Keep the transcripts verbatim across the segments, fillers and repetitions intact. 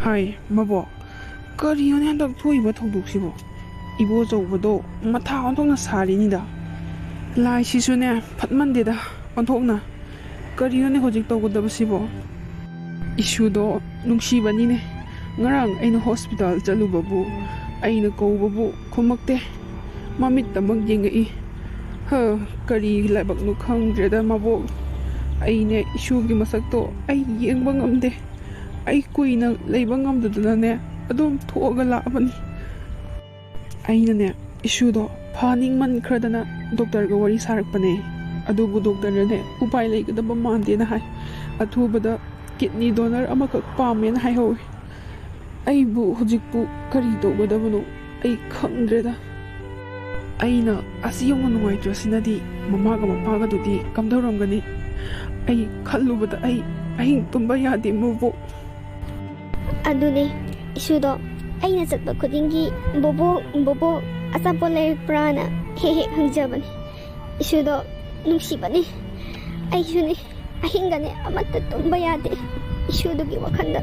ꯍꯥꯏ ꯃꯕꯣꯛ, ꯀꯔꯤꯅꯣꯅꯦ ꯍꯟꯗꯛ ꯊꯣꯛꯏꯕ ꯊꯧꯗꯣꯛꯁꯤꯕꯣ? ꯏꯕꯣꯆꯧꯕꯗꯣ ꯃꯊꯥ ꯑꯣꯟꯊꯣꯛꯅ ꯁꯥꯔꯤꯅꯤꯗ꯫ ꯂꯥꯏꯁꯤꯁꯨꯅꯦ ꯐꯠꯃꯟꯗꯦꯗ ꯑꯣꯟꯊꯣꯛꯅ꯫ ꯀꯔꯤꯅꯣꯅꯦ ꯍꯧꯖꯤꯛ ꯇꯧꯒꯗꯕꯁꯤꯕꯣ? ꯏꯁꯨꯗꯣ ꯅꯨꯡꯁꯤꯕꯅꯤꯅꯦ꯫ ꯉꯔꯥꯡ ꯑꯩꯅ ꯍꯣꯁꯄꯤꯇꯥꯜ ꯆꯠꯂꯨꯕꯕꯨ, ꯑꯩꯅ ꯀꯧꯕꯕꯨ ꯈꯨꯝꯃꯛꯇꯦ꯫ ꯃꯃꯤꯠꯇꯃꯛ ꯌꯦꯡꯉꯛꯏ꯫ ꯍ, ꯀꯔꯤ ꯂꯥꯏꯕꯛꯅꯣ ꯈꯪꯗ꯭ꯔꯦꯗ ꯃꯕꯣꯛ꯫ ꯑꯩꯅꯦ ꯏꯁꯨꯒꯤ ꯃꯁꯛꯇꯣ ꯑꯩ ꯌꯦꯡꯕ ꯉꯝꯗꯦ꯫ ꯑꯩ ꯀꯨꯏꯅ ꯂꯩꯕ ꯉꯝꯗꯗꯅꯅꯦ ꯑꯗꯨꯝ ꯊꯣꯛꯑꯒ ꯂꯥꯛꯑꯕꯅꯤ꯫ ꯑꯩꯅꯅꯦ ꯏꯁꯨꯗꯣ ꯐꯅꯤꯡꯃꯟꯈ꯭ꯔꯗꯅ ꯗꯣꯛꯇꯔꯒ ꯋꯥꯔꯤ ꯁꯥꯔꯛꯄꯅꯦ꯫ ꯑꯗꯨꯕꯨ ꯗꯣꯛꯇꯔꯅꯅꯦ ꯎꯄꯥꯏ ꯂꯩꯒꯗꯕ ꯃꯥꯟꯗꯦꯅ ꯍꯥꯏ꯫ ꯑꯊꯨꯕꯗ ꯀꯤꯠꯅꯤ ꯗꯣꯅꯔ ꯑꯃꯈꯛ ꯄꯥꯝꯃꯦꯅ ꯍꯥꯏꯍꯧꯋꯦ꯫ ꯑꯩꯕꯨ ꯍꯧꯖꯤꯛꯄꯨ ꯀꯔꯤ ꯇꯧꯒꯗꯕꯅꯣ ꯑꯩ ꯈꯪꯗ꯭ꯔꯦꯗ꯫ ꯑꯩꯅ ꯑꯁꯤ ꯌꯧꯅ ꯅꯨꯡꯉꯥꯏꯇ꯭ꯔꯁꯤꯅꯗꯤ ꯃꯃꯥꯒ ꯃꯄꯥꯒꯗꯨꯗꯤ ꯀꯝꯗꯧꯔꯝꯒꯅꯤ? ꯑꯩ ꯈꯜꯂꯨꯕꯗ ꯑꯩ ꯑꯍꯤꯡ ꯇꯨꯝꯕ ꯌꯥꯗꯦ ꯃꯕꯣꯛ꯫ ꯑꯗꯨꯅꯦ, ꯏꯁꯨꯗꯣ ꯑꯩꯅ ꯆꯠꯄ ꯈꯨꯗꯤꯡꯒꯤ "ꯕꯣꯕꯣꯛ, ꯕꯣꯕꯣꯛ, ꯑꯆꯥꯄꯣꯠ ꯂꯩꯔꯛꯄ꯭ꯔꯥꯅ?" ꯍꯦꯛ ꯍꯦꯛ ꯍꯪꯖꯕꯅꯤ꯫ ꯏꯁꯨꯗꯣ ꯅꯨꯡꯁꯤꯕꯅꯤ꯫ ꯑꯩꯁꯨꯅꯤ, ꯑꯍꯤꯡꯒꯅꯦ ꯑꯃꯠꯇ ꯇꯨꯝꯕ ꯌꯥꯗꯦ ꯏꯁꯨꯗꯨꯒꯤ ꯋꯥꯈꯜꯗ꯫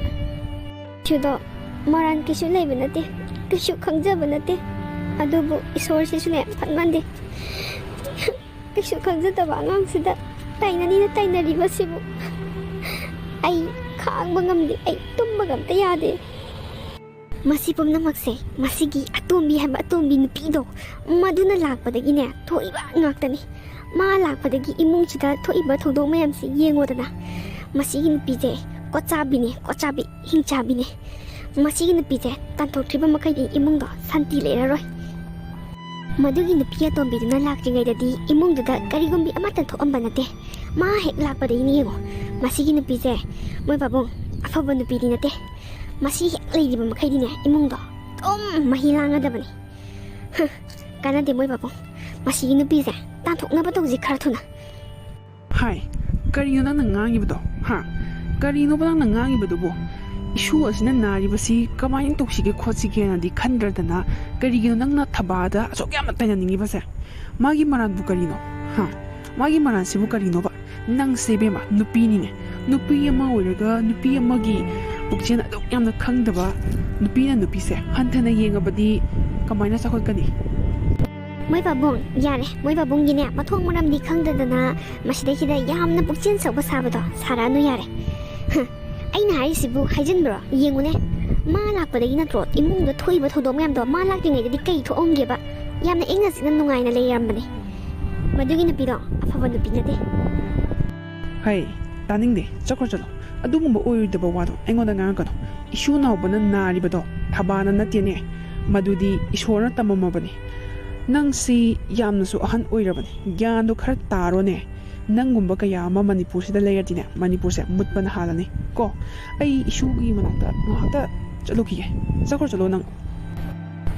ꯏꯁꯨꯗꯣ ꯃꯔꯥꯟ ꯀꯩꯁꯨ ꯂꯩꯕ ꯅꯠꯇꯦ, ꯀꯩꯁꯨ ꯈꯪꯖꯕ ꯅꯠꯇꯦ꯫ ꯑꯗꯨꯕꯨ ꯏꯁꯣꯔꯁꯤꯁꯨꯅꯦ ꯐꯠꯃꯟꯗꯦ꯫ ꯀꯩꯁꯨ ꯈꯪꯖꯗꯕ ꯑꯉꯥꯡꯁꯤꯗ ꯇꯥꯏꯅꯅꯤꯅ ꯇꯥꯏꯅꯔꯤꯕꯁꯤꯕꯨ ꯑꯩ ꯈꯥꯡꯕ ꯉꯝꯗꯦ, ꯑꯩ ꯇꯨꯝꯕꯒ ꯑꯝꯇ ꯌꯥꯗꯦ꯫ ꯃꯁꯤ ꯄꯨꯝꯅꯃꯛꯁꯦ ꯃꯁꯤꯒꯤ ꯑꯇꯣꯝꯕꯤ ꯍꯥꯏꯕ ꯑꯇꯣꯝꯕꯤ ꯅꯨꯄꯤꯗꯣ, ꯃꯗꯨꯅ ꯂꯥꯛꯄꯗꯒꯤꯅꯦ ꯊꯣꯛꯏꯕ ꯉꯥꯛꯇꯅꯤ꯫ ꯃꯥ ꯂꯥꯛꯄꯗꯒꯤ ꯏꯃꯨꯡꯁꯤꯗ ꯊꯣꯛꯏꯕ ꯊꯧꯗꯣꯛ ꯃꯌꯥꯝꯁꯤ ꯌꯦꯡꯉꯣꯗꯅ꯫ ꯃꯁꯤꯒꯤ ꯅꯨꯄꯤꯁꯦ ꯀꯣꯠꯆꯥꯕꯤꯅꯦ, ꯀꯣꯠꯆꯥꯕꯤ, ꯍꯤꯡꯆꯥꯕꯤꯅꯦ꯫ ꯃꯁꯤꯒꯤ ꯅꯨꯄꯤꯁꯦ ꯇꯥꯟꯊꯣꯛꯇ꯭ꯔꯤꯕ ꯃꯈꯩꯗꯤ ꯏꯃꯨꯡꯗꯣ ꯁꯥꯟꯇꯤ ꯂꯩꯔꯔꯣꯏ꯫ ꯃꯗꯨꯒꯤ ꯅꯨꯄꯤ ꯑꯇꯣꯝꯕꯤꯗꯨꯅ ꯂꯥꯛꯇ꯭ꯔꯤꯉꯩꯗꯗꯤ ꯏꯃꯨꯡꯗꯨꯗ ꯀꯔꯤꯒꯨꯝꯕꯤ ꯑꯃꯠꯇ ꯊꯣꯛꯑꯝꯕ ꯅꯠꯇꯦ꯫ ꯃꯥ ꯍꯦꯛ ꯂꯥꯛꯄꯗꯒꯤꯅꯦ ꯌꯦꯡꯉꯣ, ꯃꯁꯤꯒꯤ ꯅꯨꯄꯤꯁꯦ, ꯃꯣꯏ ꯄꯥꯕꯨꯡ, ꯑꯐꯕ ꯅꯨꯄꯤꯗꯤ ꯅꯠꯇꯦ꯫ ꯃꯁꯤ ꯍꯦꯛ ꯂꯩꯔꯤꯕ ꯃꯈꯩꯗꯤꯅꯦ ꯏꯃꯨꯡꯗꯣ ꯑꯗꯨꯝ ꯃꯍꯤ ꯂꯥꯡꯒꯗꯕꯅꯤ꯫ ꯍ, ꯀꯥꯟꯅꯗꯦ ꯃꯣꯏ ꯄꯥꯕꯨꯡ꯫ ꯃꯁꯤꯒꯤ ꯅꯨꯄꯤꯁꯦ ꯇꯥꯟꯊꯣꯛꯅꯕ ꯇꯧꯁꯤ ꯈꯔ ꯊꯨꯅ꯫ ꯍꯥꯏ, ꯀꯔꯤꯅꯣ ꯅꯪꯅ ꯉꯥꯡꯉꯤꯕꯗꯣ? ꯍꯥ? ꯀꯔꯤꯅꯣꯕ ꯅꯪꯅ ꯉꯥꯡꯉꯤꯕꯗꯨꯕꯣ? ꯏꯁꯨ ꯑꯁꯤꯅ ꯅꯥꯔꯤꯕꯁꯤ ꯀꯃꯥꯏꯅ ꯇꯧꯁꯤꯒꯦ ꯈꯣꯠꯁꯤꯒꯦꯅꯗꯤ ꯈꯟꯗ꯭ꯔꯗꯅ ꯀꯔꯤꯒꯤꯅꯣ ꯅꯪꯅ ꯊꯕꯥꯗ ꯑꯁꯨꯛ ꯌꯥꯝꯅ ꯇꯥꯏꯅꯅꯤꯡꯉꯤꯕꯁꯦ? ꯃꯥꯒꯤ ꯃꯔꯥꯟꯕꯨ ꯀꯔꯤꯅꯣ? ꯍꯥ? ꯃꯥꯒꯤ ꯃꯔꯥꯟꯁꯤꯕꯨ ꯀꯔꯤꯅꯣꯕ? ꯅꯪꯁꯦ ꯏꯕꯦꯝꯃ ꯅꯨꯄꯤꯅꯤꯅꯦ꯫ ꯅꯨꯄꯤ ꯑꯃ ꯑꯣꯏꯔꯒ ꯅꯨꯄꯤ ꯑꯃꯒꯤ ꯄꯨꯛꯆꯦꯜ ꯑꯗꯨꯛ ꯌꯥꯝꯅ ꯈꯪꯗꯕ ꯅꯨꯄꯤꯅ ꯅꯨꯄꯤꯁꯦ ꯍꯟꯊꯅ ꯌꯦꯡꯉꯕꯗꯤ ꯀꯃꯥꯏꯅ ꯆꯥꯎꯈꯠꯀꯅꯤ? ꯃꯣꯏ ꯄꯥꯕꯨꯡ, ꯌꯥꯔꯦ, ꯃꯣꯏ ꯄꯥꯕꯨꯡꯒꯤꯅꯦ ꯃꯊꯣꯡ ꯃꯔꯝꯗꯤ ꯈꯪꯗꯗꯅ ꯃꯁꯤꯗꯩꯁꯤꯗ ꯌꯥꯝꯅ ꯄꯨꯛꯆꯦꯜ ꯁꯧꯕ ꯁꯥꯕꯗꯣ ꯁꯥꯔꯛꯑꯅꯨ, ꯌꯥꯔꯦ꯫ ꯍ, ꯑꯩꯅ ꯍꯥꯏꯔꯤꯁꯤꯕꯨ ꯍꯥꯏꯖꯤꯟꯕ꯭ꯔꯣ? ꯌꯦꯡꯉꯨꯅꯦ, ꯃꯥ ꯂꯥꯛꯄꯗꯒꯤ ꯅꯠꯇ꯭ꯔꯣ ꯏꯃꯨꯡꯗ ꯊꯣꯛꯏꯕ ꯊꯧꯗꯣꯛ ꯃꯌꯥꯝꯗꯣ? ꯃꯥ ꯂꯥꯛꯇ꯭ꯔꯤꯉꯩꯗꯗꯤ ꯀꯩ ꯊꯣꯛꯑꯝꯒꯦꯕ? ꯌꯥꯝꯅ ꯏꯪꯅ ꯆꯤꯛꯅ ꯅꯨꯡꯉꯥꯏꯅ ꯂꯩꯔꯝꯕꯅꯦ꯫ ꯃꯗꯨꯒꯤ ꯅꯨꯄꯤꯗꯣ ꯑꯐꯕ ꯅꯨꯄꯤ ꯅꯠꯇꯦ꯫ ꯍꯩ, ꯇꯥꯅꯤꯡꯗꯦ, ꯆꯠꯈ꯭ꯔꯣ ꯆꯠꯂꯣ꯫ ꯑꯗꯨꯒꯨꯝꯕ ꯑꯣꯏꯔꯣꯏꯗꯕ ꯋꯥꯗꯣ ꯑꯩꯉꯣꯟꯗ ꯉꯥꯡꯉꯛꯀꯅꯨ꯫ ꯏꯁꯨ ꯅꯥꯎꯕꯅ ꯅꯥꯔꯤꯕꯗꯣ ꯊꯕꯥꯅ ꯅꯠꯇꯦꯅꯦ, ꯃꯗꯨꯗꯤ ꯏꯁꯣꯔꯅ ꯇꯝꯃꯝꯃꯕꯅꯤ꯫ ꯅꯪꯁꯤ ꯌꯥꯝꯅꯁꯨ ꯑꯍꯟ ꯑꯣꯏꯔꯕꯅꯤ, ꯒ꯭ꯌꯥꯟꯗꯣ ꯈꯔ ꯇꯥꯔꯣꯅꯦ꯫ ꯅꯪꯒꯨꯝꯕ ꯀꯌꯥ ꯑꯃ ꯃꯅꯤꯄꯨꯔꯁꯤꯗ ꯂꯩꯔꯗꯤꯅꯦ, ꯃꯅꯤꯄꯨꯔꯁꯦ ꯃꯨꯠꯄꯅ ꯍꯥꯜꯂꯅꯤ꯫ ꯀꯣ, ꯑꯩ ꯏꯁꯨꯒꯤ ꯃꯅꯥꯛꯇ ꯉꯥꯏꯍꯥꯛꯇ ꯆꯠꯂꯨꯈꯤꯒꯦ꯫ ꯆꯠꯈ꯭ꯔꯣ ꯆꯠꯂꯣ ꯅꯪ꯫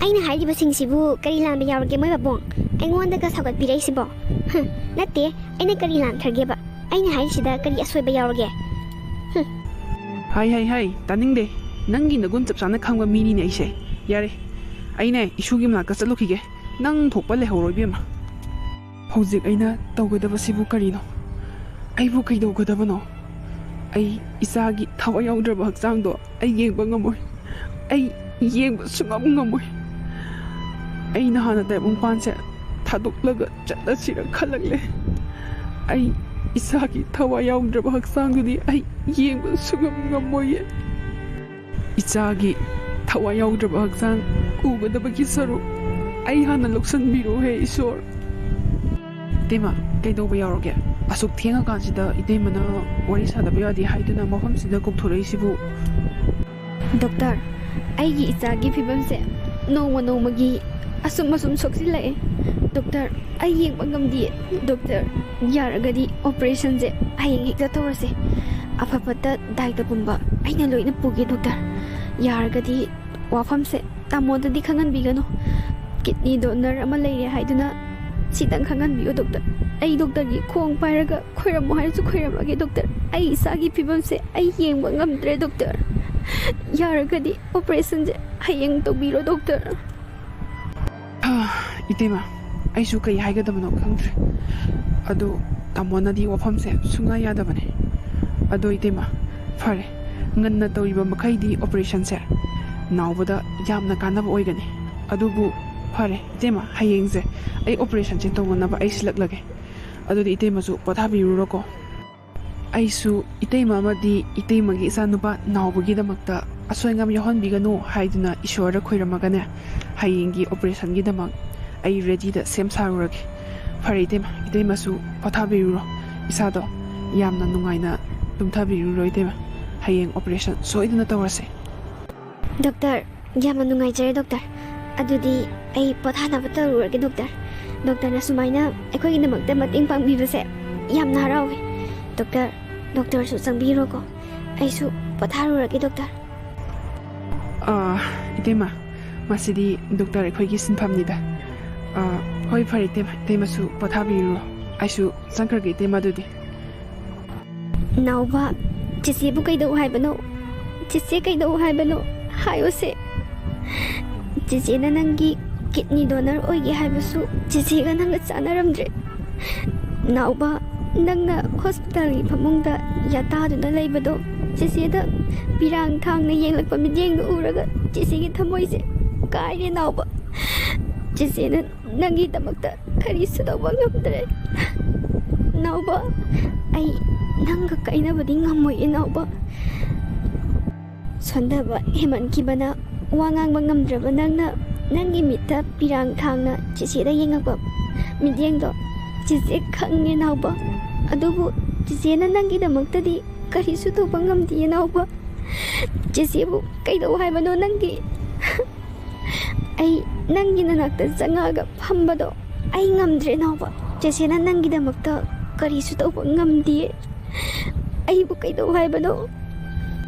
ꯑꯩꯅ ꯍꯥꯏꯔꯤꯕꯁꯤꯡꯁꯤꯕꯨ ꯀꯔꯤ ꯂꯥꯟꯕ ꯌꯥꯎꯔꯒꯦ, ꯃꯣꯏ ꯄꯥꯕꯨꯡ? ꯑꯩꯉꯣꯟꯗꯒ ꯁꯧꯒꯠꯄꯤꯔꯛꯏꯁꯤꯕꯣ? ꯍ, ꯅꯠꯇꯦ, ꯑꯩꯅ ꯀꯔꯤ ꯂꯥꯟꯈ꯭ꯔꯒꯦꯕ? ꯑꯩꯅ ꯍꯥꯏꯔꯤꯁꯤꯗ ꯀꯔꯤ ꯑꯁꯣꯏꯕ ꯌꯥꯎꯔꯒꯦ? ꯍꯨꯝ꯫ ꯍꯥꯏ ꯍꯥꯏ ꯍꯥꯏ, ꯇꯥꯅꯤꯡꯗꯦ꯫ ꯅꯪꯒꯤ ꯅꯒꯨꯟ ꯆꯞ ꯆꯥꯅ ꯈꯪꯕ ꯃꯤꯅꯤꯅꯦ ꯑꯩꯁꯦ꯫ ꯌꯥꯔꯦ, ꯑꯩꯅꯦ ꯏꯁꯨꯒꯤ ꯃꯅꯥꯛꯇ ꯆꯠꯂꯨꯈꯤꯒꯦ꯫ ꯅꯪ ꯊꯣꯛꯄ ꯂꯩꯍꯧꯔꯣ ꯏꯕꯦꯝꯃ꯫ ꯍꯧꯖꯤꯛ ꯑꯩꯅ ꯇꯧꯒꯗꯕꯁꯤꯕꯨ ꯀꯔꯤꯅꯣ? ꯑꯩꯕꯨ ꯀꯩꯗꯧꯒꯗꯕꯅꯣ? ꯑꯩ ꯏꯆꯥꯒꯤ ꯊꯋꯥꯏ ꯌꯥꯎꯗ꯭ꯔꯕ ꯍꯛꯆꯥꯡꯗꯣ ꯑꯩ ꯌꯦꯡꯕ ꯉꯝꯃꯣꯏ꯫ ꯑꯩ ꯌꯦꯡꯕ ꯁꯨꯡꯉꯝ ꯉꯝꯃꯣꯏ꯫ ꯑꯩꯅ ꯍꯥꯟꯅ ꯇꯥꯏꯕꯪꯄꯥꯟꯁꯦ ꯊꯥꯗꯣꯛꯂꯒ ꯆꯠꯂꯁꯤꯔ ꯈꯜꯂꯛꯂꯦ꯫ ꯑꯩ ꯏꯆꯥꯒꯤ ꯊꯋꯥꯏ ꯌꯥꯎꯗ꯭ꯔꯕ ꯍꯛꯆꯥꯡꯗꯨꯗꯤ ꯑꯩ ꯌꯦꯡꯕ ꯁꯨꯡꯉꯝ ꯉꯝꯃꯣꯏꯌꯦ꯫ ꯏꯆꯥꯒꯤ ꯊꯋꯥꯏ ꯌꯥꯎꯗ꯭ꯔꯕ ꯍꯛꯆꯥꯡ ꯎꯒꯗꯕꯒꯤ ꯁꯔꯨꯛ ꯑꯩ ꯍꯥꯟꯅ ꯂꯧꯁꯟꯕꯤꯔꯣꯍꯦ ꯏꯁꯣꯔ꯫ ꯏꯇꯩꯃ, ꯀꯩꯗꯧꯕ ꯌꯥꯎꯔꯒꯦ? ꯑꯁꯨꯛ ꯊꯦꯡꯉꯀꯥꯟꯁꯤꯗ ꯏꯇꯩꯃꯅ ꯋꯥꯔꯤ ꯁꯥꯗꯕ ꯌꯥꯗꯦ ꯍꯥꯏꯗꯨꯅ ꯃꯐꯝꯁꯤꯗ ꯀꯧꯊꯣꯔꯛꯏꯁꯤꯕꯨ? ꯗꯣꯛꯇꯔ, ꯑꯩꯒꯤ ꯏꯆꯥꯒꯤ ꯐꯤꯕꯝꯁꯦ ꯅꯣꯡꯃ ꯅꯣꯡꯃꯒꯤ ꯑꯁꯨꯝ ꯑꯁꯨꯝ ꯁꯣꯛꯆꯤꯜꯂꯛꯑꯦ꯫ ꯗꯣꯛꯇꯔ, ꯑꯩ ꯌꯦꯡꯕ ꯉꯝꯗꯤꯌꯦ꯫ ꯗꯣꯛꯇꯔ, ꯌꯥꯔꯒꯗꯤ ꯑꯣꯄꯔꯦꯁꯟꯁꯦ ꯍꯌꯦꯡ ꯍꯦꯛꯇ ꯇꯧꯔꯁꯦ꯫ ꯑꯐ ꯐꯠꯇ ꯗꯥꯏꯇ ꯄꯨꯝꯕ ꯑꯩꯅ ꯂꯣꯏꯅ ꯄꯨꯒꯦ ꯗꯣꯛꯇꯔ꯫ ꯌꯥꯔꯒꯗꯤ ꯋꯥꯐꯝꯁꯦ ꯇꯥꯃꯣꯗꯗꯤ ꯈꯪꯍꯟꯕꯤꯒꯅꯨ꯫ ꯀꯤꯠꯅꯤ ꯗꯣꯅꯔ ꯑꯃ ꯂꯩꯔꯦ ꯍꯥꯏꯗꯨꯅ ꯁꯤꯗꯪ ꯈꯪꯍꯟꯕꯤꯌꯨ ꯗꯣꯛꯇꯔ꯫ ꯑꯩ ꯗꯣꯛꯇꯔꯒꯤ ꯈꯣꯡ ꯄꯥꯏꯔꯒ ꯈꯣꯏꯔꯝꯃꯣ ꯍꯥꯏꯔꯁꯨ ꯈꯣꯏꯔꯝꯃꯒꯦ ꯗꯣꯛꯇꯔ꯫ ꯑꯩ ꯏꯆꯥꯒꯤ ꯐꯤꯕꯝꯁꯦ ꯑꯩ ꯌꯦꯡꯕ ꯉꯝꯗ꯭ꯔꯦ ꯗꯣꯛꯇꯔ꯫ ꯌꯥꯔꯒꯗꯤ ꯑꯣꯄꯔꯦꯁꯟꯁꯦ ꯍꯌꯦꯡ ꯇꯧꯕꯤꯔꯣ ꯗꯣꯛꯇꯔ꯫ ꯏꯇꯩꯃ, ꯑꯩꯁꯨ ꯀꯩ ꯍꯥꯏꯒꯗꯕꯅꯣ ꯈꯪꯗ꯭ꯔꯦ꯫ ꯑꯗꯣ ꯇꯥꯃꯣꯅꯗꯤ ꯋꯥꯐꯝꯁꯦ ꯁꯨꯡꯌꯥ ꯌꯥꯗꯕꯅꯦ꯫ ꯑꯗꯣ ꯏꯇꯩꯃ, ꯐꯔꯦ, ꯉꯟꯅ ꯇꯧꯔꯤꯕ ꯃꯈꯩꯗꯤ ꯑꯣꯄꯔꯦꯁꯟꯁꯦ ꯅꯥꯎꯕꯗ ꯌꯥꯝꯅ ꯀꯥꯟꯅꯕ ꯑꯣꯏꯒꯅꯤ꯫ ꯑꯗꯨꯕꯨ ꯐꯔꯦ ꯏꯇꯩꯃ, ꯍꯌꯦꯡꯁꯦ ꯑꯩ ꯑꯣꯄꯔꯦꯁꯟꯁꯦ ꯇꯧꯅꯅꯕ ꯑꯩ ꯁꯤꯜꯂꯛꯂꯒꯦ꯫ ꯑꯗꯨꯗꯤ ꯏꯇꯩꯃꯁꯨ ꯄꯣꯊꯥꯕꯤꯔꯨꯔꯣꯀꯣ꯫ ꯑꯩꯁꯨ ꯏꯇꯩꯃ ꯑꯃꯗꯤ ꯏꯇꯩꯃꯒꯤ ꯏꯆꯥꯅꯨꯄꯥ ꯅꯥꯎꯕꯒꯤꯗꯃꯛꯇ ꯑꯁꯣꯏ ꯑꯉꯥꯝ ꯌꯥꯎꯍꯟꯕꯤꯒꯅꯨ ꯍꯥꯏꯗꯨꯅ ꯏꯁꯣꯔꯗ ꯈꯣꯏꯔꯝꯃꯒꯅꯦ, ꯍꯌꯦꯡꯒꯤ ꯑꯣꯄꯔꯦꯁꯟꯒꯤꯗꯃꯛ ꯑꯩ ꯔꯦꯗꯤꯗ ꯁꯦꯝ ꯁꯥꯔꯨꯔꯒꯦ꯫ ꯐꯔꯦ ꯏꯇꯩꯃ, ꯏꯇꯩꯃꯁꯨ ꯄꯣꯊꯥꯕꯤꯔꯨꯔꯣ, ꯏꯁꯥꯗꯣ ꯌꯥꯝꯅ ꯅꯨꯡꯉꯥꯏꯅ ꯇꯨꯝꯊꯕꯤꯔꯨꯔꯣ ꯏꯇꯩꯃ꯫ ꯍꯌꯦꯡ ꯑꯣꯄꯔꯦꯁꯟ ꯁꯣꯏꯗꯅ ꯇꯧꯔꯁꯦ꯫ ꯗꯣꯛꯇꯔ, ꯌꯥꯝꯅ ꯅꯨꯡꯉꯥꯏꯖꯔꯦ ꯗꯣꯛꯇꯔ꯫ ꯑꯗꯨꯗꯤ ꯑꯩ ꯄꯣꯊꯥꯅꯕ ꯇꯧꯔꯨꯔꯒꯦ ꯗꯣꯛꯇꯔ꯫ ꯗꯣꯛꯇꯔꯅ ꯁꯨꯃꯥꯏꯅ ꯑꯩꯈꯣꯏꯒꯤꯗꯃꯛꯇ ꯃꯇꯦꯡ ꯄꯥꯡꯕꯤꯕꯁꯦ ꯌꯥꯝꯅ ꯍꯔꯥꯎꯋꯦ꯫ ꯗꯣꯛꯇꯔ, ꯗꯣꯛꯇꯔꯁꯨ ꯆꯪꯕꯤꯔꯣꯀꯣ꯫ ꯑꯩꯁꯨ ꯄꯣꯊꯥꯔꯨꯔꯒꯦ ꯗꯣꯛꯇꯔ꯫ ꯑꯥ, ꯏꯇꯩꯃ, ꯃꯁꯤꯗꯤ ꯗꯣꯛꯇꯔ ꯑꯩꯈꯣꯏꯒꯤ ꯁꯤꯟꯐꯝꯅꯤꯗ꯫ ꯑꯥ, ꯍꯣꯏ, ꯐꯔꯦ ꯏꯇꯩꯃ, ꯏꯇꯩꯃꯁꯨ ꯄꯣꯊꯥꯕꯤꯔꯨꯔꯣ꯫ ꯑꯩꯁꯨ ꯆꯪꯈ꯭ꯔꯒꯦ ꯏꯇꯩꯃ ꯑꯗꯨꯗꯤ꯫ ꯅꯥꯎꯕ, ꯆꯦꯆꯦꯕꯨ ꯀꯩꯗꯧ ꯍꯥꯏꯕꯅꯣ? ꯆꯦꯆꯦ ꯀꯩꯗꯧ ꯍꯥꯏꯕꯅꯣ? ꯍꯥꯏꯌꯨꯁꯦ꯫ ꯆꯦꯆꯦꯅ ꯅꯪꯒꯤ ꯀꯤꯗꯅꯤ ꯗꯣꯅꯔ ꯑꯣꯏꯒꯦ ꯍꯥꯏꯕꯁꯨ ꯆꯦꯆꯦꯒ ꯅꯪꯒ ꯆꯥꯟꯅꯔꯝꯗ꯭ꯔꯦ꯫ ꯅꯥꯎꯕ, ꯅꯪꯅ ꯍꯣꯁꯄꯤꯇꯥꯜꯒꯤ ꯐꯃꯨꯡꯗ ꯌꯥꯇꯥꯗꯨꯅ ꯂꯩꯕꯗꯣ, ꯆꯦꯆꯦꯗ ꯄꯤꯔꯥꯡ ꯊꯥꯡꯅ ꯌꯦꯡꯂꯛꯄ ꯃꯤꯠꯌꯦꯡꯗꯨ ꯎꯔꯒ ꯆꯦꯆꯦꯒꯤ ꯊꯃꯣꯏꯁꯦ ꯀꯥꯏꯔꯦ ꯅꯥꯎꯕ꯫ ꯆꯦꯆꯦꯅ ꯅꯪꯒꯤꯗꯃꯛꯇ ꯀꯔꯤꯁꯨ ꯇꯧꯕ ꯉꯝꯗ꯭ꯔꯦ꯫ ꯅꯥꯎꯕ, ꯑꯩ ꯅꯪꯒ ꯀꯥꯏꯅꯕꯗꯤ ꯉꯝꯃꯣꯏ ꯏꯅꯥꯎꯕ꯫ ꯁꯣꯟꯊꯕ ꯍꯦꯃꯟꯈꯤꯕꯅ ꯋꯥ ꯉꯥꯡꯕ ꯉꯝꯗ꯭ꯔꯕ ꯅꯪꯅ ꯅꯪꯒꯤ ꯃꯤꯠꯇ ꯄꯤꯔꯥꯡ ꯊꯥꯡꯅ ꯆꯦꯆꯦꯗ ꯌꯦꯡꯉꯛꯄ ꯃꯤꯠꯌꯦꯡꯗꯣ ꯆꯦꯆꯦ ꯈꯪꯉꯦ ꯅꯥꯎꯕ꯫ ꯑꯗꯨꯕꯨ ꯆꯦꯆꯦꯅ ꯅꯪꯒꯤꯗꯃꯛꯇꯗꯤ ꯀꯔꯤꯁꯨ ꯇꯧꯕ ꯉꯝꯗꯦ ꯅꯥꯎꯕ꯫ ꯆꯦꯆꯦꯕꯨ ꯀꯩꯗꯧ ꯍꯥꯏꯕꯅꯣ ꯅꯪꯒꯤ? ꯑꯩ ꯅꯪꯒꯤ ꯅꯅꯥꯛꯇ ꯆꯪꯉꯛꯑꯒ ꯐꯝꯕꯗꯣ ꯑꯩ ꯉꯝꯗ꯭ꯔꯦ ꯅꯥꯎꯕ꯫ ꯆꯦꯆꯦꯅ ꯅꯪꯒꯤꯗꯃꯛꯇ ꯀꯔꯤꯁꯨ ꯇꯧꯕ ꯉꯝꯗꯤꯌꯦ꯫ ꯑꯩꯕꯨ ꯀꯩꯗꯧ ꯍꯥꯏꯕꯅꯣ?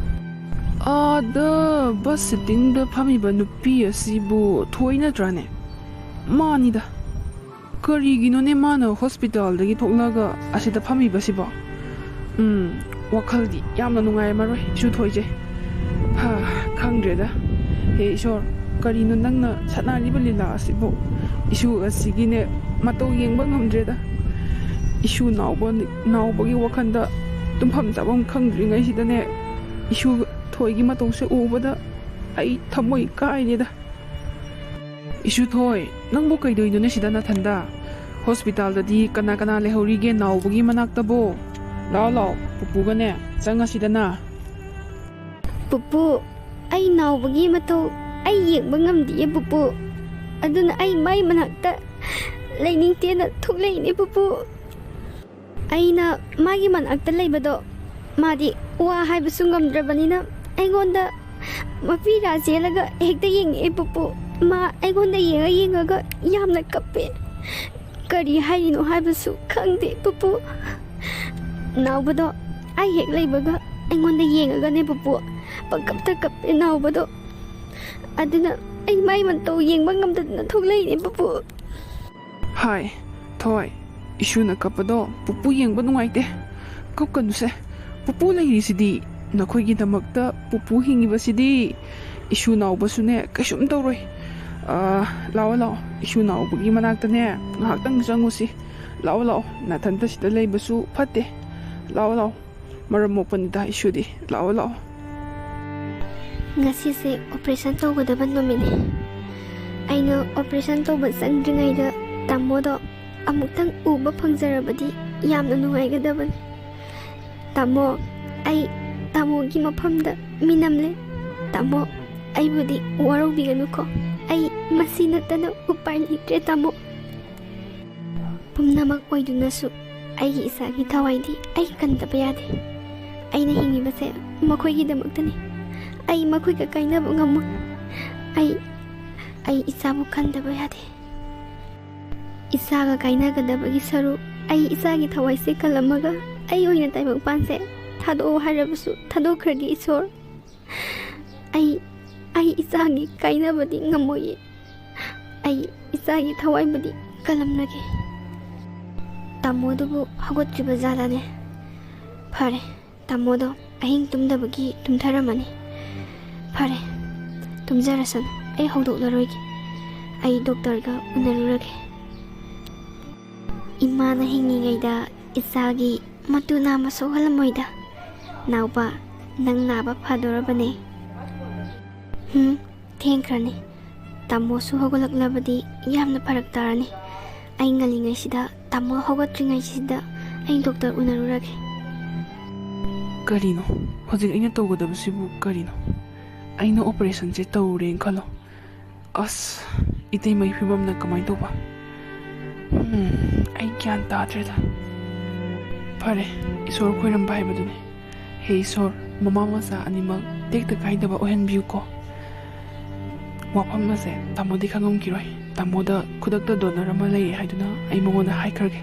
ꯑꯥꯗ ꯕꯁ ꯁꯤꯠꯇꯤꯡꯗ ꯐꯝꯃꯤꯕ ꯅꯨꯄꯤ ꯑꯁꯤꯕꯨ ꯊꯣꯏ ꯅꯠꯇ꯭ꯔꯥꯅꯦ? ꯃꯥꯅꯤꯗ꯫ ꯀꯔꯤꯒꯤꯅꯣꯅꯦ ꯃꯥꯅ ꯍꯣꯁꯄꯤꯇꯥꯜꯗꯒꯤ ꯊꯣꯛꯂꯛꯑꯒ ꯑꯁꯤꯗ ꯐꯝꯃꯤꯕꯁꯤꯕꯣ? ꯎꯝ, ꯋꯥꯈꯜꯗꯤ ꯌꯥꯝꯅ ꯅꯨꯡꯉꯥꯏꯔꯝꯃꯔꯣꯏ ꯏꯁꯨ ꯊꯣꯏꯁꯦ꯫ ꯍꯥ, ꯈꯪꯗ꯭ꯔꯦꯗ꯫ ꯍꯦ ꯏꯁꯣꯔ, ꯀꯔꯤꯅꯣ ꯅꯪꯅ ꯁꯥꯟꯅꯔꯤꯕ ꯂꯤꯂꯥ ꯑꯁꯤꯕꯨ? ꯏꯁꯨ ꯑꯁꯤꯒꯤꯅꯦ ꯃꯇꯧ ꯌꯦꯡꯕ ꯉꯝꯗ꯭ꯔꯦꯗ꯫ ꯏꯁꯨ ꯅꯥꯎꯕ, ꯅꯥꯎꯕꯒꯤ ꯋꯥꯈꯜꯗ ꯇꯨꯝꯐꯝ ꯆꯥꯐꯝ ꯈꯪꯗ꯭ꯔꯤꯉꯩꯁꯤꯗꯅꯦ, ꯏꯁꯨ ꯊꯣꯏꯒꯤ ꯃꯇꯧꯁꯦ ꯎꯕꯗ ꯑꯩ ꯊꯃꯣꯏ ꯀꯥꯏꯔꯦꯗ꯫ ꯏꯁꯨ ꯊꯣꯏ, ꯅꯪꯕꯨ ꯀꯩꯗꯧꯏꯅꯣꯅꯦ ꯁꯤꯗ ꯅꯊꯟꯗ? ꯍꯣꯁꯄꯤꯇꯥꯜꯗꯗꯤ ꯀꯅꯥ ꯀꯅꯥ ꯂꯩꯍꯧꯔꯤꯒꯦ ꯅꯥꯎꯕꯒꯤ ꯃꯅꯥꯛꯇꯕꯣ? ꯂꯥꯛꯑꯣ ꯂꯥꯛꯑꯣ, ꯄꯨꯄꯨꯒꯅꯦ ꯆꯪꯉꯁꯤꯗꯅ꯫ ꯄꯨꯄꯨ, ꯑꯩ ꯅꯥꯎꯕꯒꯤ ꯃꯇꯧ ꯑꯩ ꯌꯦꯡꯕ ꯉꯝꯗꯤꯌꯦ ꯄꯨꯄꯨ꯫ ꯑꯗꯨꯅ ꯑꯩ ꯃꯥꯏ ꯃꯅꯥꯛꯇ ꯂꯩꯅꯤꯡꯗꯦꯅ ꯊꯣꯛꯂꯛꯏꯅꯦ ꯄꯨꯄꯨ꯫ ꯑꯩꯅ ꯃꯥꯒꯤ ꯃꯅꯥꯛꯇ ꯂꯩꯕꯗꯣ ꯃꯥꯗꯤ ꯋꯥ ꯍꯥꯏꯕꯁꯨ ꯉꯝꯗ꯭ꯔꯕꯅꯤꯅ ꯑꯩꯉꯣꯟꯗ ꯃꯄꯤꯔꯥ ꯆꯦꯜꯂꯒ ꯍꯦꯛꯇ ꯌꯦꯡꯉꯛꯑꯦ ꯄꯨꯄꯨ꯫ ꯃꯥ ꯑꯩꯉꯣꯟꯗ ꯌꯦꯡꯉ ꯌꯦꯡꯉꯒ ꯌꯥꯝꯅ ꯀꯞꯄꯦ꯫ ꯀꯔꯤ ꯍꯥꯏꯔꯤꯅꯣ ꯍꯥꯏꯕꯁꯨ ꯈꯪꯗꯦ ꯄꯨꯄꯨ꯫ ꯅꯥꯎꯕꯗꯣ ꯑꯩ ꯍꯦꯛ ꯂꯩꯕꯒ ꯑꯩꯉꯣꯟꯗ ꯌꯦꯡꯉꯒꯅꯦ ꯄꯨꯄꯨ, ꯄꯪꯀꯞꯇ ꯀꯞꯄꯦ ꯅꯥꯎꯕꯗꯣ꯫ ꯑꯗꯨꯅ ꯑꯩ ꯃꯥꯏ ꯃꯇꯧ ꯌꯦꯡꯕ ꯉꯝꯗꯗꯅ ꯊꯣꯛꯂꯛꯏꯅꯦ ꯄꯨꯄꯨ꯫ ꯍꯥꯏ, ꯊꯣꯏ, ꯏꯁꯨꯅ ꯀꯞꯄꯗꯣ ꯄꯨꯄꯨ ꯌꯦꯡꯕ ꯅꯨꯡꯉꯥꯏꯇꯦ꯫ ꯀꯞꯀꯅꯨꯁꯦ, ꯄꯨꯄꯨ ꯂꯩꯔꯤꯁꯤꯗꯤ ꯅꯈꯣꯏꯒꯤꯗꯃꯛꯇ꯫ ꯄꯨꯄꯨ ꯍꯤꯡꯉꯤꯕꯁꯤꯗꯤ ꯏꯁꯨ ꯅꯥꯎꯕꯁꯨꯅꯦ ꯀꯩꯁꯨꯝ ꯇꯧꯔꯣꯏ꯫ ꯑꯥ, ꯂꯥꯛꯑꯣ ꯂꯥꯛꯑꯣ, ꯏꯁꯨ ꯅꯥꯎꯕꯒꯤ ꯃꯅꯥꯛꯇꯅꯦ ꯉꯥꯏꯍꯥꯛꯇꯪ ꯆꯪꯉꯨꯁꯤ꯫ ꯂꯥꯛꯑꯣ ꯂꯥꯛꯑꯣ, ꯅꯥꯊꯟꯇ ꯁꯤꯗ ꯂꯩꯕꯁꯨ ꯐꯠꯇꯦ꯫ ꯂꯥꯛꯑꯣ ꯂꯥꯛꯑꯣ, ꯃꯔꯝ ꯃꯣꯛꯄꯅꯤꯗ ꯏꯁꯨꯗꯤ꯫ ꯂꯥꯛꯑꯣ ꯂꯥꯛꯑꯣ꯫ ꯉꯁꯤꯁꯦ ꯑꯣꯄꯔꯦꯁꯟ ꯇꯧꯒꯗꯕ ꯅꯨꯃꯤꯠꯅꯤ꯫ ꯑꯩꯅ ꯑꯣꯄꯔꯦꯁꯟ ꯇꯧꯕ ꯆꯪꯗ꯭ꯔꯤꯉꯩꯗ ꯇꯥꯃꯣꯗꯣ ꯑꯃꯨꯛꯇꯪ ꯎꯕ ꯐꯪꯖꯔꯕꯗꯤ ꯌꯥꯝꯅ ꯅꯨꯡꯉꯥꯏꯒꯗꯕꯅꯤ꯫ ꯇꯥꯃꯣ, ꯑꯩ ꯇꯥꯃꯣꯒꯤ ꯃꯐꯝꯗ ꯃꯤꯅꯝꯂꯦ꯫ ꯇꯥꯃꯣ, ꯑꯩꯕꯨꯗꯤ ꯋꯥꯔꯧꯕꯤꯒꯅꯨꯀꯣ꯫ ꯑꯩ ꯃꯁꯤ ꯅꯠꯇꯅ ꯎꯄꯥꯏ ꯂꯩꯇ꯭ꯔꯦ ꯇꯥꯃꯣ꯫ ꯄꯨꯝꯅꯃꯛ ꯑꯣꯏꯗꯨꯅꯁꯨ ꯑꯩꯒꯤ ꯏꯆꯥꯒꯤ ꯊꯋꯥꯏꯗꯤ ꯑꯩ ꯀꯟꯗꯕ ꯌꯥꯗꯦ꯫ ꯑꯩꯅ ꯍꯤꯡꯉꯤꯕꯁꯦ ꯃꯈꯣꯏꯒꯤꯗꯃꯛꯇꯅꯤ꯫ ꯑꯩ ꯃꯈꯣꯏꯒ ꯀꯥꯏꯅꯕ ꯉꯝꯃꯣꯏ꯫ ꯑꯩ, ꯑꯩ ꯏꯆꯥꯕꯨ ꯀꯟꯗꯕ ꯌꯥꯗꯦ꯫ ꯏꯆꯥꯒ ꯀꯥꯏꯅꯒꯗꯕꯒꯤ ꯁꯔꯨꯛ ꯑꯩ ꯏꯆꯥꯒꯤ ꯊꯋꯥꯏꯁꯦ ꯀꯜꯂꯝꯃꯒ ꯑꯩ ꯑꯣꯏꯅ ꯇꯥꯏꯕꯪꯄꯥꯟꯁꯦ ꯊꯥꯗꯣꯛꯑꯣ ꯍꯥꯏꯔꯕꯁꯨ ꯊꯥꯗꯣꯛꯈ꯭ꯔꯒꯦ ꯏꯁꯣꯔ꯫ ꯑꯩ, ꯑꯩ ꯏꯆꯥꯒꯤ ꯀꯥꯏꯅꯕꯗꯤ ꯉꯝꯃꯣꯏꯌꯦ꯫ ꯑꯩ ꯏꯆꯥꯒꯤ ꯊꯋꯥꯏꯕꯨꯗꯤ ꯀꯜꯂꯝꯂꯒꯦ꯫ ꯇꯥꯃꯣꯗꯨꯕꯨ ꯍꯧꯒꯠꯇ꯭ꯔꯤꯕ ꯖꯥꯠꯂꯅꯦ? ꯐꯔꯦ, ꯇꯥꯃꯣꯗꯣ ꯑꯍꯤꯡ ꯇꯨꯝꯗꯕꯒꯤ ꯇꯨꯝꯊꯔꯝꯃꯅꯤ꯫ ꯐꯔꯦ, ꯇꯨꯝꯖꯔꯁꯅꯨ, ꯑꯩ ꯍꯧꯗꯣꯛꯂꯔꯣꯏꯒꯦ꯫ ꯑꯩ ꯗꯣꯛꯇꯔꯒ ꯎꯅꯔꯨꯔꯒꯦ꯫ ꯏꯃꯥꯅ ꯍꯤꯡꯉꯤꯉꯩꯗ ꯏꯆꯥꯒꯤ ꯃꯇꯨ ꯅꯥꯝꯃ ꯁꯣꯛꯍꯜꯂꯝꯃꯣꯏꯗ꯫ ꯅꯥꯎꯕ, ꯅꯪ ꯅꯥꯕ ꯐꯗꯣꯔꯕꯅꯦ꯫ ꯍꯨꯝ, ꯊꯦꯡꯈ꯭ꯔꯅꯤ꯫ ꯇꯥꯃꯣꯁꯨ ꯍꯧꯒꯠꯂꯛꯂꯕꯗꯤ ꯌꯥꯝꯅ ꯐꯔꯛ ꯇꯥꯔꯅꯤ꯫ ꯑꯩ ꯉꯜꯂꯤꯉꯩꯁꯤꯗ ꯇꯥꯃꯣ ꯍꯧꯒꯠꯇ꯭ꯔꯤꯉꯩꯁꯤꯗ ꯑꯩ ꯗꯣꯛꯇꯔ ꯎꯅꯔꯨꯔꯒꯦ꯫ ꯀꯔꯤꯅꯣ? ꯍꯧꯖꯤꯛ ꯑꯩꯅ ꯇꯧꯒꯗꯕꯁꯤꯕꯨ ꯀꯔꯤꯅꯣ? ꯑꯩꯅ ꯑꯣꯄꯔꯦꯁꯟꯁꯦ ꯇꯧꯔꯦꯅ ꯈꯜꯂꯣ꯫ ꯑꯁ, ꯏꯇꯩꯃꯒꯤ ꯐꯤꯕꯝꯅ ꯀꯃꯥꯏꯅ ꯇꯧꯕ? ꯎꯝ, ꯑꯩ ꯒ꯭ꯌꯥꯟ ꯇꯥꯗ꯭ꯔꯦꯗ꯫ ꯐꯔꯦ, ꯏꯁꯣꯔ ꯈꯣꯏꯔꯝꯕ ꯍꯥꯏꯕꯗꯨꯅꯤ꯫ ꯍꯦ ꯏꯁꯣꯔ, ꯃꯃꯥ ꯃꯆꯥ ꯑꯅꯤꯃꯛ ꯇꯦꯛꯇ ꯀꯥꯏꯗꯕ ꯑꯣꯏꯍꯟꯕꯤꯌꯨꯀꯣ꯫ ꯋꯥꯐꯝ ꯑꯁꯦ ꯇꯥꯃꯣꯗꯤ ꯈꯪꯉꯝꯈꯤꯔꯣꯏ꯫ ꯇꯥꯃꯣꯗ ꯈꯨꯗꯛꯇ ꯗꯣꯅꯔ ꯑꯃ ꯂꯩꯔꯦ ꯍꯥꯏꯗꯨꯅ ꯑꯩ ꯃꯉꯣꯟꯗ ꯍꯥꯏꯈ꯭ꯔꯒꯦ꯫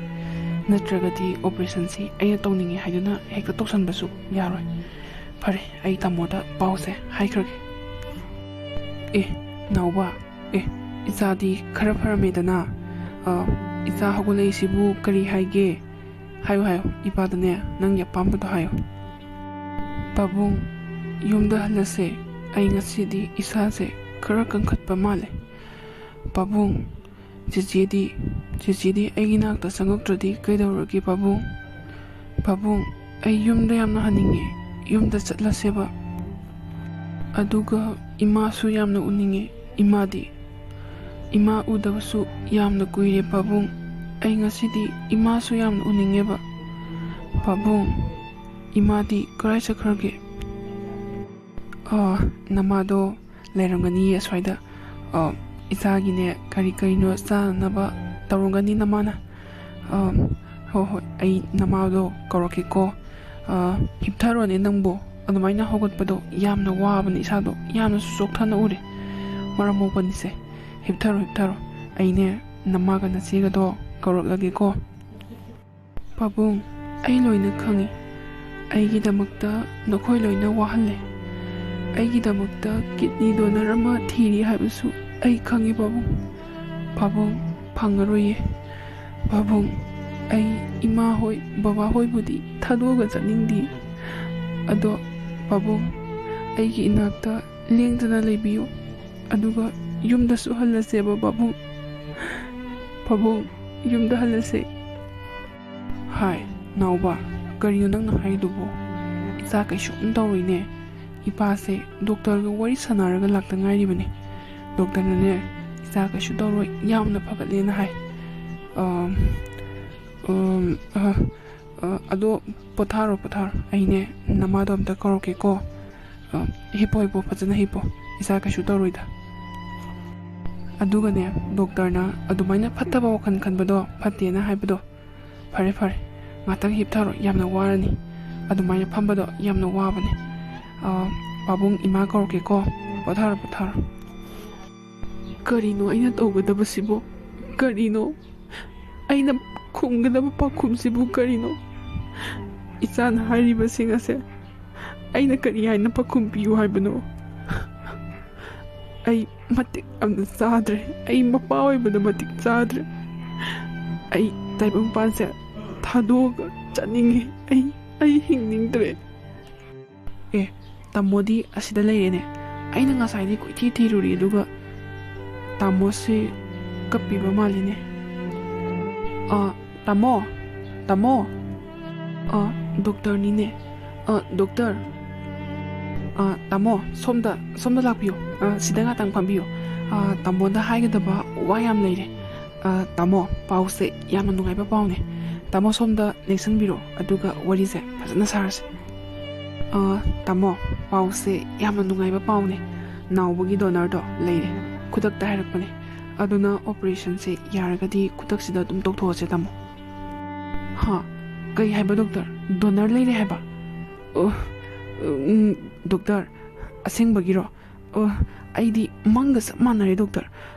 ꯅꯠꯇ꯭ꯔꯒꯗꯤ ꯑꯣꯄꯔꯦꯁꯟꯁꯤ ꯑꯩꯅ ꯇꯧꯅꯤꯡꯉꯤ ꯍꯥꯏꯗꯨꯅ ꯍꯦꯛꯇ ꯇꯧꯁꯟꯕꯁꯨ ꯌꯥꯔꯣꯏ꯫ ꯐꯔꯦ, ꯑꯩ ꯇꯥꯃꯣꯗ ꯄꯥꯎꯁꯦ ꯍꯥꯏꯈ꯭ꯔꯒꯦ꯫ ꯑꯦ, ꯅꯥꯎꯕ, ꯑꯦ, ꯏꯆꯥꯗꯤ ꯈꯔ ꯐꯔꯝꯃꯦꯗꯅ? ꯑ, ꯏꯆꯥ ꯍꯧꯒꯠꯂꯛꯏꯁꯤꯕꯨ ꯀꯔꯤ ꯍꯥꯏꯒꯦ? ꯍꯥꯏꯌꯨ, ꯍꯥꯏꯌꯨ, ꯏꯄꯥꯗꯅꯦ ꯅꯪꯒꯤ ꯑꯄꯥꯝꯕꯗꯣ ꯍꯥꯏꯌꯨ꯫ ꯄꯥꯕꯨꯡ, ꯌꯨꯝꯗ ꯍꯜꯂꯁꯦ꯫ ꯑꯩ ꯉꯁꯤꯗꯤ ꯏꯁꯥꯁꯦ ꯈꯔ ꯀꯟꯈꯠꯄ ꯃꯥꯜꯂꯦ꯫ ꯄꯥꯕꯨꯡ, ꯆꯦꯆꯦꯗꯤ, ꯆꯦꯆꯦꯗꯤ ꯑꯩꯒꯤ ꯅꯥꯛꯇ ꯆꯪꯉꯛꯇ꯭ꯔꯗꯤ ꯀꯩꯗꯧꯔꯒꯦ ꯄꯥꯕꯨꯡ? ꯄꯥꯕꯨꯡ, ꯑꯩ ꯌꯨꯝꯗ ꯌꯥꯝꯅ ꯍꯟꯅꯤꯡꯉꯦ꯫ ꯌꯨꯝꯗ ꯆꯠꯂꯁꯦꯕ꯫ ꯑꯗꯨꯒ ꯏꯃꯥꯁꯨ ꯌꯥꯝꯅ ꯎꯅꯤꯡꯉꯦ꯫ ꯏꯃꯥꯗꯤ? ꯏꯃꯥ ꯎꯗꯕꯁꯨ ꯌꯥꯝꯅ ꯀꯨꯏꯔꯦ ꯄꯥꯕꯨꯡ꯫ ꯑꯩ ꯉꯁꯤꯗꯤ ꯏꯃꯥꯁꯨ ꯌꯥꯝꯅ ꯎꯅꯤꯡꯉꯦꯕ꯫ ꯄꯥꯕꯨꯡ, ꯏꯃꯥꯗꯤ ꯀꯔꯥꯏ ꯆꯠꯈ꯭ꯔꯒꯦ? ꯑꯥ, ꯅꯃꯥꯗꯣ ꯂꯩꯔꯝꯒꯅꯤꯌꯦ ꯑꯁ꯭ꯋꯥꯏꯗ꯫ ꯑꯥ, ꯏꯆꯥꯒꯤꯅꯦ ꯀꯔꯤ ꯀꯔꯤꯅꯣ ꯆꯥꯅꯅꯕ ꯇꯧꯔꯝꯒꯅꯤ ꯅꯃꯥꯅ꯫ ꯑꯥ, ꯍꯣꯏ, ꯍꯣꯏ, ꯑꯩ ꯅꯃꯥꯗꯣ ꯀꯧꯔꯛꯀꯦꯀꯣ꯫ ꯑꯥ, ꯍꯤꯞꯊꯔꯣꯅꯦ ꯅꯪꯕꯨ꯫ ꯑꯗꯨꯃꯥꯏꯅ ꯍꯧꯒꯠꯄꯗꯣ ꯌꯥꯝꯅ ꯋꯥꯕꯅꯤ ꯏꯁꯥꯗꯣ, ꯌꯥꯝꯅꯁꯨ ꯆꯣꯛꯊꯅ ꯎꯔꯦ꯫ ꯃꯔꯝ ꯃꯣꯛꯄꯅꯤꯁꯦ꯫ ꯍꯤꯞꯊꯔꯣ, ꯍꯤꯞꯊꯔꯣ꯫ ꯑꯩꯅꯦ ꯅꯃꯥꯒ ꯅꯆꯦꯒꯗꯣ ꯀꯧꯔꯛꯂꯒꯦꯀꯣ꯫ ꯄꯥꯕꯨꯡ, ꯑꯩ ꯂꯣꯏꯅ ꯈꯪꯉꯤ꯫ ꯑꯩꯒꯤꯗꯃꯛꯇ ꯅꯈꯣꯏ ꯂꯣꯏꯅ ꯋꯥꯍꯜꯂꯦ꯫ ꯑꯩꯒꯤꯗꯃꯛꯇ ꯀꯤꯠꯅꯤ ꯗꯣꯅꯔ ꯑꯃ ꯊꯤꯔꯤ ꯍꯥꯏꯕꯁꯨ ꯑꯩ ꯈꯪꯉꯤ ꯄꯥꯕꯨꯡ꯫ ꯄꯥꯕꯨꯡ, ꯐꯪꯉꯔꯣꯏꯌꯦ꯫ ꯄꯥꯕꯨꯡ, ꯑꯩ ꯏꯃꯥ ꯍꯣꯏ, ꯕꯕꯥ ꯍꯣꯏꯕꯨꯗꯤ ꯊꯥꯗꯣꯛꯑꯒ ꯆꯠꯅꯤꯡꯗꯦ꯫ ꯑꯗꯣ ꯄꯥꯕꯨꯡ, ꯑꯩꯒꯤ ꯏꯅꯥꯛꯇ ꯂꯦꯡꯗꯅ ꯂꯩꯕꯤꯌꯨ꯫ ꯑꯗꯨꯒ ꯌꯨꯝꯗꯁꯨ ꯍꯜꯂꯁꯦꯕ ꯄꯥꯕꯨꯡ꯫ ꯄꯥꯕꯨꯡ, ꯌꯨꯝꯗ ꯍꯜꯂꯁꯦ꯫ ꯍꯥꯏ, ꯅꯥꯎꯕ, ꯀꯔꯤꯅꯣ ꯅꯪꯅ ꯍꯥꯏꯗꯨꯕꯨ? "ꯏꯆꯥ ꯀꯩꯁꯨꯝ ꯇꯧꯔꯣꯏꯅꯦ꯫ ꯏꯄꯥꯁꯦ ꯗꯣꯛꯇꯔꯒ ꯋꯥꯔꯤ ꯁꯥꯟꯅꯔꯒ ꯂꯥꯛꯇ ꯉꯥꯏꯔꯤꯕꯅꯦ꯫ ꯗꯣꯛꯇꯔꯅꯅꯦ ꯏꯆꯥ ꯀꯩꯁꯨ ꯇꯧꯔꯣꯏ, ꯌꯥꯝꯅ ꯐꯒꯠꯂꯦꯅ ꯍꯥꯏ"꯫ ꯑꯝ, ꯑꯝ, ꯑ, ꯑ, "ꯑꯗꯣ ꯄꯣꯊꯥꯔꯣ, ꯄꯣꯊꯥꯔꯣ꯫ ꯑꯩꯅꯦ ꯅꯃꯥꯗꯣ ꯑꯝꯇ ꯀꯧꯔꯛꯀꯦꯀꯣ꯫ ꯑ, ꯍꯤꯞꯄꯣ, ꯍꯤꯞꯄꯣ, ꯐꯖꯅ ꯍꯤꯞꯄꯣ꯫ ꯏꯆꯥ ꯀꯩꯁꯨ ꯇꯧꯔꯣꯏꯗ"꯫ ꯑꯗꯨꯒꯅꯦ, ꯗꯣꯛꯇꯔꯅ ꯑꯗꯨꯃꯥꯏꯅ ꯐꯠꯇꯕ ꯋꯥꯈꯜ ꯈꯟꯕꯗꯣ ꯐꯠꯇꯦꯅ ꯍꯥꯏꯕꯗꯣ, "ꯐꯔꯦ, ꯐꯔꯦ, ꯉꯥꯛꯇꯪ ꯍꯤꯞꯊꯔꯣ, ꯌꯥꯝꯅ ꯋꯥꯔꯅꯤ꯫ ꯑꯗꯨꯃꯥꯏꯅ ꯐꯝꯕꯗꯣ ꯌꯥꯝꯅ ꯋꯥꯕꯅꯦ꯫ ꯑ, ꯄꯥꯕꯨꯡ, ꯏꯃꯥ ꯀꯧꯔꯛꯀꯦꯀꯣ꯫ ꯄꯣꯊꯥꯔꯣ, ꯄꯣꯊꯥꯔꯣ"꯫ ꯀꯔꯤꯅꯣ ꯑꯩꯅ ꯇꯧꯒꯗꯕꯁꯤꯕꯣ? ꯀꯔꯤꯅꯣ? ꯑꯩꯅ ꯈꯨꯝꯒꯗꯕ ꯄꯥꯎꯈꯨꯝꯁꯤꯕꯨ ꯀꯔꯤꯅꯣ? ꯏꯆꯥꯅ ꯍꯥꯏꯔꯤꯕꯁꯤꯡ ꯑꯁꯦ ꯑꯩꯅ ꯀꯔꯤ ꯍꯥꯏꯅ ꯄꯥꯎꯈꯨꯝ ꯄꯤꯌꯨ ꯍꯥꯏꯕꯅꯣ? ꯑꯩ ꯃꯇꯤꯛ ꯌꯥꯝꯅ ꯆꯥꯗ꯭ꯔꯦ꯫ ꯑꯩ ꯃꯄꯥ ꯑꯣꯏꯕꯗ ꯃꯇꯤꯛ ꯆꯥꯗ꯭ꯔꯦ꯫ ꯑꯩ ꯇꯥꯏꯕꯪꯄꯥꯟꯁꯦ ꯊꯥꯗꯣꯛꯑꯒ ꯆꯠꯅꯤꯡꯉꯦ꯫ ꯑꯩ, ꯑꯩ ꯍꯤꯡꯅꯤꯡꯗ꯭ꯔꯦ꯫ ꯑꯦ, ꯇꯥꯃꯣꯗꯤ ꯑꯁꯤꯗ ꯂꯩꯔꯦꯅꯦ꯫ ꯑꯩꯅ ꯉꯁꯥꯏꯗꯤ ꯀꯣꯏꯊꯤ ꯊꯤꯔꯨꯔꯤ, ꯑꯗꯨꯒ ꯇꯥꯃꯣꯁꯤ ꯀꯞꯄꯤꯕ ꯃꯥꯜꯂꯤꯅꯦ꯫ "ꯑ, ꯇꯥꯃꯣ, ꯇꯥꯃꯣ"꯫ "ꯑ, ꯗꯣꯛꯇꯔꯅꯤꯅꯦ꯫ ꯑ, ꯗꯣꯛꯇꯔ꯫ ꯑ, ꯇꯥꯃꯣ, ꯁꯣꯝꯗ, ꯁꯣꯝꯗ ꯂꯥꯛꯄꯤꯌꯨ꯫ ꯑ, ꯁꯤꯗ ꯉꯥꯛꯇꯪ ꯐꯝꯕꯤꯌꯨ꯫ ꯑ, ꯇꯥꯃꯣꯗ ꯍꯥꯏꯒꯗꯕ ꯋꯥ ꯌꯥꯝ ꯂꯩꯔꯦ꯫ ꯑ, ꯇꯥꯃꯣ, ꯄꯥꯎꯁꯦ ꯌꯥꯝꯅ ꯅꯨꯡꯉꯥꯏꯕ ꯄꯥꯎꯅꯦ꯫ ꯇꯥꯃꯣ, ꯁꯣꯝꯗ ꯂꯦꯡꯁꯟꯕꯤꯔꯣ, ꯑꯗꯨꯒ ꯋꯥꯔꯤꯁꯦ ꯐꯖꯅ ꯁꯥꯔꯁꯦ"꯫ "ꯑ, ꯇꯥꯃꯣ, ꯄꯥꯎꯁꯦ ꯌꯥꯝꯅ ꯅꯨꯡꯉꯥꯏꯕ ꯄꯥꯎꯅꯦ꯫ ꯅꯥꯎꯕꯒꯤ ꯗꯣꯅꯔꯗꯣ ꯂꯩꯔꯦ꯫ ꯈꯨꯗꯛꯇ ꯍꯥꯏꯔꯛꯄꯅꯦ꯫ ꯑꯗꯨꯅ ꯑꯣꯄꯔꯦꯁꯟꯁꯦ ꯌꯥꯔꯒꯗꯤ ꯈꯨꯗꯛꯁꯤꯗ ꯑꯗꯨꯝ ꯇꯧꯊꯣꯛꯑꯁꯦ, ꯇꯥꯃꯣ"꯫ "ꯍꯥ? ꯀꯩ ꯍꯥꯏꯕ, ꯗꯣꯛꯇꯔ? ꯗꯣꯅꯔ ꯂꯩꯔꯦ ꯍꯥꯏꯕ? ꯑꯣ, ꯎꯝ, ꯗꯣꯛꯇꯔ, ꯑꯁꯦꯡꯕꯒꯤꯔꯣ? ꯑꯣ, ꯑꯩꯗꯤ ꯃꯪꯒ ꯆꯞ ꯃꯥꯟꯅꯔꯦ, ꯗꯣꯛꯇꯔ꯫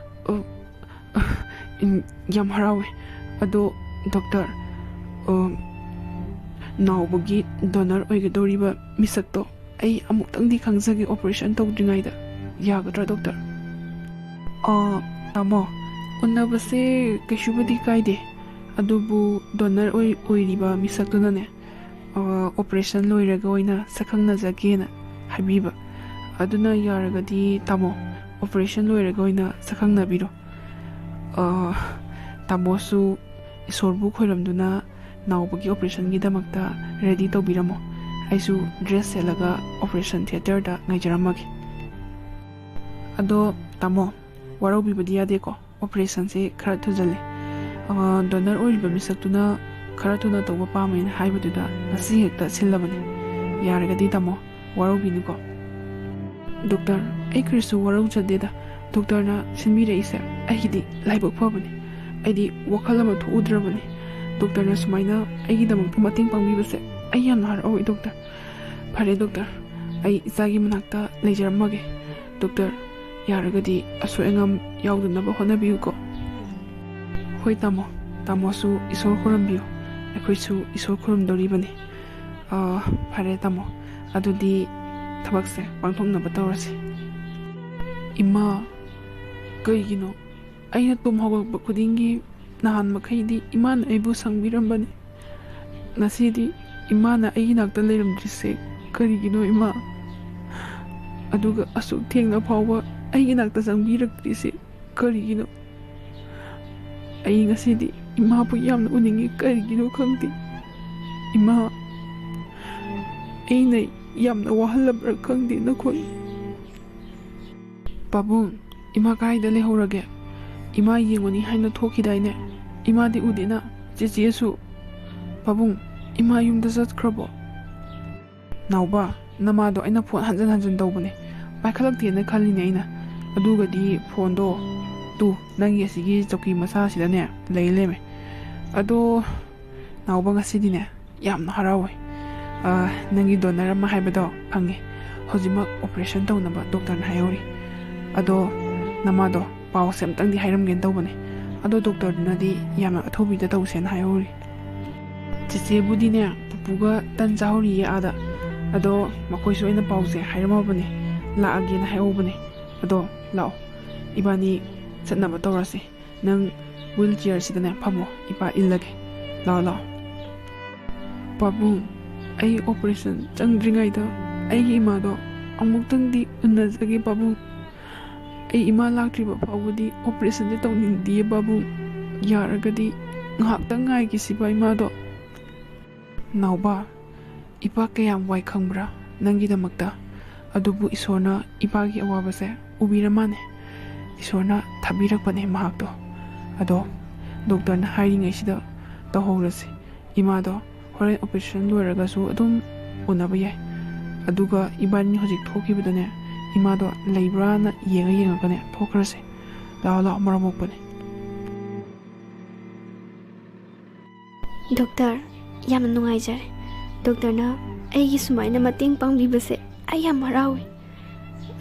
ꯑꯣ, ꯎꯝ, ꯌꯥꯝ ꯍꯔꯥꯎꯋꯦ꯫ ꯑꯗꯣ, ꯗꯣꯛꯇꯔ, ꯑꯣ, ꯅꯥꯎꯕꯒꯤ ꯗꯣꯅꯔ ꯑꯣꯏꯒꯗꯧꯔꯤꯕ ꯃꯤꯁꯛꯇꯣ ꯑꯩ ꯑꯃꯨꯛꯇꯪꯗꯤ ꯈꯪꯖꯒꯦ, ꯑꯣꯄꯔꯦꯁꯟ ꯇꯧꯗ꯭ꯔꯤꯉꯩꯗ꯫ ꯌꯥꯒꯗ꯭ꯔꯥ, ꯗꯣꯛꯇꯔ?" "ꯑ, ꯇꯥꯃꯣ, ꯎꯅꯕꯁꯦ ꯀꯩꯁꯨꯕꯨꯗꯤ ꯀꯥꯏꯗꯦ, ꯑꯗꯨꯕꯨ ꯗꯣꯅꯔ ꯑꯣꯏ-, ꯑꯣꯏꯔꯤꯕ ꯃꯤꯁꯛꯇꯨꯅꯅꯦ, ꯑ, ꯑꯣꯄꯔꯦꯁꯟ ꯂꯣꯏꯔꯒ ꯑꯣꯏꯅ ꯁꯛꯈꯪꯅꯖꯒꯦꯅ ꯍꯥꯏꯕꯤꯕ꯫ ꯑꯗꯨꯅ ꯌꯥꯔꯒꯗꯤ, ꯇꯥꯃꯣ, ꯑꯣꯄꯔꯦꯁꯟ ꯂꯣꯏꯔꯒ ꯑꯣꯏꯅ ꯁꯛꯈꯪꯅꯕꯤꯔꯣ꯫ ꯑ, ꯇꯥꯃꯣꯁꯨ ꯏꯁꯣꯔꯕꯨ ꯈꯣꯏꯔꯝꯗꯨꯅ ꯅꯥꯎꯕꯒꯤ ꯑꯣꯄꯔꯦꯁꯟꯒꯤꯗꯃꯛꯇ ꯔꯦꯗꯤ ꯇꯧꯕꯤꯔꯝꯃꯣ"꯫ ꯑꯩꯁꯨ ꯗ꯭ꯔꯦꯁ ꯁꯦꯠꯂꯒ ꯑꯣꯄꯔꯦꯁꯟ ꯊꯤꯌꯦꯇꯔꯗ ꯉꯥꯏꯖꯔꯝꯃꯒꯦ꯫ ꯑꯗꯣ ꯇꯥꯃꯣ, ꯋꯥꯔꯧꯕꯤꯕꯗꯤ ꯌꯥꯗꯦꯀꯣ, ꯑꯣꯄꯔꯦꯁꯟꯁꯦ ꯈꯔ ꯊꯨꯖꯜꯂꯦ꯫ ꯗꯣꯅꯔ ꯑꯣꯏꯔꯤꯕ ꯃꯤꯁꯛꯇꯨꯅ ꯈꯔ ꯊꯨꯅ ꯇꯧꯕ ꯄꯥꯝꯃꯦꯅ ꯍꯥꯏꯕꯗꯨꯗ ꯉꯁꯤ ꯍꯦꯛꯇ ꯁꯤꯜꯂꯕꯅꯤ꯫ ꯌꯥꯔꯒꯗꯤ ꯇꯥꯃꯣ, ꯋꯥꯔꯧꯕꯤꯅꯨꯀꯣ꯫ ꯗꯣꯛꯇꯔ, ꯑꯩ ꯀꯔꯤꯁꯨ ꯋꯥꯔꯧꯖꯗꯦꯗ꯫ ꯗꯣꯛꯇꯔꯅ ꯁꯤꯟꯕꯤꯔꯛꯏꯁꯦ ꯑꯩꯒꯤꯗꯤ ꯂꯥꯏꯕꯛ ꯐꯕꯅꯤ꯫ ꯑꯩꯗꯤ ꯋꯥꯈꯜ ꯑꯃ ꯊꯣꯛꯎꯗ꯭ꯔꯕꯅꯤ꯫ ꯗꯣꯛꯇꯔꯅ ꯁꯨꯃꯥꯏꯅ ꯑꯩꯒꯤꯗꯃꯛꯇ ꯃꯇꯦꯡ ꯄꯥꯡꯕꯤꯕꯁꯦ ꯑꯩ ꯌꯥꯝꯅ ꯍꯔꯥꯎꯏ ꯗꯣꯛꯇꯔ꯫ ꯐꯔꯦ ꯗꯣꯛꯇꯔ, ꯑꯩ ꯏꯆꯥꯒꯤ ꯃꯅꯥꯛꯇ ꯂꯩꯖꯔꯝꯃꯒꯦ꯫ ꯗꯣꯛꯇꯔ, ꯌꯥꯔꯒꯗꯤ ꯑꯁꯣꯏ ꯑꯉꯥꯝ ꯌꯥꯎꯗꯅꯕ ꯍꯣꯠꯅꯕꯤꯌꯨꯀꯣ꯫ ꯍꯣꯏ ꯇꯥꯃꯣ, ꯇꯥꯃꯣꯁꯨ ꯏꯁꯣꯔ ꯈꯨꯔꯨꯝꯕꯤꯌꯨ꯫ ꯑꯩꯈꯣꯏꯁꯨ ꯏꯁꯣꯔ ꯈꯨꯔꯨꯝꯗꯣꯔꯤꯕꯅꯤ꯫ ꯑꯥ, ꯐꯔꯦ ꯇꯥꯃꯣ, ꯑꯗꯨꯗꯤ ꯊꯕꯛꯁꯦ ꯄꯥꯡꯊꯣꯛꯅꯕ ꯇꯧꯔꯁꯤ꯫ ꯏꯃꯥ, ꯀꯩꯒꯤꯅꯣ ꯑꯩꯅ ꯇꯨꯝ ꯍꯧꯒꯠꯂꯛꯄ ꯈꯨꯗꯤꯡꯒꯤ ꯅꯍꯥꯟ ꯃꯈꯩꯗꯤ ꯏꯃꯥꯅ ꯑꯩꯕꯨ ꯁꯪꯕꯤꯔꯝꯕꯅꯤ꯫ ꯉꯁꯤꯗꯤ ꯏꯃꯥꯅ ꯑꯩꯒꯤ ꯅꯥꯛꯇ ꯂꯩꯔꯝꯗ꯭ꯔꯤꯁꯦ ꯀꯔꯤꯒꯤꯅꯣ ꯏꯃꯥ? ꯑꯗꯨꯒ ꯑꯁꯨꯛ ꯊꯦꯡꯅ ꯐꯥꯎꯕ ꯑꯩꯒꯤ ꯅꯥꯛꯇ ꯆꯪꯕꯤꯔꯛꯇ꯭ꯔꯤꯁꯦ ꯀꯔꯤꯒꯤꯅꯣ? ꯑꯩ ꯉꯁꯤꯗꯤ ꯏꯃꯥꯕꯨ ꯌꯥꯝꯅ ꯎꯅꯤꯡꯉꯤ, ꯀꯔꯤꯒꯤꯅꯣ ꯈꯪꯗꯦ꯫ ꯏꯃꯥ, ꯑꯩꯅ ꯌꯥꯝꯅ ꯋꯥꯍꯜꯂꯕ꯭ꯔꯥ ꯈꯪꯗꯦ ꯅꯈꯣꯏ꯫ ꯄꯥꯕꯨꯡ, ꯏꯃꯥ ꯀꯥꯏꯗ ꯂꯩꯍꯧꯔꯒꯦ? ꯏꯃꯥ ꯌꯦꯡꯉꯨꯅꯤ ꯍꯥꯏꯅ ꯊꯣꯛꯈꯤꯗꯥꯏꯅꯦ? ꯏꯃꯥꯗꯤ ꯎꯗꯦꯅ꯫ ꯆꯦꯆꯦꯁꯨ꯫ ꯄꯥꯕꯨꯡ, ꯏꯃꯥ ꯌꯨꯝꯗ ꯆꯠꯈ꯭ꯔꯕꯣ? ꯅꯥꯎꯕ, ꯅꯃꯥꯗꯣ ꯑꯩꯅ ꯐꯣꯟ ꯍꯟꯖꯟ ꯍꯟꯖꯟ ꯇꯧꯕꯅꯦ, ꯄꯥꯏꯈꯠꯂꯛꯇꯦꯅ ꯈꯜꯂꯤꯅꯦ ꯑꯩꯅ꯫ ꯑꯗꯨꯒꯗꯤ ꯐꯣꯟꯗꯣ ꯇꯨ ꯅꯪꯒꯤ ꯑꯁꯤꯒꯤ ꯆꯧꯀꯤ ꯃꯆꯥꯁꯤꯗꯅꯦ ꯂꯩ ꯂꯩꯔꯝꯃꯦ꯫ ꯑꯗꯣ ꯅꯥꯎꯕ, ꯉꯁꯤꯗꯤꯅꯦ ꯌꯥꯝꯅ ꯍꯔꯥꯎꯋꯦ꯫ ꯑꯥ, ꯅꯪꯒꯤ ꯗꯣꯅꯔ ꯑꯃ ꯍꯥꯏꯕꯗꯣ ꯐꯪꯉꯦ꯫ ꯍꯧꯖꯤꯛꯃꯛ ꯑꯣꯄꯔꯦꯁꯟ ꯇꯧꯅꯕ ꯗꯣꯛꯇꯔꯅ ꯍꯥꯏꯍꯧꯔꯤ꯫ ꯑꯗꯣ ꯅꯃꯥꯗꯣ ꯄꯥꯎꯁꯦ ꯑꯝꯇꯪꯗꯤ ꯍꯥꯏꯔꯝꯒꯦꯅ ꯇꯧꯕꯅꯦ꯫ ꯑꯗꯣ ꯗꯣꯛꯇꯔꯗꯨꯅꯗꯤ ꯌꯥꯝꯅ ꯑꯊꯨꯕꯤꯗ ꯇꯧꯁꯦꯅ ꯍꯥꯏꯍꯧꯔꯤ꯫ ꯆꯦꯆꯦꯕꯨꯗꯤꯅꯦ ꯄꯨꯄꯨꯒ ꯇꯟ ꯆꯥꯍꯧꯔꯤꯌꯦ ꯑꯥꯗ꯫ ꯑꯗꯣ ꯃꯈꯣꯏꯁꯨ ꯑꯩꯅ ꯄꯥꯎꯁꯦ ꯍꯥꯏꯔꯝꯃꯕꯅꯦ, ꯂꯥꯛꯑꯒꯦꯅ ꯍꯥꯏꯍꯧꯕꯅꯦ꯫ ꯑꯗꯣ ꯂꯥꯛꯑꯣ, ꯏꯕꯥꯅꯤ ꯆꯠꯅꯕ ꯇꯧꯔꯁꯦ꯫ ꯅꯪ ꯋꯤꯜ ꯆꯤꯌꯔꯁꯤꯗꯅꯦ ꯐꯝꯃꯣ, ꯏꯄꯥ ꯏꯜꯂꯒꯦ꯫ ꯂꯥꯛꯑꯣ, ꯂꯥꯛꯑꯣ꯫ ꯄꯥꯕꯨꯡ, ꯑꯩ ꯑꯣꯄꯔꯦꯁꯟ ꯆꯪꯗ꯭ꯔꯤꯉꯩꯗ ꯑꯩꯒꯤ ꯏꯃꯥꯗꯣ ꯑꯃꯨꯛꯇꯪꯗꯤ ꯎꯅꯖꯒꯦ ꯄꯥꯕꯨꯡ꯫ ꯑꯩ ꯏꯃꯥ ꯂꯥꯛꯇ꯭ꯔꯤꯕ ꯐꯥꯎꯕꯗꯤ ꯑꯣꯄꯔꯦꯁꯟꯁꯦ ꯇꯧꯅꯤꯡꯗꯤꯌꯦ ꯄꯥꯕꯨꯡ꯫ ꯌꯥꯔꯒꯗꯤ ꯉꯥꯏꯍꯥꯛꯇꯪ ꯉꯥꯏꯈꯤꯁꯤꯕ ꯏꯃꯥꯗꯣ꯫ ꯅꯥꯎꯕ, ꯏꯄꯥ ꯀꯌꯥꯝ ꯋꯥꯏ ꯈꯪꯕ꯭ꯔꯥ ꯅꯪꯒꯤꯗꯃꯛꯇ? ꯑꯗꯨꯕꯨ ꯏꯁꯣꯔꯅ ꯏꯄꯥꯒꯤ ꯑꯋꯥꯕꯁꯦ ꯎꯕꯤꯔ ꯃꯥꯅꯦ꯫ ꯏꯁꯣꯔꯅ ꯊꯥꯕꯤꯔꯛꯄꯅꯦ ꯃꯍꯥꯛꯇꯣ꯫ ꯑꯗꯣ ꯗꯣꯛꯇꯔꯅ ꯍꯥꯏꯔꯤꯉꯩꯁꯤꯗ ꯇꯧꯍꯧꯔꯁꯤ꯫ ꯏꯃꯥꯗꯣ ꯍꯣꯔꯦꯟ ꯑꯣꯄꯔꯦꯁꯟ ꯂꯣꯏꯔꯒꯁꯨ ꯑꯗꯨꯝ ꯎꯅꯕ ꯌꯥꯏ꯫ ꯑꯗꯨꯒ ꯏꯕꯥꯅꯤ ꯍꯧꯖꯤꯛ ꯊꯣꯛꯈꯤꯕꯗꯅꯦ, ꯏꯃꯥꯗꯣ ꯂꯩꯕ꯭ꯔꯥꯅ ꯌꯦꯡꯉ ꯌꯦꯡꯉꯒꯅꯦ ꯊꯣꯛꯈ꯭ꯔꯁꯦ꯫ ꯂꯥꯛꯑꯣ, ꯂꯥꯛꯑꯣ, ꯃꯔꯝ ꯃꯣꯛꯄꯅꯦ꯫ ꯗꯣꯛꯇꯔ, ꯌꯥꯝꯅ ꯅꯨꯡꯉꯥꯏꯖꯔꯦ꯫ ꯗꯣꯛꯇꯔꯅ ꯑꯩꯒꯤ ꯁꯨꯃꯥꯏꯅ ꯃꯇꯦꯡ ꯄꯥꯡꯕꯤꯕꯁꯦ ꯑꯩ ꯌꯥꯝ ꯍꯔꯥꯎꯏ꯫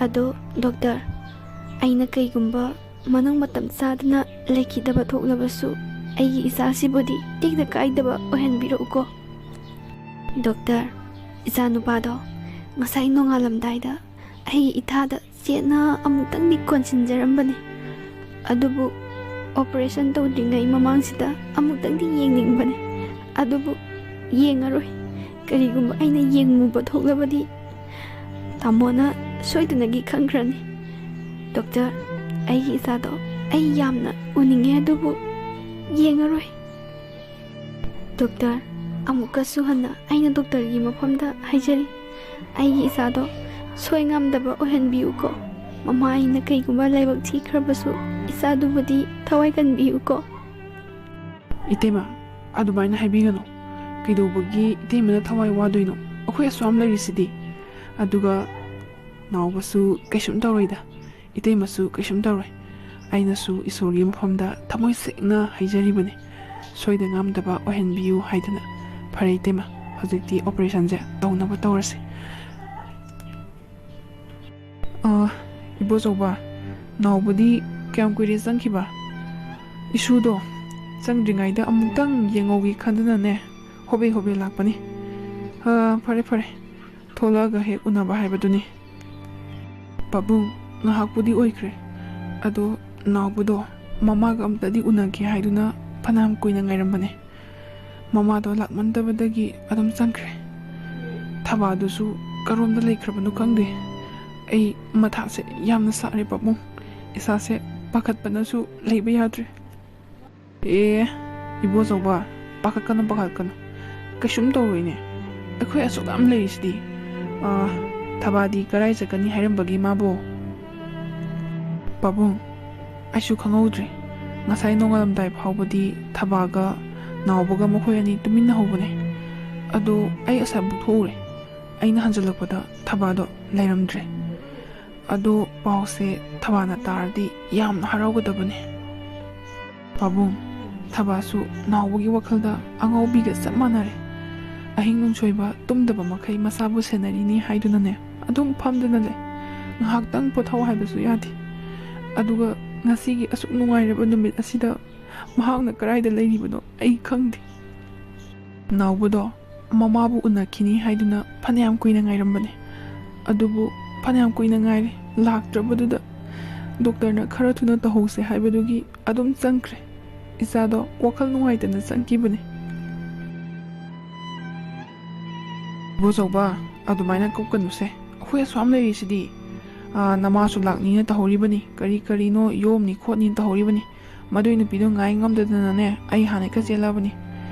ꯑꯗꯣ ꯗꯣꯛꯇꯔ, ꯑꯩꯅ ꯀꯩꯒꯨꯝꯕ ꯃꯅꯨꯡ ꯃꯇꯝ ꯆꯥꯗꯅ ꯂꯩꯈꯤꯗꯕ ꯊꯣꯛꯂꯕꯁꯨ, ꯑꯩꯒꯤ ꯏꯆꯥꯁꯤꯕꯨꯗꯤ ꯇꯦꯛꯇ ꯀꯥꯏꯗꯕ ꯑꯣꯏꯍꯟꯕꯤꯔꯛꯎꯀꯣ꯫ ꯗꯣꯛꯇꯔ, ꯏꯆꯥꯅꯨꯄꯥꯗꯣ ꯉꯁꯥꯏ ꯅꯣꯡꯉꯥꯜꯂꯝꯗꯥꯏꯗ ꯑꯩꯒꯤ ꯏꯊꯥꯗ ꯆꯦꯠꯅ ꯑꯃꯨꯛꯇꯪꯗꯤ ꯀꯣꯟꯁꯤꯟꯖꯔꯝꯕꯅꯤ꯫ ꯑꯗꯨꯕꯨ ꯑꯣꯄꯔꯦꯁꯟ ꯇꯧꯗ꯭ꯔꯤꯉꯩ ꯃꯃꯥꯡꯁꯤꯗ ꯑꯃꯨꯛꯇꯪꯗꯤ ꯌꯦꯡꯅꯤꯡꯕꯅꯤ꯫ ꯑꯗꯨꯕꯨ ꯌꯦꯡꯉꯔꯣꯏ꯫ ꯀꯔꯤꯒꯨꯝꯕ ꯑꯩꯅ ꯌꯦꯡꯉꯨꯕ ꯊꯣꯛꯂꯕꯗꯤ ꯇꯥꯃꯣꯅ ꯁꯣꯏꯗꯅꯒꯤ ꯈꯪꯈ꯭ꯔꯅꯤ꯫ ꯗꯣꯛꯇꯔ, ꯑꯩꯒꯤ ꯏꯆꯥꯗꯣ ꯑꯩ ꯌꯥꯝꯅ ꯎꯅꯤꯡꯉꯦ, ꯑꯗꯨꯕꯨ ꯌꯦꯡꯉꯔꯣꯏ꯫ ꯗꯣꯛꯇꯔ, ꯑꯃꯨꯛꯀꯁꯨ ꯍꯟꯅ ꯑꯩꯅ ꯗꯣꯛꯇꯔꯒꯤ ꯃꯐꯝꯗ ꯍꯥꯏꯖꯔꯤ, ꯑꯩꯒꯤ ꯏꯆꯥꯗꯣ ꯁꯣꯏ ꯉꯥꯝꯗꯕ ꯑꯣꯏꯍꯟꯕꯤꯌꯨꯀꯣ꯫ ꯃꯃꯥ ꯑꯩꯅ ꯀꯩꯒꯨꯝꯕ ꯂꯥꯏꯕꯛ ꯊꯤꯈ꯭ꯔꯕꯁꯨ, ꯏꯆꯥꯗꯨꯕꯨꯗꯤ ꯊꯋꯥꯏ ꯀꯟꯕꯤꯌꯨꯀꯣ꯫ ꯏꯇꯩꯃ, ꯑꯗꯨꯃꯥꯏꯅ ꯍꯥꯏꯕꯤꯒꯅꯨ꯫ ꯀꯩꯗꯧꯕꯒꯤ ꯏꯇꯩꯃꯅ ꯊꯋꯥꯏ ꯋꯥꯗꯣꯏꯅꯣ? ꯑꯩꯈꯣꯏ ꯑꯁꯨꯛ ꯌꯥꯝ ꯂꯩꯔꯤꯁꯤꯗꯤ꯫ ꯑꯗꯨꯒ ꯅꯥꯎꯕꯁꯨ ꯀꯩꯁꯨꯝ ꯇꯧꯔꯣꯏꯗ꯫ ꯏꯇꯩꯃꯁꯨ ꯀꯩꯁꯨꯝ ꯇꯧꯔꯣꯏ꯫ ꯑꯩꯅꯁꯨ ꯏꯁꯣꯔꯒꯤ ꯃꯐꯝꯗ ꯊꯃꯣꯏ ꯁꯦꯡꯅ ꯍꯥꯏꯖꯔꯤꯕꯅꯤ, ꯁꯣꯏꯗ ꯉꯥꯝꯗꯕ ꯑꯣꯏꯍꯟꯕꯤꯌꯨ ꯍꯥꯏꯗꯅ꯫ ꯐꯔꯦ ꯏꯇꯩꯃ, ꯍꯧꯖꯤꯛꯇꯤ ꯑꯣꯄꯔꯦꯁꯟꯁꯦ ꯇꯧꯅꯕ ꯇꯧꯔꯁꯤ꯫ ꯑ, ꯏꯕꯣꯆꯧꯕ, ꯅꯥꯎꯕꯗꯤ ꯀꯌꯥꯝ ꯀꯨꯏꯔꯦ ꯆꯪꯈꯤꯕ? ꯏꯁꯨꯗꯣ ꯆꯪꯗ꯭ꯔꯤꯉꯩꯗ ꯑꯃꯨꯛꯇꯪ ꯌꯦꯡꯍꯧꯒꯦ ꯈꯟꯗꯨꯅꯅꯦ, ꯍꯣꯕꯦ ꯍꯣꯕꯦ ꯂꯥꯛꯄꯅꯤ꯫ ꯑ, ꯐꯔꯦ ꯐꯔꯦ, ꯊꯣꯛꯂꯛꯑꯒ ꯍꯦꯛ ꯎꯅꯕ ꯍꯥꯏꯕꯗꯨꯅꯤ꯫ ꯄꯥꯕꯨꯡ, ꯉꯥꯏꯍꯥꯛꯄꯨꯗꯤ ꯑꯣꯏꯈ꯭ꯔꯦ, ꯑꯗꯣ ꯅꯥꯎꯕꯗꯣ ꯃꯃꯥꯒ ꯑꯝꯇꯗꯤ ꯎꯅꯒꯦ ꯍꯥꯏꯗꯨꯅ ꯐꯅꯌꯥꯝ ꯀꯨꯏꯅ ꯉꯥꯏꯔꯝꯕꯅꯦ꯫ ꯃꯃꯥꯗꯣ ꯂꯥꯛꯃꯟꯗꯕꯗꯒꯤ ꯑꯗꯨꯝ ꯆꯪꯈ꯭ꯔꯦ꯫ ꯊꯕꯥꯗꯨꯁꯨ ꯀꯔꯣꯝꯗ ꯂꯩꯈ꯭ꯔꯕꯅꯣ ꯈꯪꯗꯦ꯫ ꯑꯩ ꯃꯊꯥꯁꯦ ꯌꯥꯝꯅ ꯁꯥꯔꯦ ꯄꯥꯕꯨꯡ꯫ ꯏꯁꯥꯁꯦ ꯄꯥꯈꯠꯄꯅꯁꯨ ꯂꯩꯕ ꯌꯥꯗ꯭ꯔꯦ꯫ ꯑꯦ, ꯏꯕꯣꯆꯧꯕ, ꯄꯥꯈꯠꯀꯅꯨ, ꯄꯥꯈꯠꯀꯅꯨ꯫ ꯀꯩꯁꯨꯝ ꯇꯧꯔꯣꯏꯅꯦ꯫ ꯑꯩꯈꯣꯏ ꯑꯁꯨꯛ ꯌꯥꯝ ꯂꯩꯔꯤꯁꯤꯗꯤ꯫ ꯑꯥ, ꯊꯕꯥꯗꯤ ꯀꯔꯥꯏ ꯆꯠꯀꯅꯤ ꯍꯥꯏꯔꯝꯕꯒꯦ ꯃꯥꯕꯣ? ꯄꯥꯕꯨꯡ, ꯑꯩꯁꯨ ꯈꯪꯍꯧꯗ꯭ꯔꯦ꯫ ꯉꯁꯥꯏ ꯅꯣꯡꯉꯥꯜꯂꯝꯗꯥꯏ ꯐꯥꯎꯕꯗꯤ ꯊꯕꯥꯒ ꯅꯥꯎꯕꯒ ꯃꯈꯣꯏ ꯑꯅꯤ ꯇꯨꯃꯤꯟꯅ ꯍꯧꯕꯅꯦ꯫ ꯑꯗꯣ ꯑꯩ ꯑꯁꯥꯏꯕꯨꯛ ꯊꯣꯛꯎꯔꯦ꯫ ꯑꯩꯅ ꯍꯟꯖꯜꯂꯛꯄꯗ ꯊꯕꯥꯗꯣ ꯂꯩꯔꯝꯗ꯭ꯔꯦ꯫ ꯑꯗꯣ ꯄꯥꯎꯁꯦ ꯊꯕꯥꯅ ꯇꯥꯔꯗꯤ ꯌꯥꯝꯅ ꯍꯔꯥꯎꯒꯗꯕꯅꯦ꯫ ꯄꯥꯕꯨꯡ, ꯊꯕꯥꯁꯨ ꯅꯥꯎꯕꯒꯤ ꯋꯥꯈꯜꯗ ꯑꯉꯥꯎꯕꯤꯒ ꯆꯞ ꯃꯥꯟꯅꯔꯦ꯫ ꯑꯍꯤꯡ ꯅꯨꯡꯁꯣꯏꯕ ꯇꯨꯝꯗꯕ ꯃꯈꯩ ꯃꯁꯥꯕꯨ ꯁꯦꯟꯅꯔꯤꯅꯤ ꯍꯥꯏꯗꯨꯅꯅꯦ, ꯑꯗꯨꯝ ꯐꯝꯗꯨꯅ ꯂꯩ꯫ ꯉꯥꯏꯍꯥꯛꯇꯪ ꯄꯣꯊꯥꯎ ꯍꯥꯏꯕꯁꯨ ꯌꯥꯗꯦ꯫ ꯑꯗꯨꯒ ꯉꯁꯤꯒꯤ ꯑꯁꯨꯛ ꯅꯨꯡꯉꯥꯏꯔꯕ ꯅꯨꯃꯤꯠ ꯑꯁꯤꯗ ꯃꯍꯥꯛꯅ ꯀꯗꯥꯏꯗ ꯂꯩꯔꯤꯕꯅꯣ ꯑꯩ ꯈꯪꯗꯦ꯫ ꯅꯥꯎꯕꯗꯣ ꯃꯃꯥꯕꯨ ꯎꯅꯈꯤꯅꯤ ꯍꯥꯏꯗꯨꯅ ꯐꯅꯌꯥꯝ ꯀꯨꯏꯅ ꯉꯥꯏꯔꯝꯕꯅꯦ꯫ ꯑꯗꯨꯕꯨ ꯐꯅꯌꯥꯝ ꯀꯨꯏꯅ ꯉꯥꯏꯔꯦ, ꯂꯥꯛꯇ꯭ꯔꯕꯗꯨꯗ ꯗꯣꯛꯇꯔꯅ ꯈꯔ ꯊꯨꯅ ꯇꯧꯍꯧꯁꯦ ꯍꯥꯏꯕꯗꯨꯒꯤ ꯑꯗꯨꯝ ꯆꯪꯈ꯭ꯔꯦ꯫ ꯏꯆꯥꯗꯣ ꯋꯥꯈꯜ ꯅꯨꯡꯉꯥꯏꯇꯅ ꯆꯪꯈꯤꯕꯅꯦ꯫ ꯏꯕꯣꯆꯧꯕ, ꯑꯗꯨꯃꯥꯏꯅ ꯀꯞꯀꯅꯨꯁꯦ꯫ ꯑꯩꯈꯣꯏ ꯑꯁꯨꯛ ꯌꯥꯝ ꯂꯩꯔꯤꯁꯤꯗꯤ꯫ ꯑꯥ, ꯅꯃꯥꯁꯨ ꯂꯥꯛꯅꯤꯅ ꯇꯧꯍꯧꯔꯤꯕꯅꯤ, ꯀꯔꯤ ꯀꯔꯤꯅꯣ ꯌꯣꯝꯅꯤ ꯈꯣꯠꯅꯤ ꯇꯧꯍꯧꯔꯤꯕꯅꯤ꯫ ꯃꯗꯨꯏ ꯅꯨꯄꯤꯗꯣ ꯉꯥꯏ ꯉꯝꯗꯗꯅꯅꯦ, ꯑꯩ ꯍꯥꯟꯅ ꯍꯦꯛꯇ ꯆꯦꯜꯂꯕꯅꯤ꯫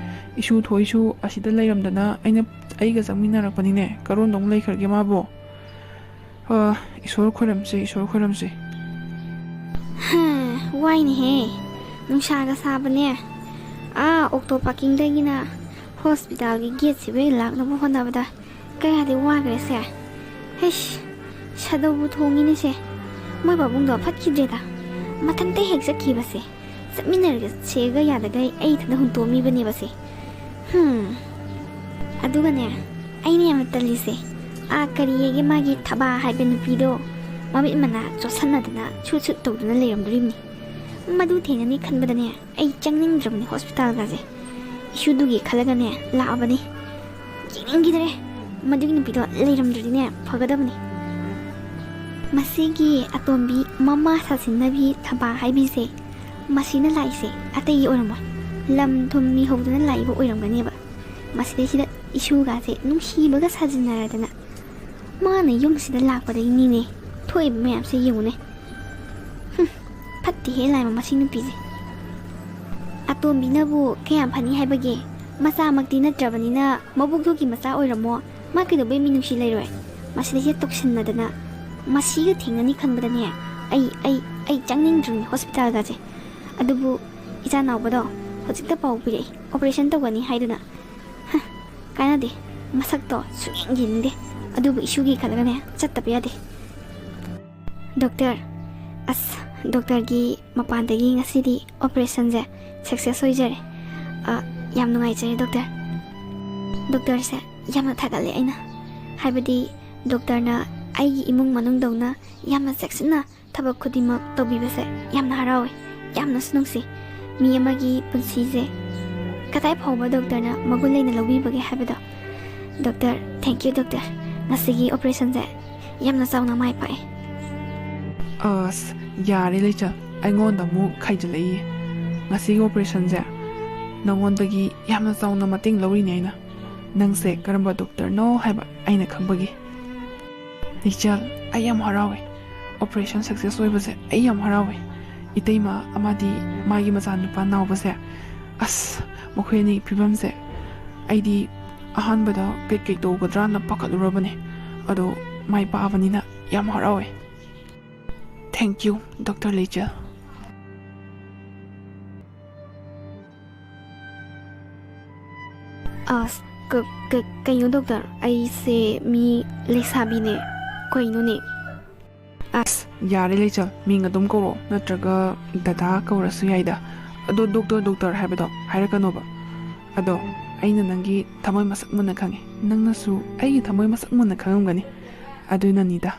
ꯏꯁꯨ ꯊꯣꯏꯁꯨ ꯑꯁꯤꯗ ꯂꯩꯔꯝꯗꯅ ꯑꯩꯅ, ꯑꯩꯒ ꯆꯪꯃꯤꯟꯅꯔꯛꯄꯅꯤꯅꯦ꯫ ꯀꯔꯣꯟꯗ ꯑꯃꯨꯛ ꯂꯩꯈ꯭ꯔꯒꯦ ꯃꯥꯕꯣ? ꯑ, ꯏꯁꯣꯔ ꯈꯣꯏꯔꯝꯁꯦ, ꯏꯁꯣꯔ ꯈꯣꯏꯔꯝꯁꯦ꯫ ꯍꯥ, ꯋꯥꯏꯅꯦꯍꯦ꯫ ꯅꯨꯡꯁꯥꯒ ꯁꯥꯕꯅꯦ꯫ ꯑꯥ, ꯑꯣꯛꯇꯣ ꯄꯥꯔꯀꯤꯡꯗꯒꯤꯅ ꯍꯣꯁꯄꯤꯇꯥꯜꯒꯤ ꯒꯦꯠꯁꯤꯕꯨ ꯂꯥꯛꯅꯕ ꯍꯣꯠꯅꯕꯗ ꯀꯌꯥꯗꯤ ꯋꯥꯈ꯭ꯔꯦꯁꯦ꯫ ꯍꯩꯁ, ꯁꯥꯗꯧꯕꯨ ꯊꯣꯡꯉꯤꯅꯦꯁꯦ꯫ ꯃꯣꯏ ꯄꯥꯕꯨꯡꯗꯣ ꯐꯠꯈꯤꯗ꯭ꯔꯦꯗ꯫ ꯃꯊꯟꯇ ꯍꯦꯛ ꯆꯠꯈꯤꯕꯁꯦ꯫ ꯆꯠꯃꯤꯟꯅꯔꯒꯦꯁꯦꯒ ꯌꯥꯗꯈꯩ ꯑꯩ ꯏꯊꯟꯇ ꯍꯨꯟꯇꯣꯛꯑꯝꯃꯤꯕꯅꯦꯕꯁꯦ꯫ ꯍꯝ꯫ ꯑꯗꯨꯒꯅꯦ, ꯑꯩꯅ ꯌꯥꯝꯅ ꯇꯜꯂꯤꯁꯦ, ꯑꯥ, ꯀꯔꯤꯌꯦꯒꯦ, ꯃꯥꯒꯤ ꯊꯕꯥ ꯍꯥꯏꯕ ꯅꯨꯄꯤꯗꯣ, ꯃꯃꯤꯠ ꯃꯅꯥ ꯆꯣꯠꯁꯟꯅꯗꯅ ꯁꯨꯠ ꯁꯨꯠ ꯇꯧꯗꯨꯅ ꯂꯩꯔꯝꯗꯣꯔꯤꯕꯅꯤ꯫ ꯃꯗꯨ ꯊꯦꯡꯅꯅꯤ ꯈꯟꯕꯗꯅꯦ, ꯑꯩ ꯆꯪꯅꯤꯡꯗ꯭ꯔꯕꯅꯤ ꯍꯣꯁꯄꯤꯇꯥꯜꯒꯁꯦ꯫ ꯏꯁꯨꯗꯨꯒꯤ ꯈꯜꯂꯒꯅꯦ ꯂꯥꯛꯑꯕꯅꯤ꯫ ꯌꯦꯡꯅꯤꯡꯈꯤꯗ꯭ꯔꯦ꯫ ꯃꯗꯨꯒꯤ ꯅꯨꯄꯤꯗꯣ ꯂꯩꯔꯝꯗ꯭ꯔꯗꯤꯅꯦ ꯐꯒꯗꯕꯅꯤ꯫ ꯃꯁꯤꯒꯤ ꯑꯇꯣꯝꯕꯤ ꯃꯃꯥ ꯁꯥꯁꯤꯟꯅꯕꯤ ꯊꯕꯥ ꯍꯥꯏꯕꯤꯁꯦ, ꯃꯁꯤꯅ ꯂꯥꯛꯏꯁꯦ ꯑꯇꯩꯒꯤ ꯑꯣꯏꯔꯝꯃꯣꯏ꯫ ꯂꯝ ꯊꯨꯝ ꯃꯤꯍꯧꯗꯅ ꯂꯥꯛꯏꯕ ꯑꯣꯏꯔꯝꯒꯅꯦꯕ꯫ ꯃꯁꯤꯗꯩꯁꯤꯗ ꯏꯁꯨꯒꯥꯁꯦ ꯅꯨꯡꯁꯤꯕꯒ ꯁꯥꯖꯤꯟꯅꯔꯗꯅ ꯃꯥꯅ ꯌꯨꯝꯁꯤꯗ ꯂꯥꯛꯄꯗꯒꯤꯅꯤꯅꯦ ꯊꯣꯛꯏꯕ ꯃꯌꯥꯝꯁꯦ ꯌꯦꯡꯉꯨꯅꯦ꯫ ꯍꯨꯝ, ꯐꯠꯇꯦꯍꯦ ꯂꯥꯏꯃ ꯃꯁꯤ ꯅꯨꯄꯤꯁꯦ꯫ ꯑꯇꯣꯝꯕꯤꯅꯕꯨ ꯀꯌꯥꯝ ꯐꯅꯤ ꯍꯥꯏꯕꯒꯦ? ꯃꯆꯥꯃꯛꯇꯤ ꯅꯠꯇ꯭ꯔꯕꯅꯤꯅ ꯃꯕꯣꯛꯇꯨꯒꯤ ꯃꯆꯥ ꯑꯣꯏꯔꯝꯃꯣ꯫ ꯃꯥ ꯀꯩꯗꯧꯕꯩ ꯃꯤꯅꯨꯡꯁꯤ ꯂꯩꯔꯣꯏ? ꯃꯁꯤꯗꯩꯁꯤꯗ ꯇꯣꯛꯁꯤꯟꯅꯗꯅ ꯃꯁꯤꯒ ꯊꯦꯡꯅꯅꯤ ꯈꯟꯕꯗꯅꯦ ꯑꯩ, ꯑꯩ, ꯑꯩ ꯆꯪꯅꯤꯡꯗ꯭ꯔꯤꯅꯤ ꯍꯣꯁꯄꯤꯇꯥꯜꯒꯁꯦ꯫ ꯑꯗꯨꯕꯨ ꯏꯆꯥ ꯅꯥꯎꯕꯗꯣ ꯍꯧꯖꯤꯛꯇ ꯄꯥꯎ ꯄꯤꯔꯛꯏ, ꯑꯣꯄꯔꯦꯁꯟ ꯇꯧꯒꯅꯤ ꯍꯥꯏꯗꯨꯅ꯫ ꯍ, ꯀꯥꯟꯅꯗꯦ, ꯃꯁꯛꯇꯣ ꯁꯨꯛꯌꯦꯡ ꯌꯦꯡꯅꯤꯡꯗꯦ꯫ ꯑꯗꯨꯕꯨ ꯏꯁꯨꯒꯤ ꯈꯜꯂꯒꯅꯦ ꯆꯠꯇꯕ ꯌꯥꯗꯦ꯫ ꯗꯣꯛꯇꯔ, ꯑꯁ, ꯗꯣꯛꯇꯔꯒꯤ ꯃꯄꯥꯟꯗꯒꯤ ꯉꯁꯤꯗꯤ ꯑꯣꯄꯔꯦꯁꯟꯁꯦ ꯁꯛꯁꯦꯁ ꯑꯣꯏꯖꯔꯦ꯫ ꯑ, ꯌꯥꯝ ꯅꯨꯡꯉꯥꯏꯖꯔꯦ ꯗꯣꯛꯇꯔ꯫ ꯗꯣꯛꯇꯔꯁꯦ ꯌꯥꯝꯅ ꯊꯥꯒꯠꯂꯦ ꯑꯩꯅ꯫ ꯍꯥꯏꯕꯗꯤ ꯗꯣꯛꯇꯔꯅ ꯑꯩꯒꯤ ꯏꯃꯨꯡ ꯃꯅꯨꯡꯗꯧꯅ ꯌꯥꯝꯅ ꯆꯦꯛꯁꯤꯟꯅ ꯊꯕꯛ ꯈꯨꯗꯤꯡꯃꯛ ꯇꯧꯕꯤꯕꯁꯦ ꯌꯥꯝꯅ ꯍꯔꯥꯎꯋꯦ, ꯌꯥꯝꯅꯁꯨ ꯅꯨꯡꯁꯤ꯫ ꯃꯤ ꯑꯃꯒꯤ ꯄꯨꯟꯁꯤꯁꯦ ꯀꯗꯥꯏ ꯐꯥꯎꯕ ꯗꯣꯛꯇꯔꯅ ꯃꯒꯨꯟ ꯂꯩꯅ ꯂꯧꯕꯤꯕꯒꯦ ꯍꯥꯏꯕꯗꯣ꯫ Doctor, thank you doctor. ꯉꯁꯤꯒꯤ ꯑꯣꯄꯔꯦꯁꯟꯁꯦ ꯌꯥꯝꯅ ꯆꯥꯎꯅ ꯃꯥꯏ ꯄꯥꯛꯑꯦ꯫ ꯑꯁ, ꯌꯥꯔꯦ ꯂꯩꯆꯜ, ꯑꯩꯉꯣꯟꯗ ꯑꯃꯨꯛ ꯈꯥꯏꯖꯤꯜꯂꯛꯏ꯫ ꯉꯁꯤꯒꯤ ꯑꯣꯄꯔꯦꯁꯟꯁꯦ ꯅꯉꯣꯟꯗꯒꯤ ꯌꯥꯝꯅ ꯆꯥꯎꯅ ꯃꯇꯦꯡ ꯂꯧꯔꯤꯅꯦ ꯑꯩꯅ꯫ ꯅꯪꯁꯦ ꯀꯔꯝꯕ ꯗꯣꯛꯇꯔꯅꯣ ꯍꯥꯏꯕ ꯑꯩꯅ ꯈꯪꯕꯒꯤ꯫ ꯂꯩꯆꯜ, ꯑꯩ ꯌꯥꯝ ꯍꯔꯥꯎꯋꯦ꯫ ꯑꯣꯄꯔꯦꯁꯟ ꯁꯛꯁꯦꯁ ꯑꯣꯏꯕꯁꯦ ꯑꯩ ꯌꯥꯝ ꯍꯔꯥꯎꯋꯦ꯫ ꯏꯇꯩꯃ ꯑꯃꯗꯤ ꯃꯥꯒꯤ ꯃꯆꯥꯅꯨꯄꯥ ꯅꯥꯎꯕꯁꯦ, ꯑꯁ, ꯃꯈꯣꯏ ꯑꯅꯤ ꯐꯤꯕꯝꯁꯦ ꯑꯩꯗꯤ ꯑꯍꯥꯟꯕꯗ ꯀꯩꯀꯩ ꯇꯧꯒꯗ꯭ꯔꯥꯅ ꯄꯥꯈꯠꯂꯨꯔꯕꯅꯦ꯫ ꯑꯗꯣ ꯃꯥꯏ ꯄꯥꯛꯑꯕꯅꯤꯅ ꯌꯥꯝ ꯍꯔꯥꯎꯋꯦ꯫ Thank you doctor Leichel. ꯑꯁ, ꯀ- ꯀ- ꯀꯩꯅꯣ ꯗꯣꯛꯇꯔ, ꯑꯩꯁꯦ ꯃꯤ ꯂꯩꯁꯥꯕꯤꯅꯦ꯫ ꯀꯩꯅꯣꯅꯦ? ꯑꯁ, ꯌꯥꯔꯦ ꯂꯩꯆꯦꯜ, ꯃꯤꯡ ꯑꯗꯨꯝ ꯀꯧꯔꯣ, ꯅꯠꯇ꯭ꯔꯒ ꯗꯗꯥ ꯀꯧꯔꯁꯨ ꯌꯥꯏꯗ꯫ ꯑꯗꯣ ꯗꯣꯛꯇꯔ, ꯗꯣꯛꯇꯔ ꯍꯥꯏꯕꯗꯣ ꯍꯥꯏꯔꯛꯀꯅꯣꯕ꯫ ꯑꯗꯣ ꯑꯩꯅ ꯅꯪꯒꯤ ꯊꯃꯣꯏ ꯃꯁꯛ ꯃꯨꯟꯅ ꯈꯪꯉꯦ, ꯅꯪꯅꯁꯨ ꯑꯩꯒꯤ ꯊꯃꯣꯏ ꯃꯁꯛ ꯃꯨꯟꯅ ꯈꯪꯉꯝꯒꯅꯤ꯫ ꯑꯗꯨꯅꯅꯤꯗ꯫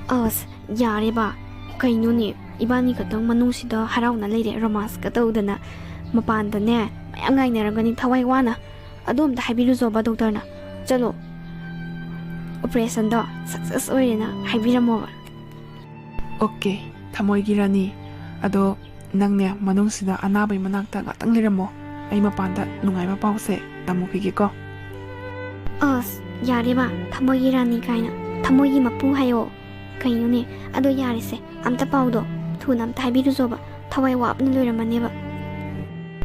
ꯑꯁ, ꯌꯥꯔꯦꯕ꯫ ꯀꯩꯅꯣꯅꯦ, ꯏꯕꯥꯅꯤ ꯈꯛꯇꯪ ꯃꯅꯨꯡꯁꯤꯗ ꯍꯔꯥꯎꯅ ꯂꯩꯔꯦ, ꯔꯣꯃꯥꯟꯁꯀ ꯇꯧꯗꯅ꯫ ꯃꯄꯥꯟꯗꯅꯦ ꯃꯌꯥꯝ ꯉꯥꯏꯅꯔꯝꯒꯅꯤ ꯊꯋꯥꯏ ꯋꯥꯅ꯫ ꯑꯗꯨ ꯑꯝꯇ ꯍꯥꯏꯕꯤꯔꯨꯆꯣꯕ ꯗꯣꯛꯇꯔꯅ꯫ ꯆꯠꯂꯣ, ꯑꯣꯄꯔꯦꯁꯟꯗꯣ ꯁꯛꯁꯦꯁ ꯑꯣꯏꯔꯦꯅ ꯍꯥꯏꯕꯤꯔꯝꯃꯣꯕ꯫ ꯑꯣꯀꯦ, ꯊꯃꯣꯏꯒꯤ ꯔꯥꯅꯤ꯫ ꯑꯗꯣ ꯅꯪꯅꯦ ꯃꯅꯨꯡꯁꯤꯗ ꯑꯅꯥꯕꯩ ꯃꯅꯥꯛꯇ ꯉꯥꯛꯇꯪ ꯂꯩꯔꯝꯃꯣ꯫ ꯑꯩ ꯃꯄꯥꯟꯗ ꯅꯨꯡꯉꯥꯏꯕ ꯄꯥꯎꯁꯦ ꯇꯝꯃꯨꯈꯤꯒꯦꯀꯣ꯫ ꯑꯁ, ꯌꯥꯔꯦꯕ, ꯊꯃꯣꯏꯒꯤ ꯔꯥꯅꯤ ꯀꯥꯏꯅ꯫ ꯊꯃꯣꯏꯒꯤ ꯃꯄꯨ ꯍꯥꯏꯌꯣ꯫ ꯀꯩꯅꯣꯅꯦ? ꯑꯗꯣ ꯌꯥꯔꯦꯁꯦ, ꯑꯝꯇ ꯄꯥꯎꯗꯣ ꯊꯨꯅ ꯑꯝꯇ ꯍꯥꯏꯕꯤꯔꯨꯆꯣꯕ꯫ ꯊꯋꯥꯏ ꯋꯥꯕꯅ ꯂꯣꯏꯔꯝꯃꯅꯦꯕ꯫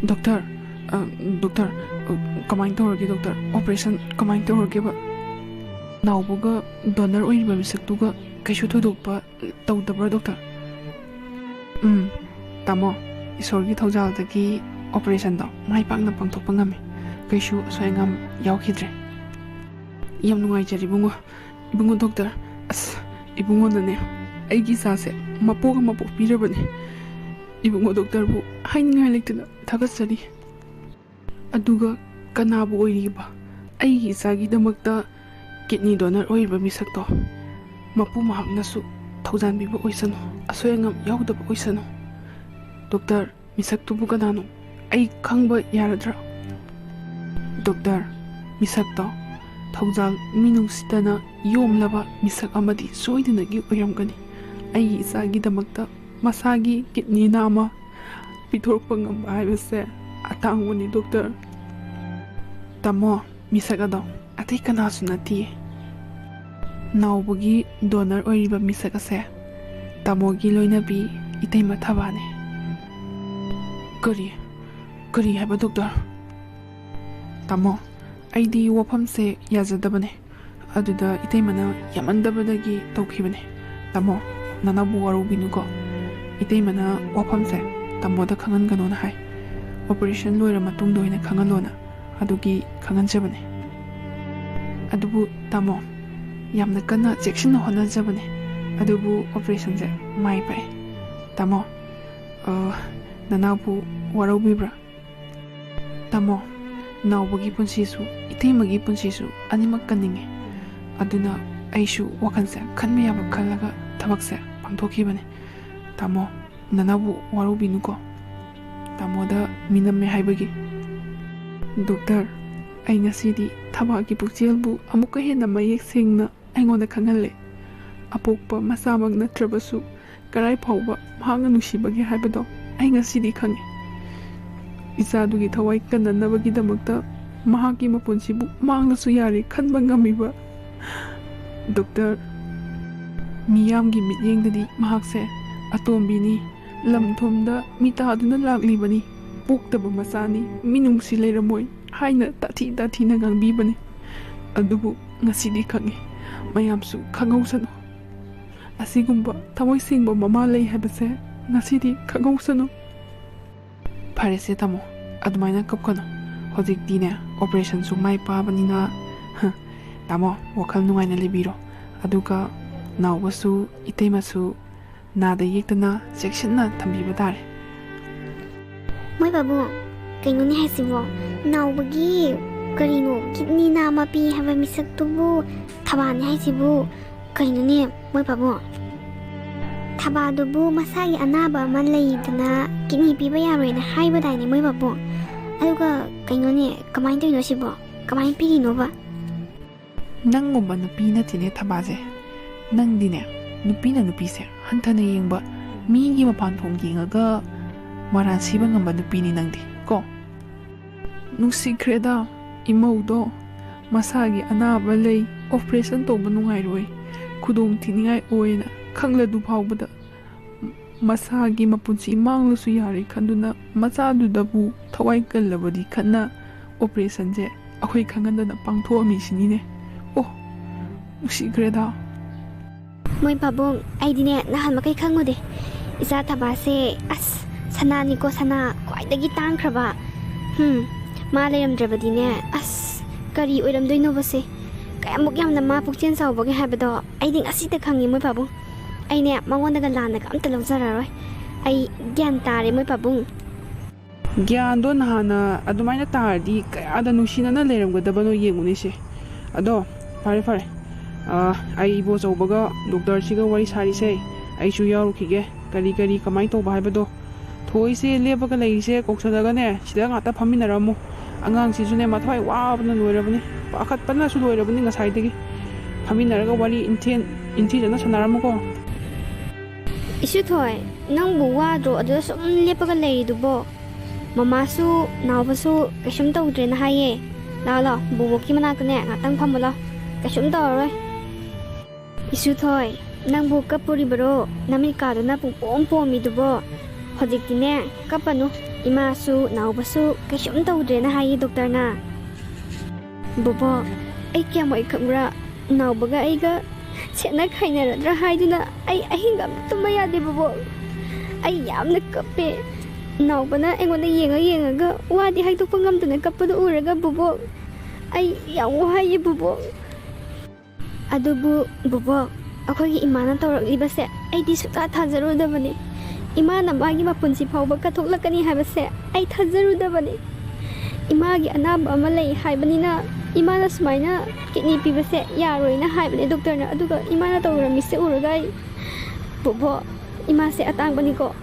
ꯗꯣꯛꯇꯔ, ꯑ, ꯗꯣꯛꯇꯔ, ꯑ, ꯀꯃꯥꯏꯅ ꯇꯧꯔꯒꯦ, ꯗꯣꯛꯇꯔ? ꯑꯣꯄꯔꯦꯁꯟ ꯀꯃꯥꯏꯅ ꯇꯧꯔꯒꯦꯕ? ꯅꯥꯎꯕꯒ ꯗꯣꯅꯔ ꯑꯣꯏꯔꯤꯕ ꯃꯤꯁꯛꯇꯨꯒ ꯀꯩꯁꯨ ꯊꯣꯏꯗꯣꯛꯄ ꯇꯧꯗꯕ꯭ꯔꯥ, ꯗꯣꯛꯇꯔ? ꯎꯝ, ꯇꯥꯃꯣ, ꯏꯁꯣꯔꯒꯤ ꯊꯧꯖꯥꯜꯗꯒꯤ ꯑꯣꯄꯔꯦꯁꯟꯗꯣ ꯃꯥꯏ ꯄꯥꯛꯅ ꯄꯥꯡꯊꯣꯛꯄ ꯉꯝꯃꯤ꯫ ꯀꯩꯁꯨ ꯑꯁꯣꯏ ꯑꯉꯥꯝ ꯌꯥꯎꯈꯤꯗ꯭ꯔꯦ꯫ ꯌꯥꯝ ꯅꯨꯡꯉꯥꯏꯖꯔꯦ, ꯏꯕꯨꯡꯉꯣ꯫ ꯏꯕꯨꯡꯉꯣ ꯗꯣꯛꯇꯔ, ꯑꯁ, ꯏꯕꯨꯡꯉꯣꯅꯅꯦ, ꯑꯩꯒꯤ ꯏꯆꯥꯁꯦ ꯃꯄꯣꯛ ꯑꯃ ꯄꯣꯛꯄꯤꯔꯕꯅꯤ꯫ ꯏꯕꯨꯡꯉꯣ ꯗꯣꯛꯇꯔꯕꯨ ꯍꯥꯏꯅꯤꯡꯉꯥꯏ ꯂꯩꯇꯅ ꯊꯥꯒꯠꯆꯔꯤ꯫ ꯑꯗꯨꯒ ꯀꯅꯥꯕꯨ ꯑꯣꯏꯔꯤꯕ? ꯑꯩꯒꯤ ꯏꯆꯥꯒꯤꯗꯃꯛꯇ ꯀꯤꯠꯅꯤ ꯗꯣꯅꯔ ꯑꯣꯏꯔꯤꯕ ꯃꯤꯁꯛꯇꯣ ꯃꯄꯨ ꯃꯍꯥꯛꯅꯁꯨ ꯊꯧꯖꯥꯟꯕꯤꯕ ꯑꯣꯏꯁꯅꯨ, ꯑꯁꯣꯏ ꯑꯉꯥꯝ ꯌꯥꯎꯗꯕ ꯑꯣꯏꯁꯅꯨ꯫ ꯗꯣꯛꯇꯔ, ꯃꯤꯁꯛꯇꯨꯕꯨ ꯀꯅꯥꯅꯣ? ꯑꯩ ꯈꯪꯕ ꯌꯥꯔꯗ꯭ꯔꯥ? ꯗꯣꯛꯇꯔ, ꯃꯤꯁꯛꯇꯣ ꯊꯧꯖꯥꯜ ꯃꯤꯅꯨꯡꯁꯤꯇꯅ ꯌꯣꯝꯂꯕ ꯃꯤꯁꯛ ꯑꯃꯗꯤ ꯁꯣꯏꯗꯅꯒꯤ ꯑꯣꯏꯔꯝꯒꯅꯤ꯫ ꯑꯩꯒꯤ ꯏꯆꯥꯒꯤꯗꯃꯛꯇ ꯃꯁꯥꯒꯤ ꯀꯤꯠꯅꯤ ꯅꯥꯝꯃ ꯄꯤꯊꯣꯔꯛꯄ ꯉꯝꯕ ꯍꯥꯏꯕꯁꯦ ꯑꯇꯥꯡꯕꯅꯤ, ꯗꯣꯛꯇꯔ꯫ ꯇꯥꯃꯣ, ꯃꯤꯁꯛ ꯑꯗꯣ ꯑꯇꯩ ꯀꯅꯥꯁꯨ ꯅꯠꯇꯤꯌꯦ꯫ ꯅꯥꯎꯕꯒꯤ ꯗꯣꯅꯔ ꯑꯣꯏꯔꯤꯕ ꯃꯤꯁꯛ ꯑꯁꯦ ꯇꯥꯃꯣꯒꯤ ꯂꯣꯏꯅꯕꯤ ꯏꯇꯩꯃ ꯊꯕꯥꯅꯦ꯫ ꯀꯔꯤ? ꯀꯔꯤ ꯍꯥꯏꯕ, ꯗꯣꯛꯇꯔ? ꯇꯥꯃꯣ, ꯑꯩꯗꯤ ꯋꯥꯐꯝꯁꯦ ꯌꯥꯖꯗꯕꯅꯦ꯫ ꯑꯗꯨꯗ ꯏꯇꯩꯃꯅ ꯌꯥꯝꯃꯟꯗꯕꯗꯒꯤ ꯇꯧꯈꯤꯕꯅꯦ꯫ ꯇꯥꯃꯣ, ꯅꯅꯥꯎꯕꯨ ꯋꯥꯔꯧꯕꯤꯅꯨꯀꯣ꯫ ꯏꯇꯩꯃꯅ ꯋꯥꯐꯝꯁꯦ ꯇꯥꯃꯣꯗ ꯈꯪꯍꯟꯒꯅꯣꯅ ꯍꯥꯏ꯫ ꯑꯣꯄꯔꯦꯁꯟ ꯂꯣꯏꯔ ꯃꯇꯨꯡꯗ ꯑꯣꯏꯅ ꯈꯪꯍꯜꯂꯣꯅ, ꯑꯗꯨꯒꯤ ꯈꯪꯍꯟꯖꯕꯅꯦ꯫ ꯑꯗꯨꯕꯨ ꯇꯥꯃꯣ, ꯌꯥꯝꯅ ꯀꯟꯅ ꯆꯦꯛꯁꯤꯟꯅ ꯍꯣꯠꯅꯖꯕꯅꯦ꯫ ꯑꯗꯨꯕꯨ ꯑꯣꯄꯔꯦꯁꯟꯁꯦ ꯃꯥꯏ ꯄꯥꯛꯑꯦ꯫ ꯇꯥꯃꯣ, ꯑ, ꯅꯅꯥꯎꯕꯨ ꯋꯥꯔꯧꯕꯤꯕ꯭ꯔꯥ? ꯇꯥꯃꯣ, ꯅꯥꯎꯕꯒꯤ ꯄꯨꯟꯁꯤꯁꯨ, ꯏꯇꯩꯃꯒꯤ ꯄꯨꯟꯁꯤꯁꯨ ꯑꯅꯤꯃꯛ ꯀꯟꯅꯤꯡꯉꯤ꯫ ꯑꯗꯨꯅ ꯑꯩꯁꯨ ꯋꯥꯈꯜꯁꯦ ꯈꯟꯕ ꯌꯥꯕ ꯈꯜꯂꯒ ꯊꯕꯛꯁꯦ ꯄꯥꯡꯊꯣꯛꯈꯤꯕꯅꯦ꯫ ꯇꯥꯃꯣ, ꯅꯅꯥꯎꯕꯨ ꯋꯥꯔꯧꯕꯤꯅꯨꯀꯣ꯫ ꯇꯥꯃꯣꯗ ꯃꯤꯅꯝꯃꯦ ꯍꯥꯏꯕꯒꯤ꯫ ꯗꯣꯛꯇꯔ, ꯑꯩ ꯉꯁꯤꯗꯤ ꯊꯕꯥꯛꯀꯤ ꯄꯨꯛꯆꯦꯜꯕꯨ ꯑꯃꯨꯛꯀ ꯍꯦꯟꯅ ꯃꯌꯦꯛ ꯁꯦꯡꯅ ꯑꯩꯉꯣꯟꯗ ꯈꯪꯍꯜꯂꯦ꯫ ꯑꯄꯣꯛꯄ ꯃꯆꯥꯃꯛ ꯅꯠꯇ꯭ꯔꯕꯁꯨ, ꯀꯔꯥꯏ ꯐꯥꯎꯕ ꯃꯍꯥꯛꯅ ꯅꯨꯡꯁꯤꯕꯒꯦ ꯍꯥꯏꯕꯗꯣ ꯑꯩ ꯉꯁꯤꯗꯤ ꯈꯪꯉꯤ꯫ ꯏꯆꯥꯗꯨꯒꯤ ꯊꯋꯥꯏ ꯀꯟꯅꯅꯕꯒꯤꯗꯃꯛꯇ ꯃꯍꯥꯛꯀꯤ ꯃꯄꯨꯟꯁꯤꯕꯨ ꯃꯥꯡꯂꯁꯨ ꯌꯥꯔꯦ ꯈꯟꯕ ꯉꯝꯃꯤꯕ ꯗꯣꯛꯇꯔ꯫ ꯃꯤꯌꯥꯝꯒꯤ ꯃꯤꯠꯌꯦꯡꯗꯗꯤ ꯃꯍꯥꯛꯁꯦ ꯑꯇꯣꯝꯕꯤꯅꯤ, ꯂꯝ ꯊꯨꯝꯗ ꯃꯤꯇꯥꯗꯨꯅ ꯂꯥꯛꯂꯤꯕꯅꯤ꯫ "ꯄꯣꯛꯇꯕ ꯃꯆꯥꯅꯤ, ꯃꯤꯅꯨꯡꯁꯤ ꯂꯩꯔꯝꯃꯣꯏ" ꯍꯥꯏꯅ ꯇꯥꯊꯤ ꯇꯥꯊꯤꯅ ꯉꯥꯡꯕꯤꯕꯅꯤ꯫ ꯑꯗꯨꯕꯨ ꯉꯁꯤꯗꯤ ꯈꯪꯉꯤ, ꯃꯌꯥꯝꯁꯨ ꯈꯪꯍꯧꯁꯅꯨ꯫ ꯑꯁꯤꯒꯨꯝꯕ ꯊꯃꯣꯏ ꯁꯦꯡꯕ ꯃꯃꯥ ꯂꯩ ꯍꯥꯏꯕꯁꯦ ꯉꯁꯤꯗꯤ ꯈꯪꯍꯧꯁꯅꯨ꯫ ꯐꯔꯦꯁꯦ ꯇꯥꯃꯣ, ꯑꯗꯨꯃꯥꯏꯅ ꯀꯞꯀꯅꯨ꯫ ꯍꯧꯖꯤꯛꯇꯤꯅꯦ, ꯑꯣꯄꯔꯦꯁꯟꯁꯨ ꯃꯥꯏ ꯄꯥꯕꯅꯤꯅ, ꯍ, ꯇꯥꯃꯣ, ꯋꯥꯈꯜ ꯅꯨꯡꯉꯥꯏꯅ ꯂꯩꯕꯤꯔꯣ꯫ ꯑꯗꯨꯒ ꯅꯥꯎꯕꯁꯨ, ꯏꯇꯩꯃꯁꯨ ꯅꯥꯗ ꯌꯦꯛꯇꯅ ꯆꯦꯛꯁꯤꯟꯅ ꯊꯝꯕꯤꯕ ꯇꯥꯔꯦ꯫ ꯃꯣꯏ ꯄꯥꯕꯨꯡ, ꯀꯩꯅꯣꯅꯦ ꯍꯥꯏꯁꯤꯕꯣ? ꯅꯥꯎꯕꯒꯤ ꯀꯔꯤꯅꯣ, ꯀꯤꯠꯅꯤ ꯅꯥꯝꯃ ꯄꯤ ꯍꯥꯏꯕ ꯃꯤꯁꯛꯇꯨꯕꯨ ꯊꯕꯥꯅꯤ ꯍꯥꯏꯁꯤꯕꯨ? ꯀꯩꯅꯣꯅꯦ, ꯃꯣꯏ ꯄꯥꯕꯨꯡ? ꯊꯕꯥꯗꯨꯕꯨ ꯃꯁꯥꯒꯤ ꯑꯅꯥꯕ ꯑꯃ ꯂꯩꯗꯅ ꯀꯤꯠꯅꯤ ꯄꯤꯕ ꯌꯥꯔꯣꯏꯅ ꯍꯥꯏꯕꯗꯥꯏꯅꯦ, ꯃꯣꯏ ꯄꯥꯕꯨꯡ? ꯑꯗꯨꯒ ꯀꯩꯅꯣꯅꯦ, ꯀꯃꯥꯏꯅ ꯇꯧꯔꯤꯅꯣ ꯁꯤꯕꯣ? ꯀꯃꯥꯏꯅ ꯄꯤꯔꯤꯅꯣꯕ? ꯅꯪꯒꯨꯝꯕ ꯅꯨꯄꯤ ꯅꯠꯇꯦꯅꯦ ꯊꯕꯥꯁꯦ꯫ ꯅꯪꯗꯤꯅꯦ, ꯅꯨꯄꯤꯅ ꯅꯨꯄꯤꯁꯦ ꯍꯟꯊꯅ ꯌꯦꯡꯕ, ꯃꯤꯒꯤ ꯃꯄꯥꯟ ꯊꯣꯡ ꯌꯦꯡꯉꯒ ꯃꯔꯥꯜ ꯁꯤꯕ ꯉꯝꯕ ꯅꯨꯄꯤꯅꯤ ꯅꯪꯗꯤ ꯀꯣ꯫ ꯅꯨꯡꯁꯤꯈ꯭ꯔꯦꯗ, ꯏꯃꯧꯗꯣ ꯃꯁꯥꯒꯤ ꯑꯅꯥꯕ ꯂꯩ, ꯑꯣꯄꯔꯦꯁꯟ ꯇꯧꯕ ꯅꯨꯡꯉꯥꯏꯔꯣꯏ, ꯈꯨꯗꯣꯡ ꯊꯤꯅꯤꯡꯉꯥꯏ ꯑꯣꯏꯅ ꯈꯪꯂꯗꯨ ꯐꯥꯎꯕꯗ ꯃꯁꯥꯒꯤ ꯃꯄꯨꯟꯁꯤ ꯃꯥꯡꯂꯁꯨ ꯌꯥꯔꯦ ꯈꯟꯗꯨꯅ ꯃꯆꯥꯗꯨꯗꯕꯨ ꯊꯋꯥꯏ ꯀꯜꯂꯕꯗꯤ ꯈꯟꯅ ꯑꯣꯄꯔꯦꯁꯟꯁꯦ ꯑꯩꯈꯣꯏ ꯈꯪꯍꯟꯗꯅ ꯄꯥꯡꯊꯣꯛꯑꯝꯃꯤꯁꯤꯅꯤꯅꯦ꯫ ꯑꯣ, ꯅꯨꯡꯁꯤꯈ꯭ꯔꯦꯗ꯫ ꯃꯣꯏ ꯄꯥꯕꯨꯡ, ꯑꯩꯗꯤꯅꯦ ꯅꯍꯥꯟ ꯃꯈꯩ ꯈꯪꯉꯨꯗꯦ꯫ ꯏꯆꯥ ꯊꯕꯥꯁꯦ ꯑꯁ ꯁꯅꯥꯅꯤꯀꯣ ꯁꯅꯥ, ꯈ꯭ꯋꯥꯏꯗꯒꯤ ꯇꯥꯡꯈ꯭ꯔꯕ꯫ ꯍꯝ, ꯃꯥ ꯂꯩꯔꯝꯗ꯭ꯔꯕꯗꯤꯅꯦ ꯑꯁ ꯀꯔꯤ ꯑꯣꯏꯔꯝꯗꯣꯏꯅꯣꯕꯁꯦ? ꯀꯌꯥꯃꯨꯛ ꯌꯥꯝꯅ ꯃꯥ ꯄꯨꯛꯆꯦꯜ ꯆꯥꯎꯕꯒꯦ ꯍꯥꯏꯕꯗꯣ ꯑꯩꯗꯤ ꯉꯁꯤꯗ ꯈꯪꯉꯤ ꯃꯣꯏ ꯄꯥꯕꯨꯡ꯫ ꯑꯩꯅꯦ ꯃꯉꯣꯟꯗꯒ ꯂꯥꯟꯅꯒ ꯑꯝꯇ ꯂꯧꯖꯔꯔꯣꯏ꯫ ꯑꯩ ꯒ꯭ꯌꯥꯟ ꯇꯥꯔꯦ ꯃꯣꯏ ꯄꯥꯕꯨꯡ꯫ ꯒ꯭ꯌꯥꯟꯗꯣ ꯅꯍꯥꯟꯅ ꯑꯗꯨꯃꯥꯏꯅ ꯇꯥꯔꯗꯤ ꯀꯌꯥꯗ ꯅꯨꯡꯁꯤꯅꯅ ꯂꯩꯔꯝꯒꯗꯕꯅꯣ ꯌꯦꯡꯉꯨꯅꯦꯁꯦ꯫ ꯑꯗꯣ ꯐꯔꯦ ꯐꯔꯦ, ꯑꯥ, ꯑꯩ ꯏꯕꯣꯆꯧꯕꯒ ꯗꯣꯛꯇꯔꯁꯤꯒ ꯋꯥꯔꯤ ꯁꯥꯔꯤꯁꯦ ꯑꯩꯁꯨ ꯌꯥꯎꯔꯨꯈꯤꯒꯦ꯫ ꯀꯔꯤ ꯀꯔꯤ ꯀꯃꯥꯏꯅ ꯇꯧꯕ ꯍꯥꯏꯕꯗꯣ꯫ ꯊꯣꯏꯁꯦ ꯂꯦꯞꯄꯒ ꯂꯩꯔꯤꯁꯦ ꯀꯧꯁꯜꯂꯒꯅꯦ ꯁꯤꯗ ꯉꯥꯛꯇ ꯐꯝꯃꯤꯟꯅꯔꯝꯃꯨ꯫ ꯑꯉꯥꯡꯁꯤꯁꯨꯅꯦ ꯃꯊ꯭ꯋꯥꯏ ꯋꯥꯕꯅ ꯂꯣꯏꯔꯕꯅꯤ, ꯄꯥꯈꯠꯄꯅꯁꯨ ꯂꯣꯏꯔꯕꯅꯤ ꯉꯁꯥꯏꯗꯒꯤ꯫ ꯐꯝꯃꯤꯟꯅꯔꯒ ꯋꯥꯔꯤ ꯏꯟꯊꯦꯟ ꯏꯟꯊꯤꯖꯅ ꯁꯥꯟꯅꯔꯝꯃꯨꯀꯣ꯫ ꯏꯁꯨꯊꯣꯏ, ꯅꯪꯕꯨ ꯋꯥꯗ꯭ꯔꯣ ꯑꯗꯨꯗ ꯁꯨꯝ ꯂꯦꯞꯄꯒ ꯂꯩꯔꯤꯗꯨꯕꯣ? ꯃꯃꯥꯁꯨ ꯅꯥꯎꯕꯁꯨ ꯀꯩꯁꯨꯝ ꯇꯧꯗ꯭ꯔꯦꯅ ꯍꯥꯏꯌꯦ꯫ ꯂꯥꯛꯑꯣ ꯂꯥꯛꯑꯣ, ꯕꯣꯕꯣꯛꯀꯤ ꯃꯅꯥꯛꯇꯅꯦ ꯉꯥꯛꯇꯪ ꯐꯝꯃꯨ ꯂꯥꯛꯑꯣ, ꯀꯩꯁꯨꯝ ꯇꯧꯔꯔꯣꯏ꯫ ꯏꯁꯨꯊꯣꯏ, ꯅꯪꯕꯨ ꯀꯞꯄꯨꯔꯤꯕꯔꯣ? ꯅꯃꯤꯠꯀꯥꯗꯨꯅ ꯄꯨꯡꯄꯣꯝ ꯄꯣꯝꯃꯤꯗꯨꯕꯣ? ꯍꯧꯖꯤꯛꯇꯤꯅꯦ ꯀꯞꯄꯅꯨ, ꯏꯃꯥꯁꯨ ꯅꯥꯎꯕꯁꯨ ꯀꯩꯁꯨꯝ ꯇꯧꯗ꯭ꯔꯦꯅ ꯍꯥꯏꯌꯦ ꯗꯣꯛꯇꯔꯅ꯫ ꯕꯣꯕꯣꯛ, ꯑꯩ ꯀꯌꯥꯝ ꯋꯥꯏ ꯈꯪꯕ꯭ꯔꯥ? ꯅꯥꯎꯕꯒ ꯑꯩꯒ ꯁꯦꯠꯅ ꯈꯥꯏꯅꯔꯗ꯭ꯔꯥ ꯍꯥꯏꯗꯨꯅ ꯑꯩ ꯑꯍꯤꯡ ꯑꯃ ꯇꯨꯝꯕ ꯌꯥꯗꯦ ꯕꯣꯕꯣꯛ꯫ ꯑꯩ ꯌꯥꯝꯅ ꯀꯞꯄꯦ꯫ ꯅꯥꯎꯕꯅ ꯑꯩꯉꯣꯟꯗ ꯌꯦꯡꯉ ꯌꯦꯡꯉꯒ ꯋꯥꯗꯤ ꯍꯥꯏꯗꯣꯛꯄ ꯉꯝꯗꯅ ꯀꯞꯄꯗꯨ ꯎꯔꯒ ꯕꯣꯕꯣꯛ, ꯑꯩ ꯌꯥꯝ ꯋꯥꯏꯌꯦ ꯕꯣꯕꯣꯛ꯫ ꯑꯗꯨꯕꯨ ꯕꯣꯕꯣꯛ, ꯑꯩꯈꯣꯏꯒꯤ ꯏꯃꯥꯅ ꯇꯧꯔꯛꯂꯤꯕꯁꯦ ꯑꯩꯗꯤ ꯁꯨꯛꯊꯥ ꯊꯥꯖꯔꯨꯗꯕꯅꯤ꯫ ꯏꯃꯥꯅ ꯃꯥꯒꯤ ꯃꯄꯨꯟꯁꯤ ꯐꯥꯎꯕ ꯀꯠꯊꯣꯛꯂꯛꯀꯅꯤ ꯍꯥꯏꯕꯁꯦ ꯑꯩ ꯊꯥꯖꯔꯨꯗꯕꯅꯤ꯫ ꯏꯃꯥꯒꯤ ꯑꯅꯥꯕ ꯑꯃ ꯂꯩ ꯍꯥꯏꯕꯅꯤꯅ ꯏꯃꯥꯅ ꯁꯨꯃꯥꯏꯅ ꯀꯤꯠꯅꯤ ꯄꯤꯕꯁꯦ ꯌꯥꯔꯣꯏꯅ ꯍꯥꯏꯕꯅꯦ ꯗꯣꯛꯇꯔꯅ꯫ ꯑꯗꯨꯒ ꯏꯃꯥꯅ ꯇꯧꯔꯝꯃꯤꯁꯦ ꯎꯔꯒ ꯑꯩ, ꯕꯣꯕꯣꯛ, ꯏꯃꯥꯁꯦ ꯑꯇꯥꯡꯕꯅꯤꯀꯣ꯫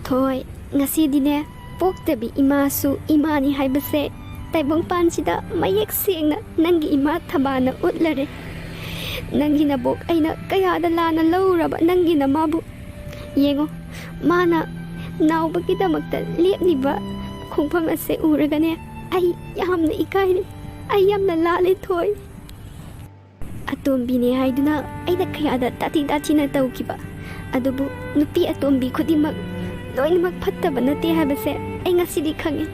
ꯊꯣꯏ, ꯉꯁꯤꯗꯤꯅꯦ, ꯄꯣꯛꯇꯕꯤ ꯏꯃꯥꯁꯨ ꯏꯃꯥꯅꯤ ꯍꯥꯏꯕꯁꯦ ꯇꯥꯏꯕꯪꯄꯥꯟꯁꯤꯗ ꯃꯌꯦꯛ ꯁꯦꯡꯅ ꯅꯪꯒꯤ ꯏꯃꯥ ꯊꯕꯥꯅ ꯎꯠꯂꯔꯦ꯫ ꯅꯪꯒꯤ ꯅꯕꯣꯛ ꯑꯩꯅ ꯀꯌꯥꯗ ꯂꯥꯟꯅ ꯂꯧꯔꯨꯔꯕ ꯅꯪꯒꯤ ꯅꯃꯥꯕꯨ꯫ ꯌꯦꯡꯉꯣ, ꯃꯥꯅ ꯅꯥꯎꯕꯒꯤꯗꯃꯛꯇ ꯂꯦꯞꯂꯤꯕ ꯈꯣꯡꯐꯝ ꯑꯁꯦ ꯎꯔꯒꯅꯦ, ꯑꯩ ꯌꯥꯝꯅ ꯏꯀꯥꯏꯔꯦ꯫ ꯑꯩ ꯌꯥꯝꯅ ꯂꯥꯜꯂꯦ ꯊꯣꯏ꯫ ꯑꯇꯣꯝꯕꯤꯅꯦ ꯍꯥꯏꯗꯨꯅ ꯑꯩꯅ ꯀꯌꯥꯗ ꯇꯥꯊꯤ ꯇꯥꯊꯤꯅ ꯇꯧꯈꯤꯕ꯫ ꯑꯗꯨꯕꯨ ꯅꯨꯄꯤ ꯑꯇꯣꯝꯕꯤ ꯈꯨꯗꯤꯡꯃꯛ ꯂꯣꯏꯅꯃꯛ ꯐꯠꯇꯕ ꯅꯠꯇꯦ ꯍꯥꯏꯕꯁꯦ ꯑꯩ ꯉꯁꯤꯗꯤ ꯈꯪꯉꯤ꯫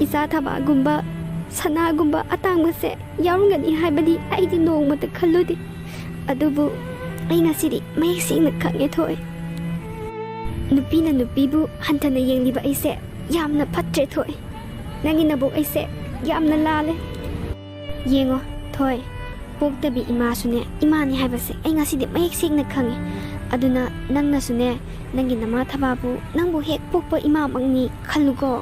ꯏꯆꯥ ꯊꯕꯥꯒꯨꯝꯕ, ꯁꯅꯥꯒꯨꯝꯕ ꯑꯇꯥꯡꯕꯁꯦ ꯌꯥꯎꯔꯝꯒꯅꯤ ꯍꯥꯏꯕꯗꯤ ꯑꯩꯗꯤ ꯅꯣꯡꯃꯇ ꯈꯜꯂꯨꯗꯦ꯫ ꯑꯗꯨꯕꯨ ꯑꯩ ꯉꯁꯤꯗꯤ ꯃꯌꯦꯛ ꯁꯦꯡꯅ ꯈꯪꯉꯦ ꯊꯣꯏ꯫ ꯅꯨꯄꯤꯅ ꯅꯨꯄꯤꯕꯨ ꯍꯟꯊꯅ ꯌꯦꯡꯂꯤꯕ ꯑꯩꯁꯦ ꯌꯥꯝꯅ ꯐꯠꯇ꯭ꯔꯦ ꯊꯣꯏ꯫ ꯅꯪꯒꯤ ꯅꯕꯣꯛ ꯑꯩꯁꯦ ꯌꯥꯝꯅ ꯂꯥꯜꯂꯦ꯫ ꯌꯦꯡꯉꯣ ꯊꯣꯏ, ꯄꯣꯛꯇꯕꯤ ꯏꯃꯥꯁꯨꯅꯦ ꯏꯃꯥꯅꯤ ꯍꯥꯏꯕꯁꯦ ꯑꯩ ꯉꯁꯤꯗꯤ ꯃꯌꯦꯛ ꯁꯦꯡꯅ ꯈꯪꯉꯦ꯫ ꯑꯗꯨꯅ ꯅꯪꯅꯁꯨꯅꯦ, ꯅꯪꯒꯤ ꯅꯃꯥ ꯊꯕꯥꯕꯨ ꯅꯪꯕꯨ ꯍꯦꯛ ꯄꯣꯛꯄ ꯏꯃꯥꯃꯛꯅꯤ ꯈꯜꯂꯨꯀꯣ꯫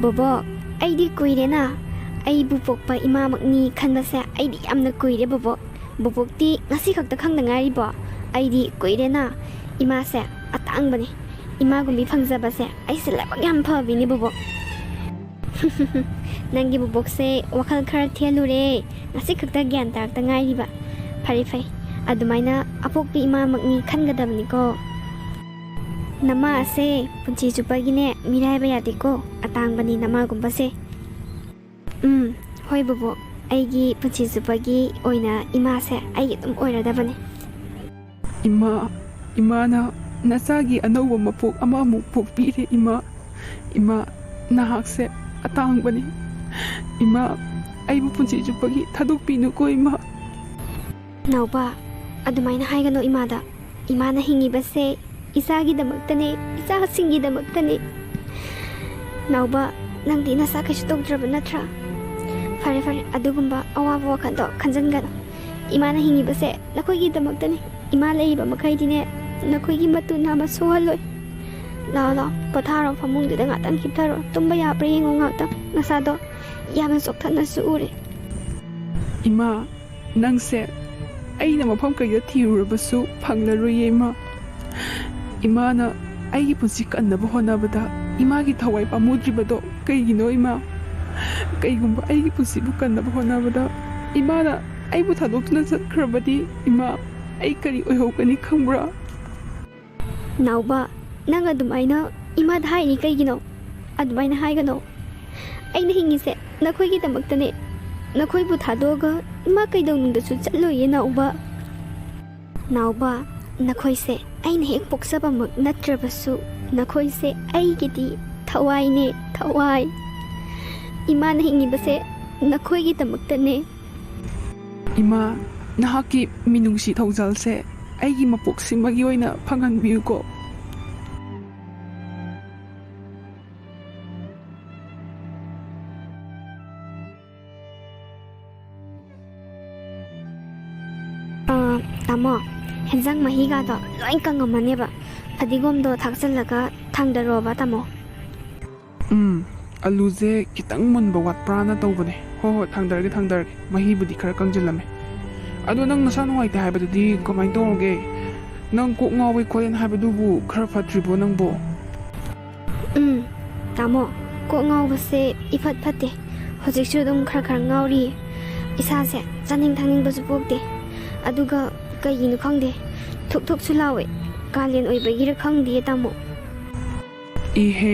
ꯕꯣꯕꯣꯛ, ꯑꯩꯗꯤ ꯀꯨꯏꯔꯦꯅ꯫ ꯑꯩꯕꯨ ꯄꯣꯛꯄ ꯏꯃꯥꯃꯛꯅꯤ ꯈꯟꯕꯁꯦ ꯑꯩꯗꯤ ꯌꯥꯝꯅ ꯀꯨꯏꯔꯦ ꯕꯣꯕꯣꯛ꯫ ꯕꯣꯕꯣꯛꯇꯤ ꯉꯁꯤ ꯈꯛꯇ ꯈꯪꯗ ꯉꯥꯏꯔꯤꯕꯣ? ꯑꯩꯗꯤ ꯀꯨꯏꯔꯦꯅ꯫ ꯏꯃꯥꯁꯦ ꯑꯇꯥꯡꯕꯅꯦ꯫ ꯏꯃꯥꯒꯨꯝꯕꯤ ꯐꯪꯖꯕꯁꯦ ꯑꯩꯁꯦ ꯂꯥꯏꯕꯛ ꯌꯥꯝ ꯐꯕꯤꯅꯦ ꯕꯣꯕꯣꯛ꯫ ꯅꯪꯒꯤ ꯕꯣꯕꯣꯛꯁꯦ ꯋꯥꯈꯜ ꯈꯔ ꯊꯦꯜꯂꯨꯔꯦ꯫ ꯉꯁꯤ ꯈꯛꯇ ꯒ꯭ꯌꯥꯟ ꯇꯥꯔꯛꯇ ꯉꯥꯏꯔꯤꯕ꯫ ꯐꯔꯦ ꯐꯩ꯫ ꯑꯗꯨꯃꯥꯏꯅ ꯑꯄꯣꯛꯄꯤ ꯏꯃꯥꯃꯛꯅꯤ ꯈꯟꯒꯗꯕꯅꯤꯀꯣ꯫ ꯅꯃꯥ ꯑꯁꯦ ꯄꯨꯟꯁꯤ ꯆꯨꯞꯄꯒꯤꯅꯦ ꯃꯤꯔꯥꯏꯕ ꯌꯥꯗꯦꯀꯣ꯫ ꯑꯇꯥꯡꯕꯅꯤ ꯅꯃꯥꯒꯨꯝꯕꯁꯦ꯫ ꯎꯝ, ꯍꯣꯏ ꯕꯣꯕꯣꯛ꯫ ꯑꯩꯒꯤ ꯄꯨꯟꯁꯤ ꯆꯨꯞꯄꯒꯤ ꯑꯣꯏꯅ ꯏꯃꯥꯁꯦ ꯑꯩꯒꯤ ꯑꯗꯨꯝ ꯑꯣꯏꯔꯗꯕꯅꯦ꯫ ꯏꯃꯥ, ꯏꯃꯥꯅ ꯅꯆꯥꯒꯤ ꯑꯅꯧꯕ ꯃꯄꯣꯛ ꯑꯃꯃꯨꯛ ꯄꯣꯛꯄꯤꯔꯦ, ꯏꯃꯥ꯫ ꯏꯃꯥ, ꯅꯍꯥꯛꯁꯦ ꯑꯇꯥꯡꯕꯅꯤ꯫ ꯏꯃꯥ, ꯑꯩꯕꯨ ꯄꯨꯟꯁꯤ ꯆꯨꯞꯄꯒꯤ ꯊꯥꯗꯣꯛꯄꯤꯅꯨꯀꯣ, ꯏꯃꯥ꯫ ꯅꯥꯎꯕ, ꯑꯗꯨꯃꯥꯏꯅ ꯍꯥꯏꯒꯅꯨ ꯏꯃꯥꯗ꯫ ꯏꯃꯥꯅ ꯍꯤꯡꯉꯤꯕꯁꯦ ꯏꯆꯥꯒꯤꯗꯃꯛꯇꯅꯦ, ꯏꯆꯥꯁꯤꯡꯒꯤꯗꯃꯛꯇꯅꯦ꯫ ꯅꯥꯎꯕ, ꯅꯪꯗꯤ ꯅꯁꯥ ꯀꯩꯁꯨ ꯇꯧꯗ꯭ꯔꯕ ꯅꯠꯇ꯭ꯔꯥ? ꯐꯔꯦ, ꯐꯔꯦ, ꯑꯗꯨꯒꯨꯝꯕ ꯑꯋꯥꯕ ꯋꯥꯈꯜꯗꯣ ꯈꯟꯖꯟꯒꯅꯨ꯫ ꯏꯃꯥꯅ ꯍꯤꯡꯉꯤꯕꯁꯦ ꯅꯈꯣꯏꯒꯤꯗꯃꯛꯇꯅꯦ꯫ ꯏꯃꯥ ꯂꯩꯔꯤꯕ ꯃꯈꯩꯗꯤꯅꯦ, ꯅꯈꯣꯏꯒꯤ ꯃꯇꯨ ꯅꯥꯕ ꯁꯣꯛꯍꯜꯂꯣꯏ꯫ ꯂꯥꯛꯑꯣ, ꯂꯥꯛꯑꯣ, ꯄꯣꯊꯥꯔꯣ, ꯐꯃꯨꯡꯗꯨꯗ ꯉꯥꯛꯇꯪ ꯍꯤꯞꯊꯔꯣ, ꯇꯨꯝꯕ ꯌꯥꯕ꯭ꯔꯥ ꯌꯦꯡꯉꯣ ꯉꯥꯛꯇꯪ꯫ ꯅꯁꯥꯗꯣ ꯌꯥꯝꯅ ꯆꯣꯛꯊꯅꯁꯨ ꯎꯔꯦ꯫ ꯏꯃꯥ, ꯅꯪꯁꯦ ꯑꯩꯅ ꯃꯐꯝ ꯀꯩꯗ ꯊꯤꯔꯨꯔꯕꯁꯨ ꯐꯪꯂꯔꯣꯏꯌꯦ, ꯏꯃꯥ꯫ ꯏꯃꯥꯅ ꯑꯩꯒꯤ ꯄꯨꯟꯁꯤ ꯀꯟꯅꯕ ꯍꯣꯠꯅꯕꯗ ꯏꯃꯥꯒꯤ ꯊꯋꯥꯏ ꯄꯥꯝꯃꯨꯗ꯭ꯔꯤꯕꯗꯣ ꯀꯩꯒꯤꯅꯣ, ꯏꯃꯥ? ꯀꯩꯒꯨꯝꯕ ꯑꯩꯒꯤ ꯄꯨꯟꯁꯤꯕꯨ ꯀꯟꯅꯕ ꯍꯣꯠꯅꯕꯗ ꯏꯃꯥꯅ ꯑꯩꯕꯨ ꯊꯥꯗꯣꯛꯇꯨꯅ ꯆꯠꯈ꯭ꯔꯕꯗꯤ, ꯏꯃꯥ, ꯑꯩ ꯀꯔꯤ ꯑꯣꯏꯍꯧꯒꯅꯤ ꯈꯪꯕ꯭ꯔꯥ? ꯅꯥꯎꯕ, ꯅꯪ ꯑꯗꯨꯃꯥꯏꯅ ꯏꯃꯥꯗ ꯍꯥꯏꯅꯤ ꯀꯩꯒꯤꯅꯣ? ꯑꯗꯨꯃꯥꯏꯅ ꯍꯥꯏꯒꯅꯣ꯫ ꯑꯩꯅ ꯍꯤꯡꯉꯤꯁꯦ ꯅꯈꯣꯏꯒꯤꯗꯃꯛꯇꯅꯦ꯫ ꯅꯈꯣꯏꯕꯨ ꯊꯥꯗꯣꯛꯑꯒ ꯏꯃꯥ ꯀꯩꯗꯧꯅꯨꯡꯗꯁꯨ ꯆꯠꯂꯣꯏꯌꯦ, ꯅꯥꯎꯕ꯫ ꯅꯥꯎꯕ, ꯅꯈꯣꯏꯁꯦ ꯑꯩꯅ ꯍꯦꯛ ꯄꯣꯛꯆꯕꯃꯛ ꯅꯠꯇ꯭ꯔꯕꯁꯨ, ꯅꯈꯣꯏꯁꯦ ꯑꯩꯒꯤꯗꯤ ꯊꯋꯥꯏꯅꯦ, ꯊꯋꯥꯏ꯫ ꯏꯃꯥꯅ ꯍꯤꯡꯉꯤꯕꯁꯦ ꯅꯈꯣꯏꯒꯤꯗꯃꯛꯇꯅꯦ꯫ ꯏꯃꯥ, ꯅꯍꯥꯛꯀꯤ ꯃꯤꯅꯨꯡꯁꯤ ꯊꯧꯖꯥꯜꯁꯦ ꯑꯩꯒꯤ ꯃꯄꯣꯛꯁꯤꯃꯒꯤ ꯑꯣꯏꯅ ꯐꯪꯍꯟꯕꯤꯌꯨꯀꯣ꯫ ꯑꯥ, ꯇꯥꯃꯣ, ꯍꯦꯟꯖꯥꯡ ꯃꯍꯤꯒꯗꯣ ꯂꯣꯏ ꯀꯪꯉꯝꯃꯅꯦꯕ꯫ ꯐꯗꯤꯒꯣꯝꯗꯣ ꯊꯥꯛꯆꯜꯂꯒ ꯊꯥꯡꯗꯔꯣꯕ, ꯇꯥꯃꯣ꯫ ꯎꯝ, ꯑꯂꯨꯁꯦ ꯈꯤꯇꯪ ꯃꯨꯟꯕ ꯋꯥꯠꯄ꯭ꯔꯥꯅ ꯇꯧꯕꯅꯦ꯫ ꯍꯣꯏ, ꯍꯣꯏ, ꯊꯥꯡꯗꯔꯒꯦ, ꯊꯥꯡꯗꯔꯒꯦ꯫ ꯃꯍꯤꯕꯨꯗꯤ ꯈꯔ ꯀꯪꯁꯤꯜꯂꯝꯃꯦ꯫ ꯑꯗꯣ ꯅꯪ ꯅꯁꯥ ꯅꯨꯡꯉꯥꯏꯇꯦ ꯍꯥꯏꯕꯗꯨꯗꯤ ꯀꯃꯥꯏꯅ ꯇꯧꯔꯒꯦ? ꯅꯪ ꯀꯣꯛ ꯉꯥꯎꯋꯦ ꯈꯣꯠꯂꯦꯅ ꯍꯥꯏꯕꯗꯨꯕꯨ ꯈꯔ ꯐꯠꯇ꯭ꯔꯤꯕꯣ ꯅꯪꯕꯣ? ꯎꯝ, ꯇꯥꯃꯣ, ꯀꯣꯛ ꯉꯥꯎꯕꯁꯦ ꯏꯐꯠ ꯐꯠꯇꯦ꯫ ꯍꯧꯖꯤꯛꯁꯨ ꯑꯗꯨꯝ ꯈꯔ ꯈꯔ ꯉꯥꯎꯔꯤꯌꯦ꯫ ꯏꯁꯥꯁꯦ ꯆꯥꯅꯤꯡ ꯊꯛꯅꯤꯡꯕꯁꯨ ꯄꯣꯛꯇꯦ꯫ ꯑꯗꯨꯒ ꯀꯩꯒꯤꯅꯣ ꯈꯪꯗꯦ, ꯊꯨꯛ ꯊꯨꯛꯁꯨ ꯂꯥꯎꯋꯦ꯫ ꯀꯥꯂꯦꯟ ꯑꯣꯏꯕꯒꯤꯔ ꯈꯪꯗꯦ, ꯇꯥꯃꯣ꯫ ꯏꯍꯦ,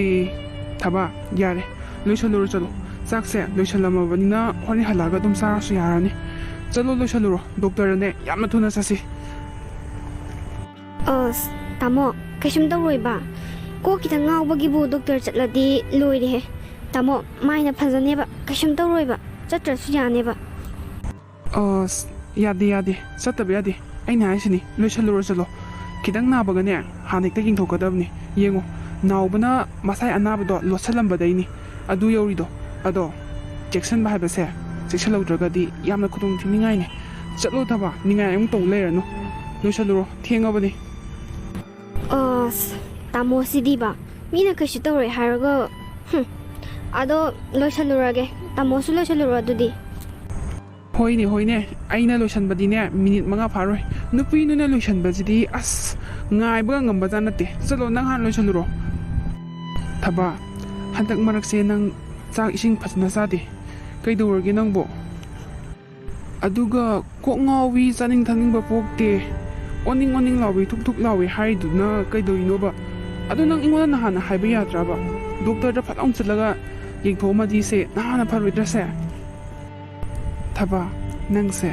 ꯊꯕꯥ, ꯌꯥꯔꯦ, ꯂꯣꯏꯁꯜꯂꯨꯔꯣ, ꯆꯠꯂꯣ꯫ ꯆꯥꯛꯁꯦ ꯂꯣꯏꯁꯜꯂꯝꯃꯕꯅꯤꯅ ꯍꯣꯔꯦꯟ ꯍꯜꯂꯛꯑꯒ ꯑꯗꯨꯝ ꯆꯥꯔꯁꯨ ꯌꯥꯔꯅꯤ꯫ ꯆꯠꯂꯣ, ꯂꯣꯏꯁꯜꯂꯨꯔꯣ, ꯗꯣꯛꯇꯔꯅꯅꯦ ꯌꯥꯝꯅ ꯊꯨꯅ ꯆꯠꯁꯤ꯫ ꯑꯁ, ꯇꯥꯃꯣ, ꯀꯩꯁꯨꯝ ꯇꯧꯔꯣꯏꯕ꯫ ꯀꯣꯛ ꯈꯤꯇꯪ ꯉꯥꯎꯕꯒꯤꯕꯨ ꯗꯣꯛꯇꯔ ꯆꯠꯂꯗꯤ ꯂꯣꯏꯔꯦꯍꯦ꯫ ꯇꯥꯃꯣ, ꯃꯥꯏꯅ ꯐꯖꯅꯦꯕ, ꯀꯩꯁꯨꯝ ꯇꯧꯔꯣꯏꯕ, ꯆꯠꯇ꯭ꯔꯁꯨ ꯌꯥꯅꯦꯕ꯫ ꯑꯁ, ꯌꯥꯗꯦ, ꯌꯥꯗꯦ, ꯆꯠꯇꯕ ꯌꯥꯗꯦ꯫ ꯑꯩꯅ ꯍꯥꯏꯁꯤꯅꯤ, ꯂꯣꯏꯁꯜꯂꯨꯔꯣ, ꯆꯠꯂꯣ꯫ ꯈꯤꯇꯪ ꯅꯥꯕꯒꯅꯦ, ꯍꯥꯟꯅ ꯍꯦꯛꯇ ꯌꯦꯡꯊꯣꯛꯀꯗꯕꯅꯤ꯫ ꯌꯦꯡꯉꯣ, ꯅꯥꯎꯕꯅ ꯃꯁꯥꯏ ꯑꯅꯥꯕꯗꯣ ꯂꯣꯠꯁꯜꯂꯝꯕꯗꯩꯅꯤ ꯑꯗꯨ ꯌꯧꯔꯤꯗꯣ꯫ ꯑꯗꯣ ꯆꯦꯛꯁꯤꯟꯕ ꯍꯥꯏꯕꯁꯦ, ꯆꯦꯛꯁꯤꯜꯍꯧꯗ꯭ꯔꯒꯗꯤ ꯌꯥꯝꯅ ꯈꯨꯗꯣꯡ ꯊꯤꯅꯤꯡꯉꯥꯏꯅꯤ꯫ ꯆꯠꯂꯣ ꯊꯕ, ꯅꯤꯡꯉꯥꯏ ꯑꯃꯨꯛ ꯇꯧ ꯂꯩꯔꯅꯨ꯫ ꯂꯣꯏꯁꯜꯂꯨꯔꯣ, ꯊꯦꯡꯉꯕꯅꯤ꯫ ꯑꯁ, ꯇꯥꯃꯣꯁꯤꯗꯤꯕ, ꯃꯤꯅ ꯀꯩꯁꯨ ꯇꯧꯔꯣꯏ ꯍꯥꯏꯔꯒ꯫ ꯍꯨꯝ꯫ ꯑꯗꯣ ꯂꯣꯏꯁꯜꯂꯨꯔꯒꯦ꯫ ꯇꯥꯃꯣꯁꯨ ꯂꯣꯏꯁꯜꯂꯨꯔꯣ ꯑꯗꯨꯗꯤ꯫ ꯍꯣꯏꯅꯦ, ꯍꯣꯏꯅꯦ, ꯑꯩꯅ ꯂꯣꯏꯁꯟꯕꯗꯤꯅꯦ ꯃꯤꯅꯤꯠ ꯃꯉꯥ ꯐꯥꯔꯣꯏ꯫ ꯅꯨꯄꯤꯗꯨꯅ ꯂꯣꯏꯁꯟꯕꯁꯤꯗꯤ ꯑꯁ, ꯉꯥꯏꯕꯒ ꯉꯝꯕꯖꯥꯠ ꯅꯠꯇꯦ꯫ ꯆꯠꯂꯣ, ꯅꯪ ꯍꯥꯟꯅ ꯂꯣꯏꯁꯜꯂꯨꯔꯣ꯫ ꯊꯕ, ꯍꯟꯗꯛ ꯃꯔꯛꯁꯦ ꯅꯪ ꯆꯥꯛ ꯏꯁꯤꯡ ꯐꯖꯅ ꯆꯥꯗꯦ꯫ ꯀꯩꯗꯧꯔꯒꯦ ꯅꯪꯕꯣ? ꯑꯗꯨꯒ ꯀꯣꯛ ꯉꯥꯎꯏ, ꯆꯥꯅꯤꯡ ꯊꯛꯅꯤꯡꯕ ꯄꯣꯛꯇꯦ, ꯑꯣꯅꯤꯡ ꯑꯣꯅꯤꯡ ꯂꯥꯎꯏ, ꯊꯨꯛ ꯊꯨꯛ ꯂꯥꯎꯏ ꯍꯥꯏꯔꯤꯗꯨꯅ ꯀꯩꯗꯧꯔꯤꯅꯣꯕ? ꯑꯗꯨ ꯅꯪ ꯑꯩꯉꯣꯟꯗ ꯅꯍꯥꯟꯅ ꯍꯥꯏꯕ ꯌꯥꯗ꯭ꯔꯕ? ꯗꯣꯛꯇꯔꯗ ꯐꯠ ꯂꯥꯎ ꯆꯠꯂꯒ ꯌꯦꯡꯊꯣꯛꯑꯝꯃꯗꯤ ꯁꯦ ꯅꯍꯥꯟꯅ ꯐꯔꯣꯏꯗ꯭ꯔꯁꯦ? ꯊꯕ, ꯅꯪꯁꯦ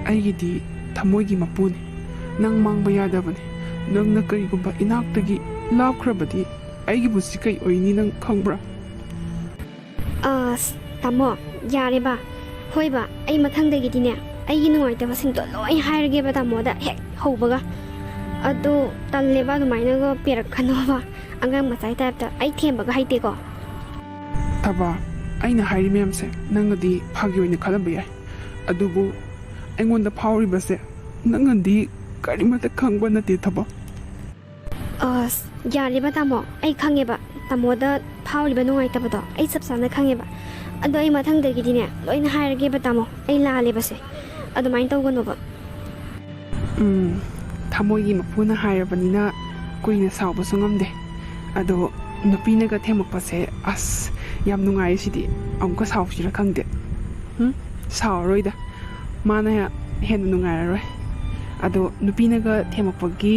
ꯑꯩꯒꯤꯗꯤ ꯊꯃꯣꯏꯒꯤ ꯃꯄꯨꯅꯤ꯫ ꯅꯪ ꯃꯥꯡꯕ ꯌꯥꯗꯕꯅꯤ꯫ ꯅꯪꯅ ꯀꯔꯤꯒꯨꯝꯕ ꯏꯅꯥꯛꯇꯒꯤ ꯂꯥꯞꯈ꯭ꯔꯕꯗꯤ ꯑꯩꯒꯤ ꯄꯨꯟꯁꯤ ꯀꯩ ꯑꯣꯏꯅꯤ ꯅꯪ ꯈꯪꯕ꯭ꯔꯥ? ꯑꯁ, ꯇꯥꯃꯣ, ꯌꯥꯔꯦꯕ꯫ ꯍꯣꯏꯕ, ꯑꯩ ꯃꯊꯪꯗꯒꯤꯗꯤꯅꯦ, ꯑꯩꯒꯤ ꯅꯨꯡꯉꯥꯏꯇꯕꯁꯤꯡꯗꯣ ꯂꯣꯏ ꯍꯥꯏꯔꯒꯦꯕ ꯇꯥꯃꯣꯗ ꯍꯦꯛ ꯍꯧꯕꯒ꯫ ꯑꯗꯣ ꯇꯜꯂꯦꯕ, ꯑꯗꯨꯃꯥꯏꯅꯒ ꯄꯦꯔꯛꯀꯅꯣꯕ꯫ ꯑꯉꯥꯡ ꯃꯆꯥꯒꯤ ꯇꯥꯏꯞꯇ ꯑꯩ ꯊꯦꯝꯕꯒ ꯍꯩꯇꯦꯀꯣ꯫ ꯊꯕ, ꯑꯩꯅ ꯍꯥꯏꯔꯤ ꯃꯌꯥꯝꯁꯦ ꯅꯪꯅꯗꯤ ꯐꯥꯒꯤ ꯑꯣꯏꯅ ꯈꯜꯂꯝꯕ ꯌꯥꯏ, ꯑꯗꯨꯕꯨ ꯑꯩꯉꯣꯟꯗ ꯐꯥꯎꯔꯤꯕꯁꯦ ꯅꯪꯅꯗꯤ ꯀꯔꯤꯃꯠꯇ ꯈꯪꯕ ꯅꯠꯇꯦ ꯊꯕ꯫ ꯑꯁ, ꯌꯥꯔꯦꯕ ꯇꯥꯃꯣ, ꯑꯩ ꯈꯪꯉꯦꯕ꯫ ꯇꯥꯃꯣꯗ ꯐꯥꯎꯔꯤꯕ ꯅꯨꯡꯉꯥꯏꯇꯕꯗꯣ ꯑꯩ ꯆꯞ ꯆꯥꯅ ꯈꯪꯉꯦꯕ꯫ ꯑꯗꯣ ꯑꯩ ꯃꯊꯪꯗꯒꯤꯗꯤꯅꯦ ꯂꯣꯏꯅ ꯍꯥꯏꯔꯒꯦꯕ ꯇꯥꯃꯣ, ꯑꯩ ꯂꯥꯜꯂꯦꯕꯁꯦ꯫ ꯑꯗꯨꯃꯥꯏꯅ ꯇꯧꯒꯅꯣꯕ꯫ ꯎꯝ, ꯊꯃꯣꯏꯒꯤ ꯃꯄꯨꯅ ꯍꯥꯏꯔꯕꯅꯤꯅ ꯀꯨꯏꯅ ꯁꯥꯎꯕꯁꯨ ꯉꯝꯗꯦ꯫ ꯑꯗꯣ ꯅꯨꯄꯤꯅꯒ ꯊꯦꯝꯃꯛꯄꯁꯦ ꯑꯁ, ꯌꯥꯝ ꯅꯨꯡꯉꯥꯏꯌꯦ ꯁꯤꯗꯤ꯫ ꯑꯃꯨꯛꯀ ꯁꯥꯎꯁꯤꯔ ꯈꯪꯗꯦ꯫ ꯎꯝ, ꯁꯥꯎꯔꯔꯣꯏꯗ꯫ ꯃꯥꯅ ꯍꯦꯟꯅ ꯅꯨꯡꯉꯥꯏꯔꯔꯣꯏ꯫ ꯑꯗꯣ ꯅꯨꯄꯤꯅꯒ ꯊꯦꯝꯃꯛꯄꯒꯤ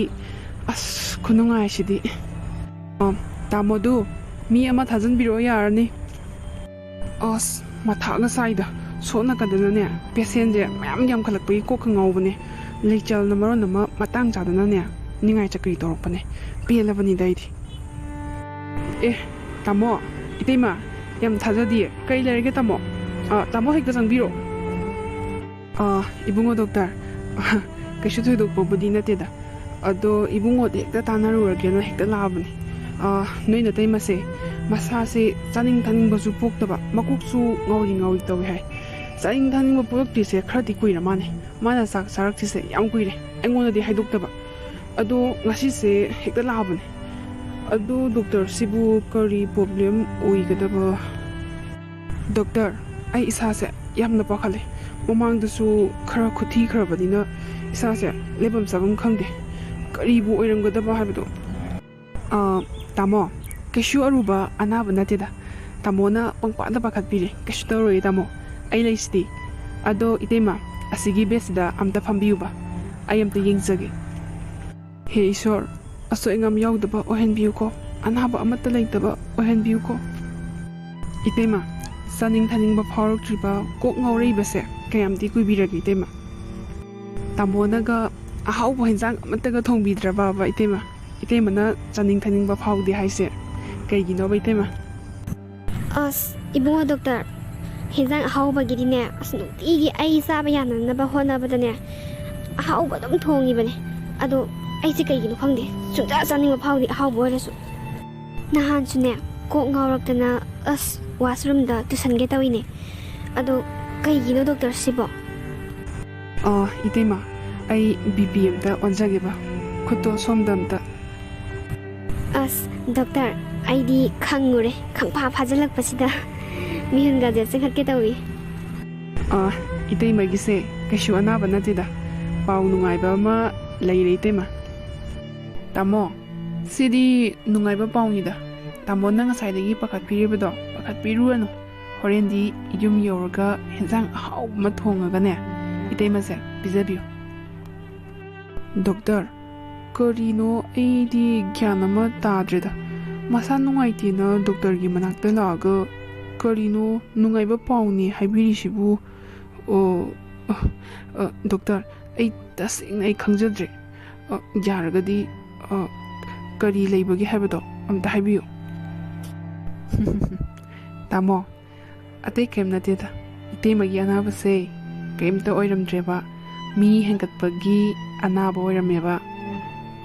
ꯑꯁ, ꯈꯨꯅꯨꯡꯉꯥꯏꯁꯤꯗꯤ꯫ ꯑ, ꯇꯥꯃꯣꯗꯨ, ꯃꯤ ꯑꯃ ꯊꯥꯖꯤꯟꯕꯤꯔꯛꯑꯣ ꯌꯥꯔꯅꯤ꯫ ꯑꯁ, ꯃꯊꯥꯒ ꯁꯥꯏꯗ꯫ ꯁꯣꯝ ꯅꯥꯀꯟꯗꯅꯅꯦ, ꯄꯦꯁꯦꯟꯁꯦ ꯃꯌꯥꯝ ꯌꯥꯝꯈꯠꯂꯛꯄꯒꯤ ꯀꯣꯛꯀ ꯉꯥꯎꯕꯅꯦ꯫ ꯂꯩꯆꯜꯅ ꯃꯔꯣꯟ ꯑꯃ ꯃꯇꯥꯡ ꯆꯥꯗꯅꯅꯦ, ꯅꯤꯡꯉꯥꯏ ꯆꯀ꯭ꯔꯤ ꯇꯧꯔꯛꯄꯅꯦ꯫ ꯄꯦꯜꯂꯕꯅꯤꯗ ꯑꯩꯗꯤ꯫ ꯑꯦ, ꯇꯥꯃꯣ, ꯏꯇꯩꯃ, ꯌꯥꯝ ꯊꯥꯖꯗꯤꯌꯦ꯫ ꯀꯔꯤ ꯂꯩꯔꯒꯦ ꯇꯥꯃꯣ? ꯑ, ꯇꯥꯃꯣ ꯍꯦꯛꯇ ꯆꯪꯕꯤꯔꯣ꯫ ꯑ, ꯏꯕꯨꯡꯉꯣ ꯗꯣꯛꯇꯔ, ꯀꯩꯁꯨ ꯊꯣꯏꯗꯣꯛꯄꯕꯨꯗꯤ ꯅꯠꯇꯦꯗ꯫ ꯑꯗꯣ ꯏꯕꯨꯡꯉꯣꯗꯤ ꯍꯦꯛꯇ ꯇꯥꯟꯅꯔꯨꯔꯒꯦꯅ ꯍꯦꯛꯇ ꯂꯥꯛꯑꯕꯅꯦ꯫ ꯑ, ꯅꯣꯏ ꯅꯇꯩꯃꯁꯦ ꯃꯁꯥꯁꯦ ꯆꯥꯅꯤꯡ ꯊꯛꯅꯤꯡꯕꯁꯨ ꯄꯣꯛꯇꯕ, ꯃꯀꯣꯛꯁꯨ ꯉꯥꯎꯔꯤ ꯉꯥꯎꯔꯤ ꯇꯧꯏ ꯍꯥꯏ꯫ ꯆꯥꯅꯤꯡ ꯊꯛꯅꯤꯡꯕ ꯄꯣꯛꯂꯛꯇ꯭ꯔꯤꯁꯦ ꯈꯔꯗꯤ ꯀꯨꯏꯔ ꯃꯥꯜꯂꯦ꯫ ꯃꯥꯅ ꯆꯥꯛ ꯆꯥꯔꯛꯇ꯭ꯔꯤꯁꯦ ꯌꯥꯝ ꯀꯨꯏꯔꯦ, ꯑꯩꯉꯣꯟꯗꯗꯤ ꯍꯥꯏꯗꯣꯛꯇꯕ꯫ ꯑꯗꯣ ꯉꯁꯤꯁꯦ ꯍꯦꯛꯇ ꯂꯥꯛꯑꯕꯅꯦ꯫ ꯑꯗꯣ ꯗꯣꯛꯇꯔ, ꯁꯤꯕꯨ ꯀꯔꯤ ꯄ꯭ꯔꯣꯕ꯭ꯂꯦꯝ ꯑꯣꯏꯒꯗꯕ? ꯗꯣꯛꯇꯔ, ꯑꯩ ꯏꯁꯥꯁꯦ ꯌꯥꯝꯅ ꯄꯥꯈꯠꯂꯦ꯫ ꯃꯃꯥꯡꯗꯁꯨ ꯈꯔ ꯈꯨꯠꯊꯤꯈ꯭ꯔꯕꯅꯤꯅ ꯏꯁꯥꯁꯦ ꯂꯩꯐꯝ ꯆꯥꯐꯝ ꯈꯪꯗꯦ꯫ ꯀꯔꯤꯕꯨ ꯑꯣꯏꯔꯝꯒꯗꯕ ꯍꯥꯏꯕꯗꯣ꯫ ꯑ, ꯇꯥꯃꯣ, ꯀꯩꯁꯨ ꯑꯔꯨꯕ ꯑꯅꯥꯕ ꯅꯠꯇꯦꯗ꯫ ꯇꯥꯃꯣꯅ ꯄꯪꯄꯥꯗ ꯄꯥꯈꯠꯄꯤꯔꯦ꯫ ꯀꯩꯁꯨ ꯇꯧꯔꯣꯏꯌꯦ ꯇꯥꯃꯣ, ꯑꯩ ꯂꯩꯁꯤꯗꯤ꯫ ꯑꯗꯣ ꯏꯇꯩꯃ, ꯑꯁꯤꯒꯤ ꯕꯦꯗꯁꯤꯗ ꯑꯝꯇ ꯐꯝꯕꯤꯌꯨꯕ, ꯑꯩ ꯑꯝꯇ ꯌꯦꯡꯖꯒꯦ꯫ ꯍꯦ ꯏꯁꯣꯔ, ꯑꯁꯣꯏ ꯑꯉꯥꯝ ꯌꯥꯎꯗꯕ ꯑꯣꯏꯍꯟꯕꯤꯌꯨꯀꯣ, ꯑꯅꯥꯕ ꯑꯃꯠꯇ ꯂꯩꯇꯕ ꯑꯣꯏꯍꯟꯕꯤꯌꯨꯀꯣ꯫ ꯏꯇꯩꯃ, ꯆꯥꯅꯤꯡ ꯊꯛꯅꯤꯡꯕ ꯐꯥꯎꯔꯛꯇ꯭ꯔꯤꯕ ꯀꯣꯛ ꯉꯥꯎꯔꯛꯏꯕꯁꯦ ꯀꯌꯥꯝꯗꯤ ꯀꯨꯏꯕꯤꯔꯒꯦ ꯏꯇꯩꯃ? ꯇꯥꯃꯣꯅꯒ ꯑꯍꯥꯎꯕ ꯍꯦꯟꯖꯥꯡ ꯑꯃꯠꯇꯒ ꯊꯣꯡꯕꯤꯗ꯭ꯔꯕꯕ ꯏꯇꯩꯃ? ꯏꯇꯩꯃꯅ ꯆꯥꯅꯤꯡ ꯊꯛꯅꯤꯡꯕ ꯐꯥꯎꯗꯦ ꯍꯥꯏꯁꯦ ꯀꯩꯒꯤꯅꯣꯕ ꯏꯇꯩꯃ? ꯑꯁ, ꯏꯕꯨꯡꯉꯣ ꯗꯣꯛꯇꯔ, ꯍꯦꯟꯖꯥꯡ ꯑꯍꯥꯎꯕꯒꯤꯗꯤꯅꯦ, ꯑꯁ, ꯅꯨꯡꯇꯤꯒꯤ ꯑꯩ ꯆꯥꯕ ꯌꯥꯅꯅꯕ ꯍꯣꯠꯅꯕꯗꯅꯦ, ꯑꯍꯥꯎꯕ ꯑꯗꯨꯝ ꯊꯣꯡꯉꯤꯕꯅꯦ꯫ ꯑꯗꯣ ꯑꯩꯁꯦ ꯀꯩꯒꯤꯅꯣ ꯈꯪꯗꯦ, ꯁꯨꯡꯆꯥ ꯆꯥꯅꯤꯡꯕ ꯐꯥꯎꯗꯦ ꯑꯍꯥꯎꯕ ꯑꯣꯏꯔꯁꯨ꯫ ꯅꯍꯥꯟꯁꯨꯅꯦ, ꯀꯣꯛ ꯉꯥꯎꯔꯛꯇꯅ ꯑꯁ ꯋꯥꯁꯔꯨꯝꯗ ꯇꯨꯁꯟꯒꯦ ꯇꯧꯏꯅꯦ꯫ ꯑꯗꯣ ꯀꯩꯒꯤꯅꯣ ꯗꯣꯛꯇꯔ ꯁꯤꯕꯣ? ꯑ, ꯏꯇꯩꯃ, ꯑꯩ ꯕꯤ ꯄꯤ ꯑꯝꯇ ꯑꯣꯟꯖꯒꯦꯕ꯫ ꯈꯨꯠꯇꯣ ꯁꯣꯝꯗ ꯑꯝꯇ꯫ ꯑꯁ ꯗꯣꯛꯇꯔ, ꯑꯩꯗꯤ ꯈꯪꯉꯨꯔꯦ, ꯈꯪꯐꯥ ꯐꯥꯖꯤꯜꯂꯛꯄꯁꯤꯗ ꯃꯤꯍꯨꯟꯒꯁꯦ ꯆꯤꯡꯈꯠꯀꯦ ꯇꯧꯏ꯫ ꯑ, ꯏꯇꯩꯃꯒꯤꯁꯦ ꯀꯩꯁꯨ ꯑꯅꯥꯕ ꯅꯠꯇꯦꯗ꯫ ꯄꯥꯎ ꯅꯨꯡꯉꯥꯏꯕ ꯑꯃ ꯂꯩꯔꯦ ꯏꯇꯩꯃ꯫ ꯇꯥꯃꯣ, ꯁꯤꯗꯤ ꯅꯨꯡꯉꯥꯏꯕ ꯄꯥꯎꯅꯤꯗ꯫ ꯇꯥꯃꯣꯅ ꯉꯁꯥꯏꯗꯒꯤ ꯄꯥꯈꯠꯄꯤꯔꯤꯕꯗꯣ ꯄꯥꯈꯠꯄꯤꯔꯨꯔꯅꯨ꯫ ꯍꯣꯔꯦꯟꯗꯤ ꯌꯨꯝ ꯌꯧꯔꯒ ꯍꯦꯟꯖꯥꯡ ꯑꯍꯥꯎꯕ ꯑꯃ ꯊꯣꯡꯉꯒꯅꯦ, ꯏꯇꯩꯃꯁꯦ ꯄꯤꯖꯕꯤꯌꯨ꯫ ꯗꯣꯛꯇꯔ, ꯀꯔꯤꯅꯣ ꯑꯩꯗꯤ ꯒ꯭ꯌꯥꯟ ꯑꯃ ꯇꯥꯗ꯭ꯔꯦꯗ꯫ ꯃꯁꯥ ꯅꯨꯡꯉꯥꯏꯇꯦꯅ ꯗꯣꯛꯇꯔꯒꯤ ꯃꯅꯥꯛꯇ ꯂꯥꯛꯑꯒ ꯀꯔꯤꯅꯣ ꯅꯨꯡꯉꯥꯏꯕ ꯄꯥꯎꯅꯦ ꯍꯥꯏꯕꯤꯔꯤꯁꯤꯕꯨ? ꯑꯣ, ꯑ, ꯑ, ꯗꯣꯛꯇꯔ, ꯑꯩ ꯇꯁꯦꯡꯅ ꯑꯩ ꯈꯪꯖꯗ꯭ꯔꯦ꯫ ꯑ, ꯌꯥꯔꯒꯗꯤ, ꯑ, ꯀꯔꯤ ꯂꯩꯕꯒꯦ ꯍꯥꯏꯕꯗꯣ ꯑꯝꯇ ꯍꯥꯏꯕꯤꯌꯨ꯫ ꯇꯥꯃꯣ, ꯑꯇꯩ ꯀꯔꯤꯝ ꯅꯠꯇꯦꯗ꯫ ꯏꯇꯩꯃꯒꯤ ꯑꯅꯥꯕꯁꯦ ꯀꯔꯤꯝꯇ ꯑꯣꯏꯔꯝꯗ꯭ꯔꯦꯕ꯫ ꯃꯤ ꯍꯦꯟꯒꯠꯄꯒꯤ ꯑꯅꯥꯕ ꯑꯣꯏꯔꯝꯃꯦꯕ꯫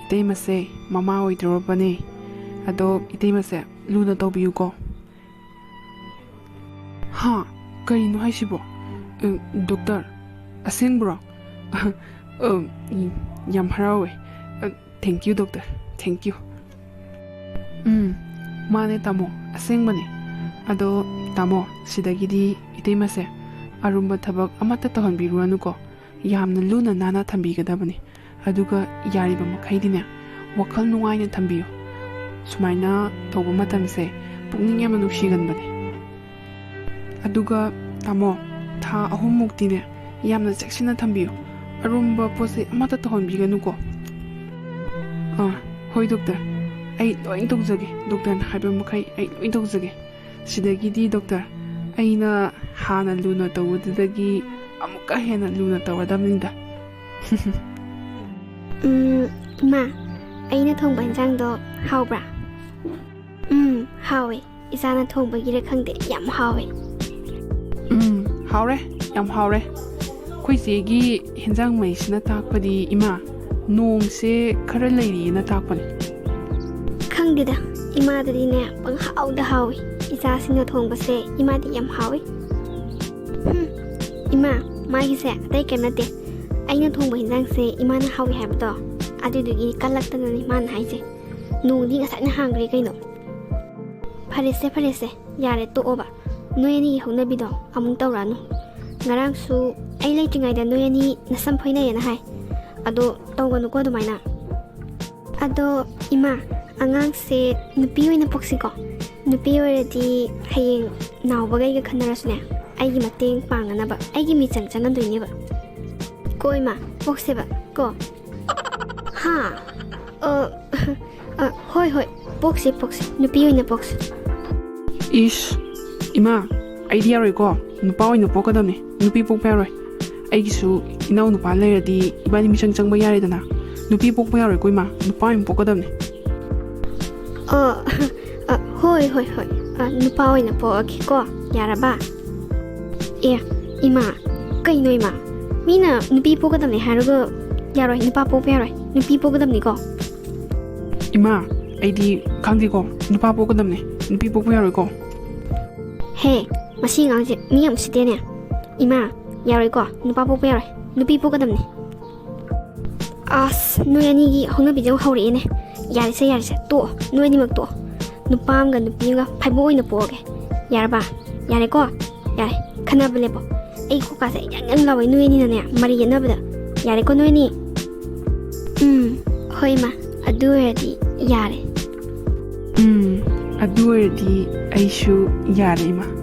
ꯏꯇꯩꯃꯁꯦ ꯃꯃꯥ ꯑꯣꯏꯗꯧꯔꯕꯅꯦ꯫ ꯑꯗꯣ ꯏꯇꯩꯃꯁꯦ ꯂꯨꯅ ꯇꯧꯕꯤꯌꯨꯀꯣ꯫ ꯍꯥ? ꯀꯔꯤꯅꯣ ꯍꯥꯏꯁꯤꯕꯣ? ꯑ, ꯗꯣꯛꯇꯔ, ꯑꯁꯦꯡꯕ꯭ꯔꯣ? ꯑ, ꯌꯥꯝ ꯍꯔꯥꯎꯋꯦ꯫ ꯑ, thank you, doctor. Thank you꯫ ꯎꯝ, ꯃꯥꯅꯦ ꯇꯥꯃꯣ, ꯑꯁꯦꯡꯕꯅꯦ꯫ ꯑꯗꯣ ꯇꯥꯃꯣ, ꯁꯤꯗꯒꯤꯗꯤ ꯏꯇꯩꯃꯁꯦ ꯑꯔꯨꯝꯕ ꯊꯕꯛ ꯑꯃꯠꯇ ꯇꯧꯍꯟꯕꯤꯔꯨꯔꯅꯨꯀꯣ꯫ ꯌꯥꯝꯅ ꯂꯨꯅ ꯅꯥꯟꯅ ꯊꯝꯕꯤꯒꯗꯕꯅꯤ꯫ ꯑꯗꯨꯒ ꯌꯥꯔꯤꯕ ꯃꯈꯩꯗꯤꯅꯦ, ꯋꯥꯈꯜ ꯅꯨꯡꯉꯥꯏꯅ ꯊꯝꯕꯤꯌꯨ꯫ ꯁꯨꯃꯥꯏꯅ ꯇꯧꯕ ꯃꯇꯝꯁꯦ ꯄꯨꯛꯅꯤꯡ ꯌꯥꯝꯅ ꯅꯨꯡꯁꯤꯒꯟꯕꯅꯦ꯫ ꯑꯗꯨꯒ ꯇꯥꯃꯣ, ꯊꯥ ꯑꯍꯨꯝꯃꯨꯛꯇꯤꯅꯦ, ꯌꯥꯝꯅ ꯆꯦꯛꯁꯤꯟꯅ ꯊꯝꯕꯤꯌꯨ꯫ ꯑꯔꯨꯝꯕ ꯄꯣꯠ ꯆꯩ ꯑꯃꯠꯇ ꯇꯧꯍꯟꯕꯤꯒꯅꯨꯀꯣ꯫ ꯑꯥ, ꯍꯣꯏ ꯗꯣꯛꯇꯔ, ꯑꯩ ꯂꯣꯏ ꯇꯧꯖꯒꯦ꯫ ꯗꯣꯛꯇꯔꯅ ꯍꯥꯏꯕ ꯃꯈꯩ ꯑꯩ ꯂꯣꯏ ꯇꯧꯖꯒꯦ꯫ ꯁꯤꯗꯒꯤꯗꯤ ꯗꯣꯛꯇꯔ, ꯑꯩꯅ ꯍꯥꯟꯅ ꯂꯨꯅ ꯇꯧꯕꯗꯨꯗꯒꯤ ꯑꯃꯨꯛꯀ ꯍꯦꯟꯅ ꯂꯨꯅ ꯇꯧꯔꯗꯕꯅꯤꯗ꯫ ꯎꯝ, ꯏꯃꯥ, ꯑꯩꯅ ꯊꯣꯡꯕ ꯏꯟꯁꯥꯡꯗꯣ ꯍꯥꯎꯕ꯭ꯔꯥ? ꯎꯝ, ꯍꯥꯎꯋꯦ꯫ ꯏꯆꯥꯅ ꯊꯣꯡꯕꯒꯤꯔ ꯈꯪꯗꯦ, ꯌꯥꯝ ꯍꯥꯎꯋꯦ꯫ ꯎꯝ, ꯍꯥꯎꯔꯦ, ꯌꯥꯝ ꯍꯥꯎꯔꯦ꯫ ꯑꯩꯈꯣꯏ ꯆꯦꯒꯤ ꯍꯦꯟꯖꯥꯡ ꯃꯩꯁꯤꯅ ꯇꯥꯛꯄꯗꯤ, ꯏꯃꯥ, ꯅꯣꯡꯁꯦ ꯈꯔ ꯂꯩꯔꯤꯅ ꯇꯥꯛꯄꯅꯦ꯫ ꯈꯪꯗꯦꯗ, ꯏꯃꯥꯗꯗꯤꯅꯦ, ꯄꯪꯍꯥꯎꯗ ꯍꯥꯎꯋꯤ꯫ ꯏꯆꯥꯁꯤꯡꯅ ꯊꯣꯡꯕꯁꯦ ꯏꯃꯥꯗꯤ ꯌꯥꯝ ꯍꯥꯎꯋꯤ꯫ ꯍꯨꯝ, ꯏꯃꯥ, ꯃꯥꯒꯤꯁꯦ ꯑꯇꯩ ꯀꯩꯝ ꯅꯠꯇꯦ꯫ ꯑꯩꯅ ꯊꯣꯡꯕ ꯍꯦꯟꯖꯥꯡꯁꯦ ꯏꯃꯥꯅ ꯍꯥꯎꯋꯤ ꯍꯥꯏꯕꯗꯣ, ꯑꯗꯨꯗꯨꯒꯤ ꯀꯜꯂꯛꯇꯅꯅꯦ ꯃꯥꯅ ꯍꯥꯏꯁꯦ꯫ ꯅꯣꯡꯗꯤ ꯉꯁꯥꯏꯅ ꯍꯥꯡꯈ꯭ꯔꯦ ꯀꯩꯅꯣ꯫ ꯐꯔꯦꯁꯦ, ꯐꯔꯦꯁꯦ, ꯌꯥꯔꯦ, ꯇꯣꯛꯑꯣꯕ꯫ ꯅꯣꯏ ꯑꯅꯤꯒꯤ ꯍꯧꯅꯕꯤꯗꯣ ꯑꯃꯨꯛ ꯇꯧꯔꯛꯑꯅꯨ꯫ ꯉꯔꯥꯡꯁꯨ ꯑꯩ ꯂꯩꯇ꯭ꯔꯤꯉꯩꯗ ꯅꯣꯏ ꯑꯅꯤ ꯅꯁꯝ ꯐꯣꯏꯅꯩꯌꯦꯅ ꯍꯥꯏ꯫ ꯑꯗꯣ ꯇꯧꯒꯅꯨꯀꯣ ꯑꯗꯨꯃꯥꯏꯅ꯫ ꯑꯗꯣ ꯏꯃꯥ, ꯑꯉꯥꯡꯁꯦ ꯅꯨꯄꯤ ꯑꯣꯏꯅ ꯄꯣꯛꯁꯤꯀꯣ꯫ ꯅꯨꯄꯤ ꯑꯣꯏꯔꯗꯤ ꯍꯌꯦꯡ ꯅꯥꯎꯕꯒ ꯑꯩꯒ ꯈꯟꯅꯔꯁꯨꯅꯦ, ꯑꯩꯒꯤ ꯃꯇꯦꯡ ꯄꯥꯡꯅꯅꯕ, ꯑꯩꯒꯤ ꯃꯤꯆꯪ ꯆꯪꯍꯟꯗꯣꯏꯅꯦꯕ꯫ ꯀꯣ ꯏꯃꯥ, ꯄꯣꯛꯁꯦꯕ ꯀꯣ꯫ ꯍꯥ? ꯑ, ꯑ, ꯍꯣꯏ, ꯍꯣꯏ, ꯄꯣꯛꯁꯦ, ꯄꯣꯛꯁꯦ, ꯅꯨꯄꯤ ꯑꯣꯏꯅ ꯄꯣꯛꯁꯦ꯫ ꯏꯁ, ꯏꯃꯥ, ꯑꯩꯗꯤ ꯌꯥꯔꯣꯏꯀꯣ, ꯅꯨꯄꯥ ꯑꯣꯏꯅ ꯄꯣꯛꯀꯗꯕꯅꯤ, ꯅꯨꯄꯤ ꯄꯣꯛꯄ ꯌꯥꯔꯣꯏ꯫ ꯑꯩꯒꯤꯁꯨ ꯏꯅꯥꯎ ꯅꯨꯄꯥ ꯂꯩꯔꯗꯤ ꯏꯕꯥꯅꯤ ꯃꯤꯆꯪ ꯆꯪꯕ ꯌꯥꯔꯦꯗꯅ꯫ ꯅꯨꯄꯤ ꯄꯣꯛꯄ ꯌꯥꯔꯣꯏꯀꯣ ꯏꯃꯥ, ꯅꯨꯄꯥ ꯑꯣꯏꯅ ꯄꯣꯛꯀꯗꯕꯅꯤ꯫ ꯑ, ꯑ, ꯍꯣꯏ ꯍꯣꯏ ꯍꯣꯏ, ꯑ, ꯅꯨꯄꯥ ꯑꯣꯏꯅ ꯄꯣꯛꯑꯒꯦꯀꯣ꯫ ꯌꯥꯔꯕ? ꯑꯦ, ꯏꯃꯥ, ꯀꯩꯅꯣ ꯏꯃꯥ? ꯃꯤꯅ ꯅꯨꯄꯤ ꯄꯣꯛꯀꯗꯕꯅꯦ ꯍꯥꯏꯔꯒ ꯌꯥꯔꯣꯏ, ꯅꯨꯄꯥ ꯄꯣꯛꯄ ꯌꯥꯔꯣꯏ, ꯅꯨꯄꯤ ꯄꯣꯛꯀꯗꯕꯅꯤꯀꯣ꯫ ꯏꯃꯥ, ꯑꯩꯗꯤ ꯈꯪꯗꯦꯀꯣ, ꯅꯨꯄꯥ ꯄꯣꯛꯀꯗꯕꯅꯦ, ꯅꯨꯄꯤ ꯄꯣꯛꯄ ꯌꯥꯔꯣꯏꯀꯣ꯫ ꯍꯦ, ꯃꯁꯤ ꯑꯉꯥꯡꯁꯦ ꯃꯤ ꯌꯥꯝ ꯎꯁꯤꯠꯇꯦꯅꯦ꯫ ꯏꯃꯥ, ꯌꯥꯔꯣꯏꯀꯣ, ꯅꯨꯄꯥ ꯄꯣꯛꯄ ꯌꯥꯔꯣꯏ, ꯅꯨꯄꯤ ꯄꯣꯛꯀꯗꯕꯅꯤ꯫ ꯑꯁ, ꯅꯣꯏ ꯑꯅꯤꯒꯤ ꯍꯧꯅꯕꯤꯁꯦ ꯑꯃꯨꯛ ꯍꯧꯔꯛꯑꯦꯅꯦ꯫ ꯌꯥꯔꯦꯁꯦ, ꯌꯥꯔꯦꯁꯦ, ꯇꯣꯛꯑꯣ, ꯅꯣꯏ ꯑꯅꯤꯃꯛ ꯇꯣꯛꯑꯣ꯫ ꯅꯨꯄꯥ ꯑꯃꯒ ꯅꯨꯄꯤ ꯑꯃꯒ ꯐꯥꯏꯕꯣꯛ ꯑꯣꯏꯅ ꯄꯣꯛꯑꯒꯦ꯫ ꯌꯥꯔꯕ? ꯌꯥꯔꯦꯀꯣ? ꯌꯥꯔꯦ, ꯈꯟꯅꯕ ꯂꯦꯞꯄꯣ꯫ ꯑꯩ ꯈꯨꯀꯥꯁꯦ ꯌꯥꯡ ꯌꯥꯡ ꯂꯥꯎꯋꯦ, ꯅꯣꯏ ꯑꯅꯤꯅꯅꯦ ꯃꯔꯩ ꯌꯦꯠꯅꯕꯗ꯫ ꯌꯥꯔꯦꯀꯣ ꯅꯣꯏ ꯑꯅꯤ? ꯎꯝ, ꯍꯣꯏ ꯏꯃꯥ, ꯑꯗꯨ ꯑꯣꯏꯔꯗꯤ ꯌꯥꯔꯦ꯫ ꯎꯝ, ꯑꯗꯨ ꯑꯣꯏꯔꯗꯤ ꯑꯩꯁꯨ ꯌꯥꯔꯦ ꯏꯃꯥ꯫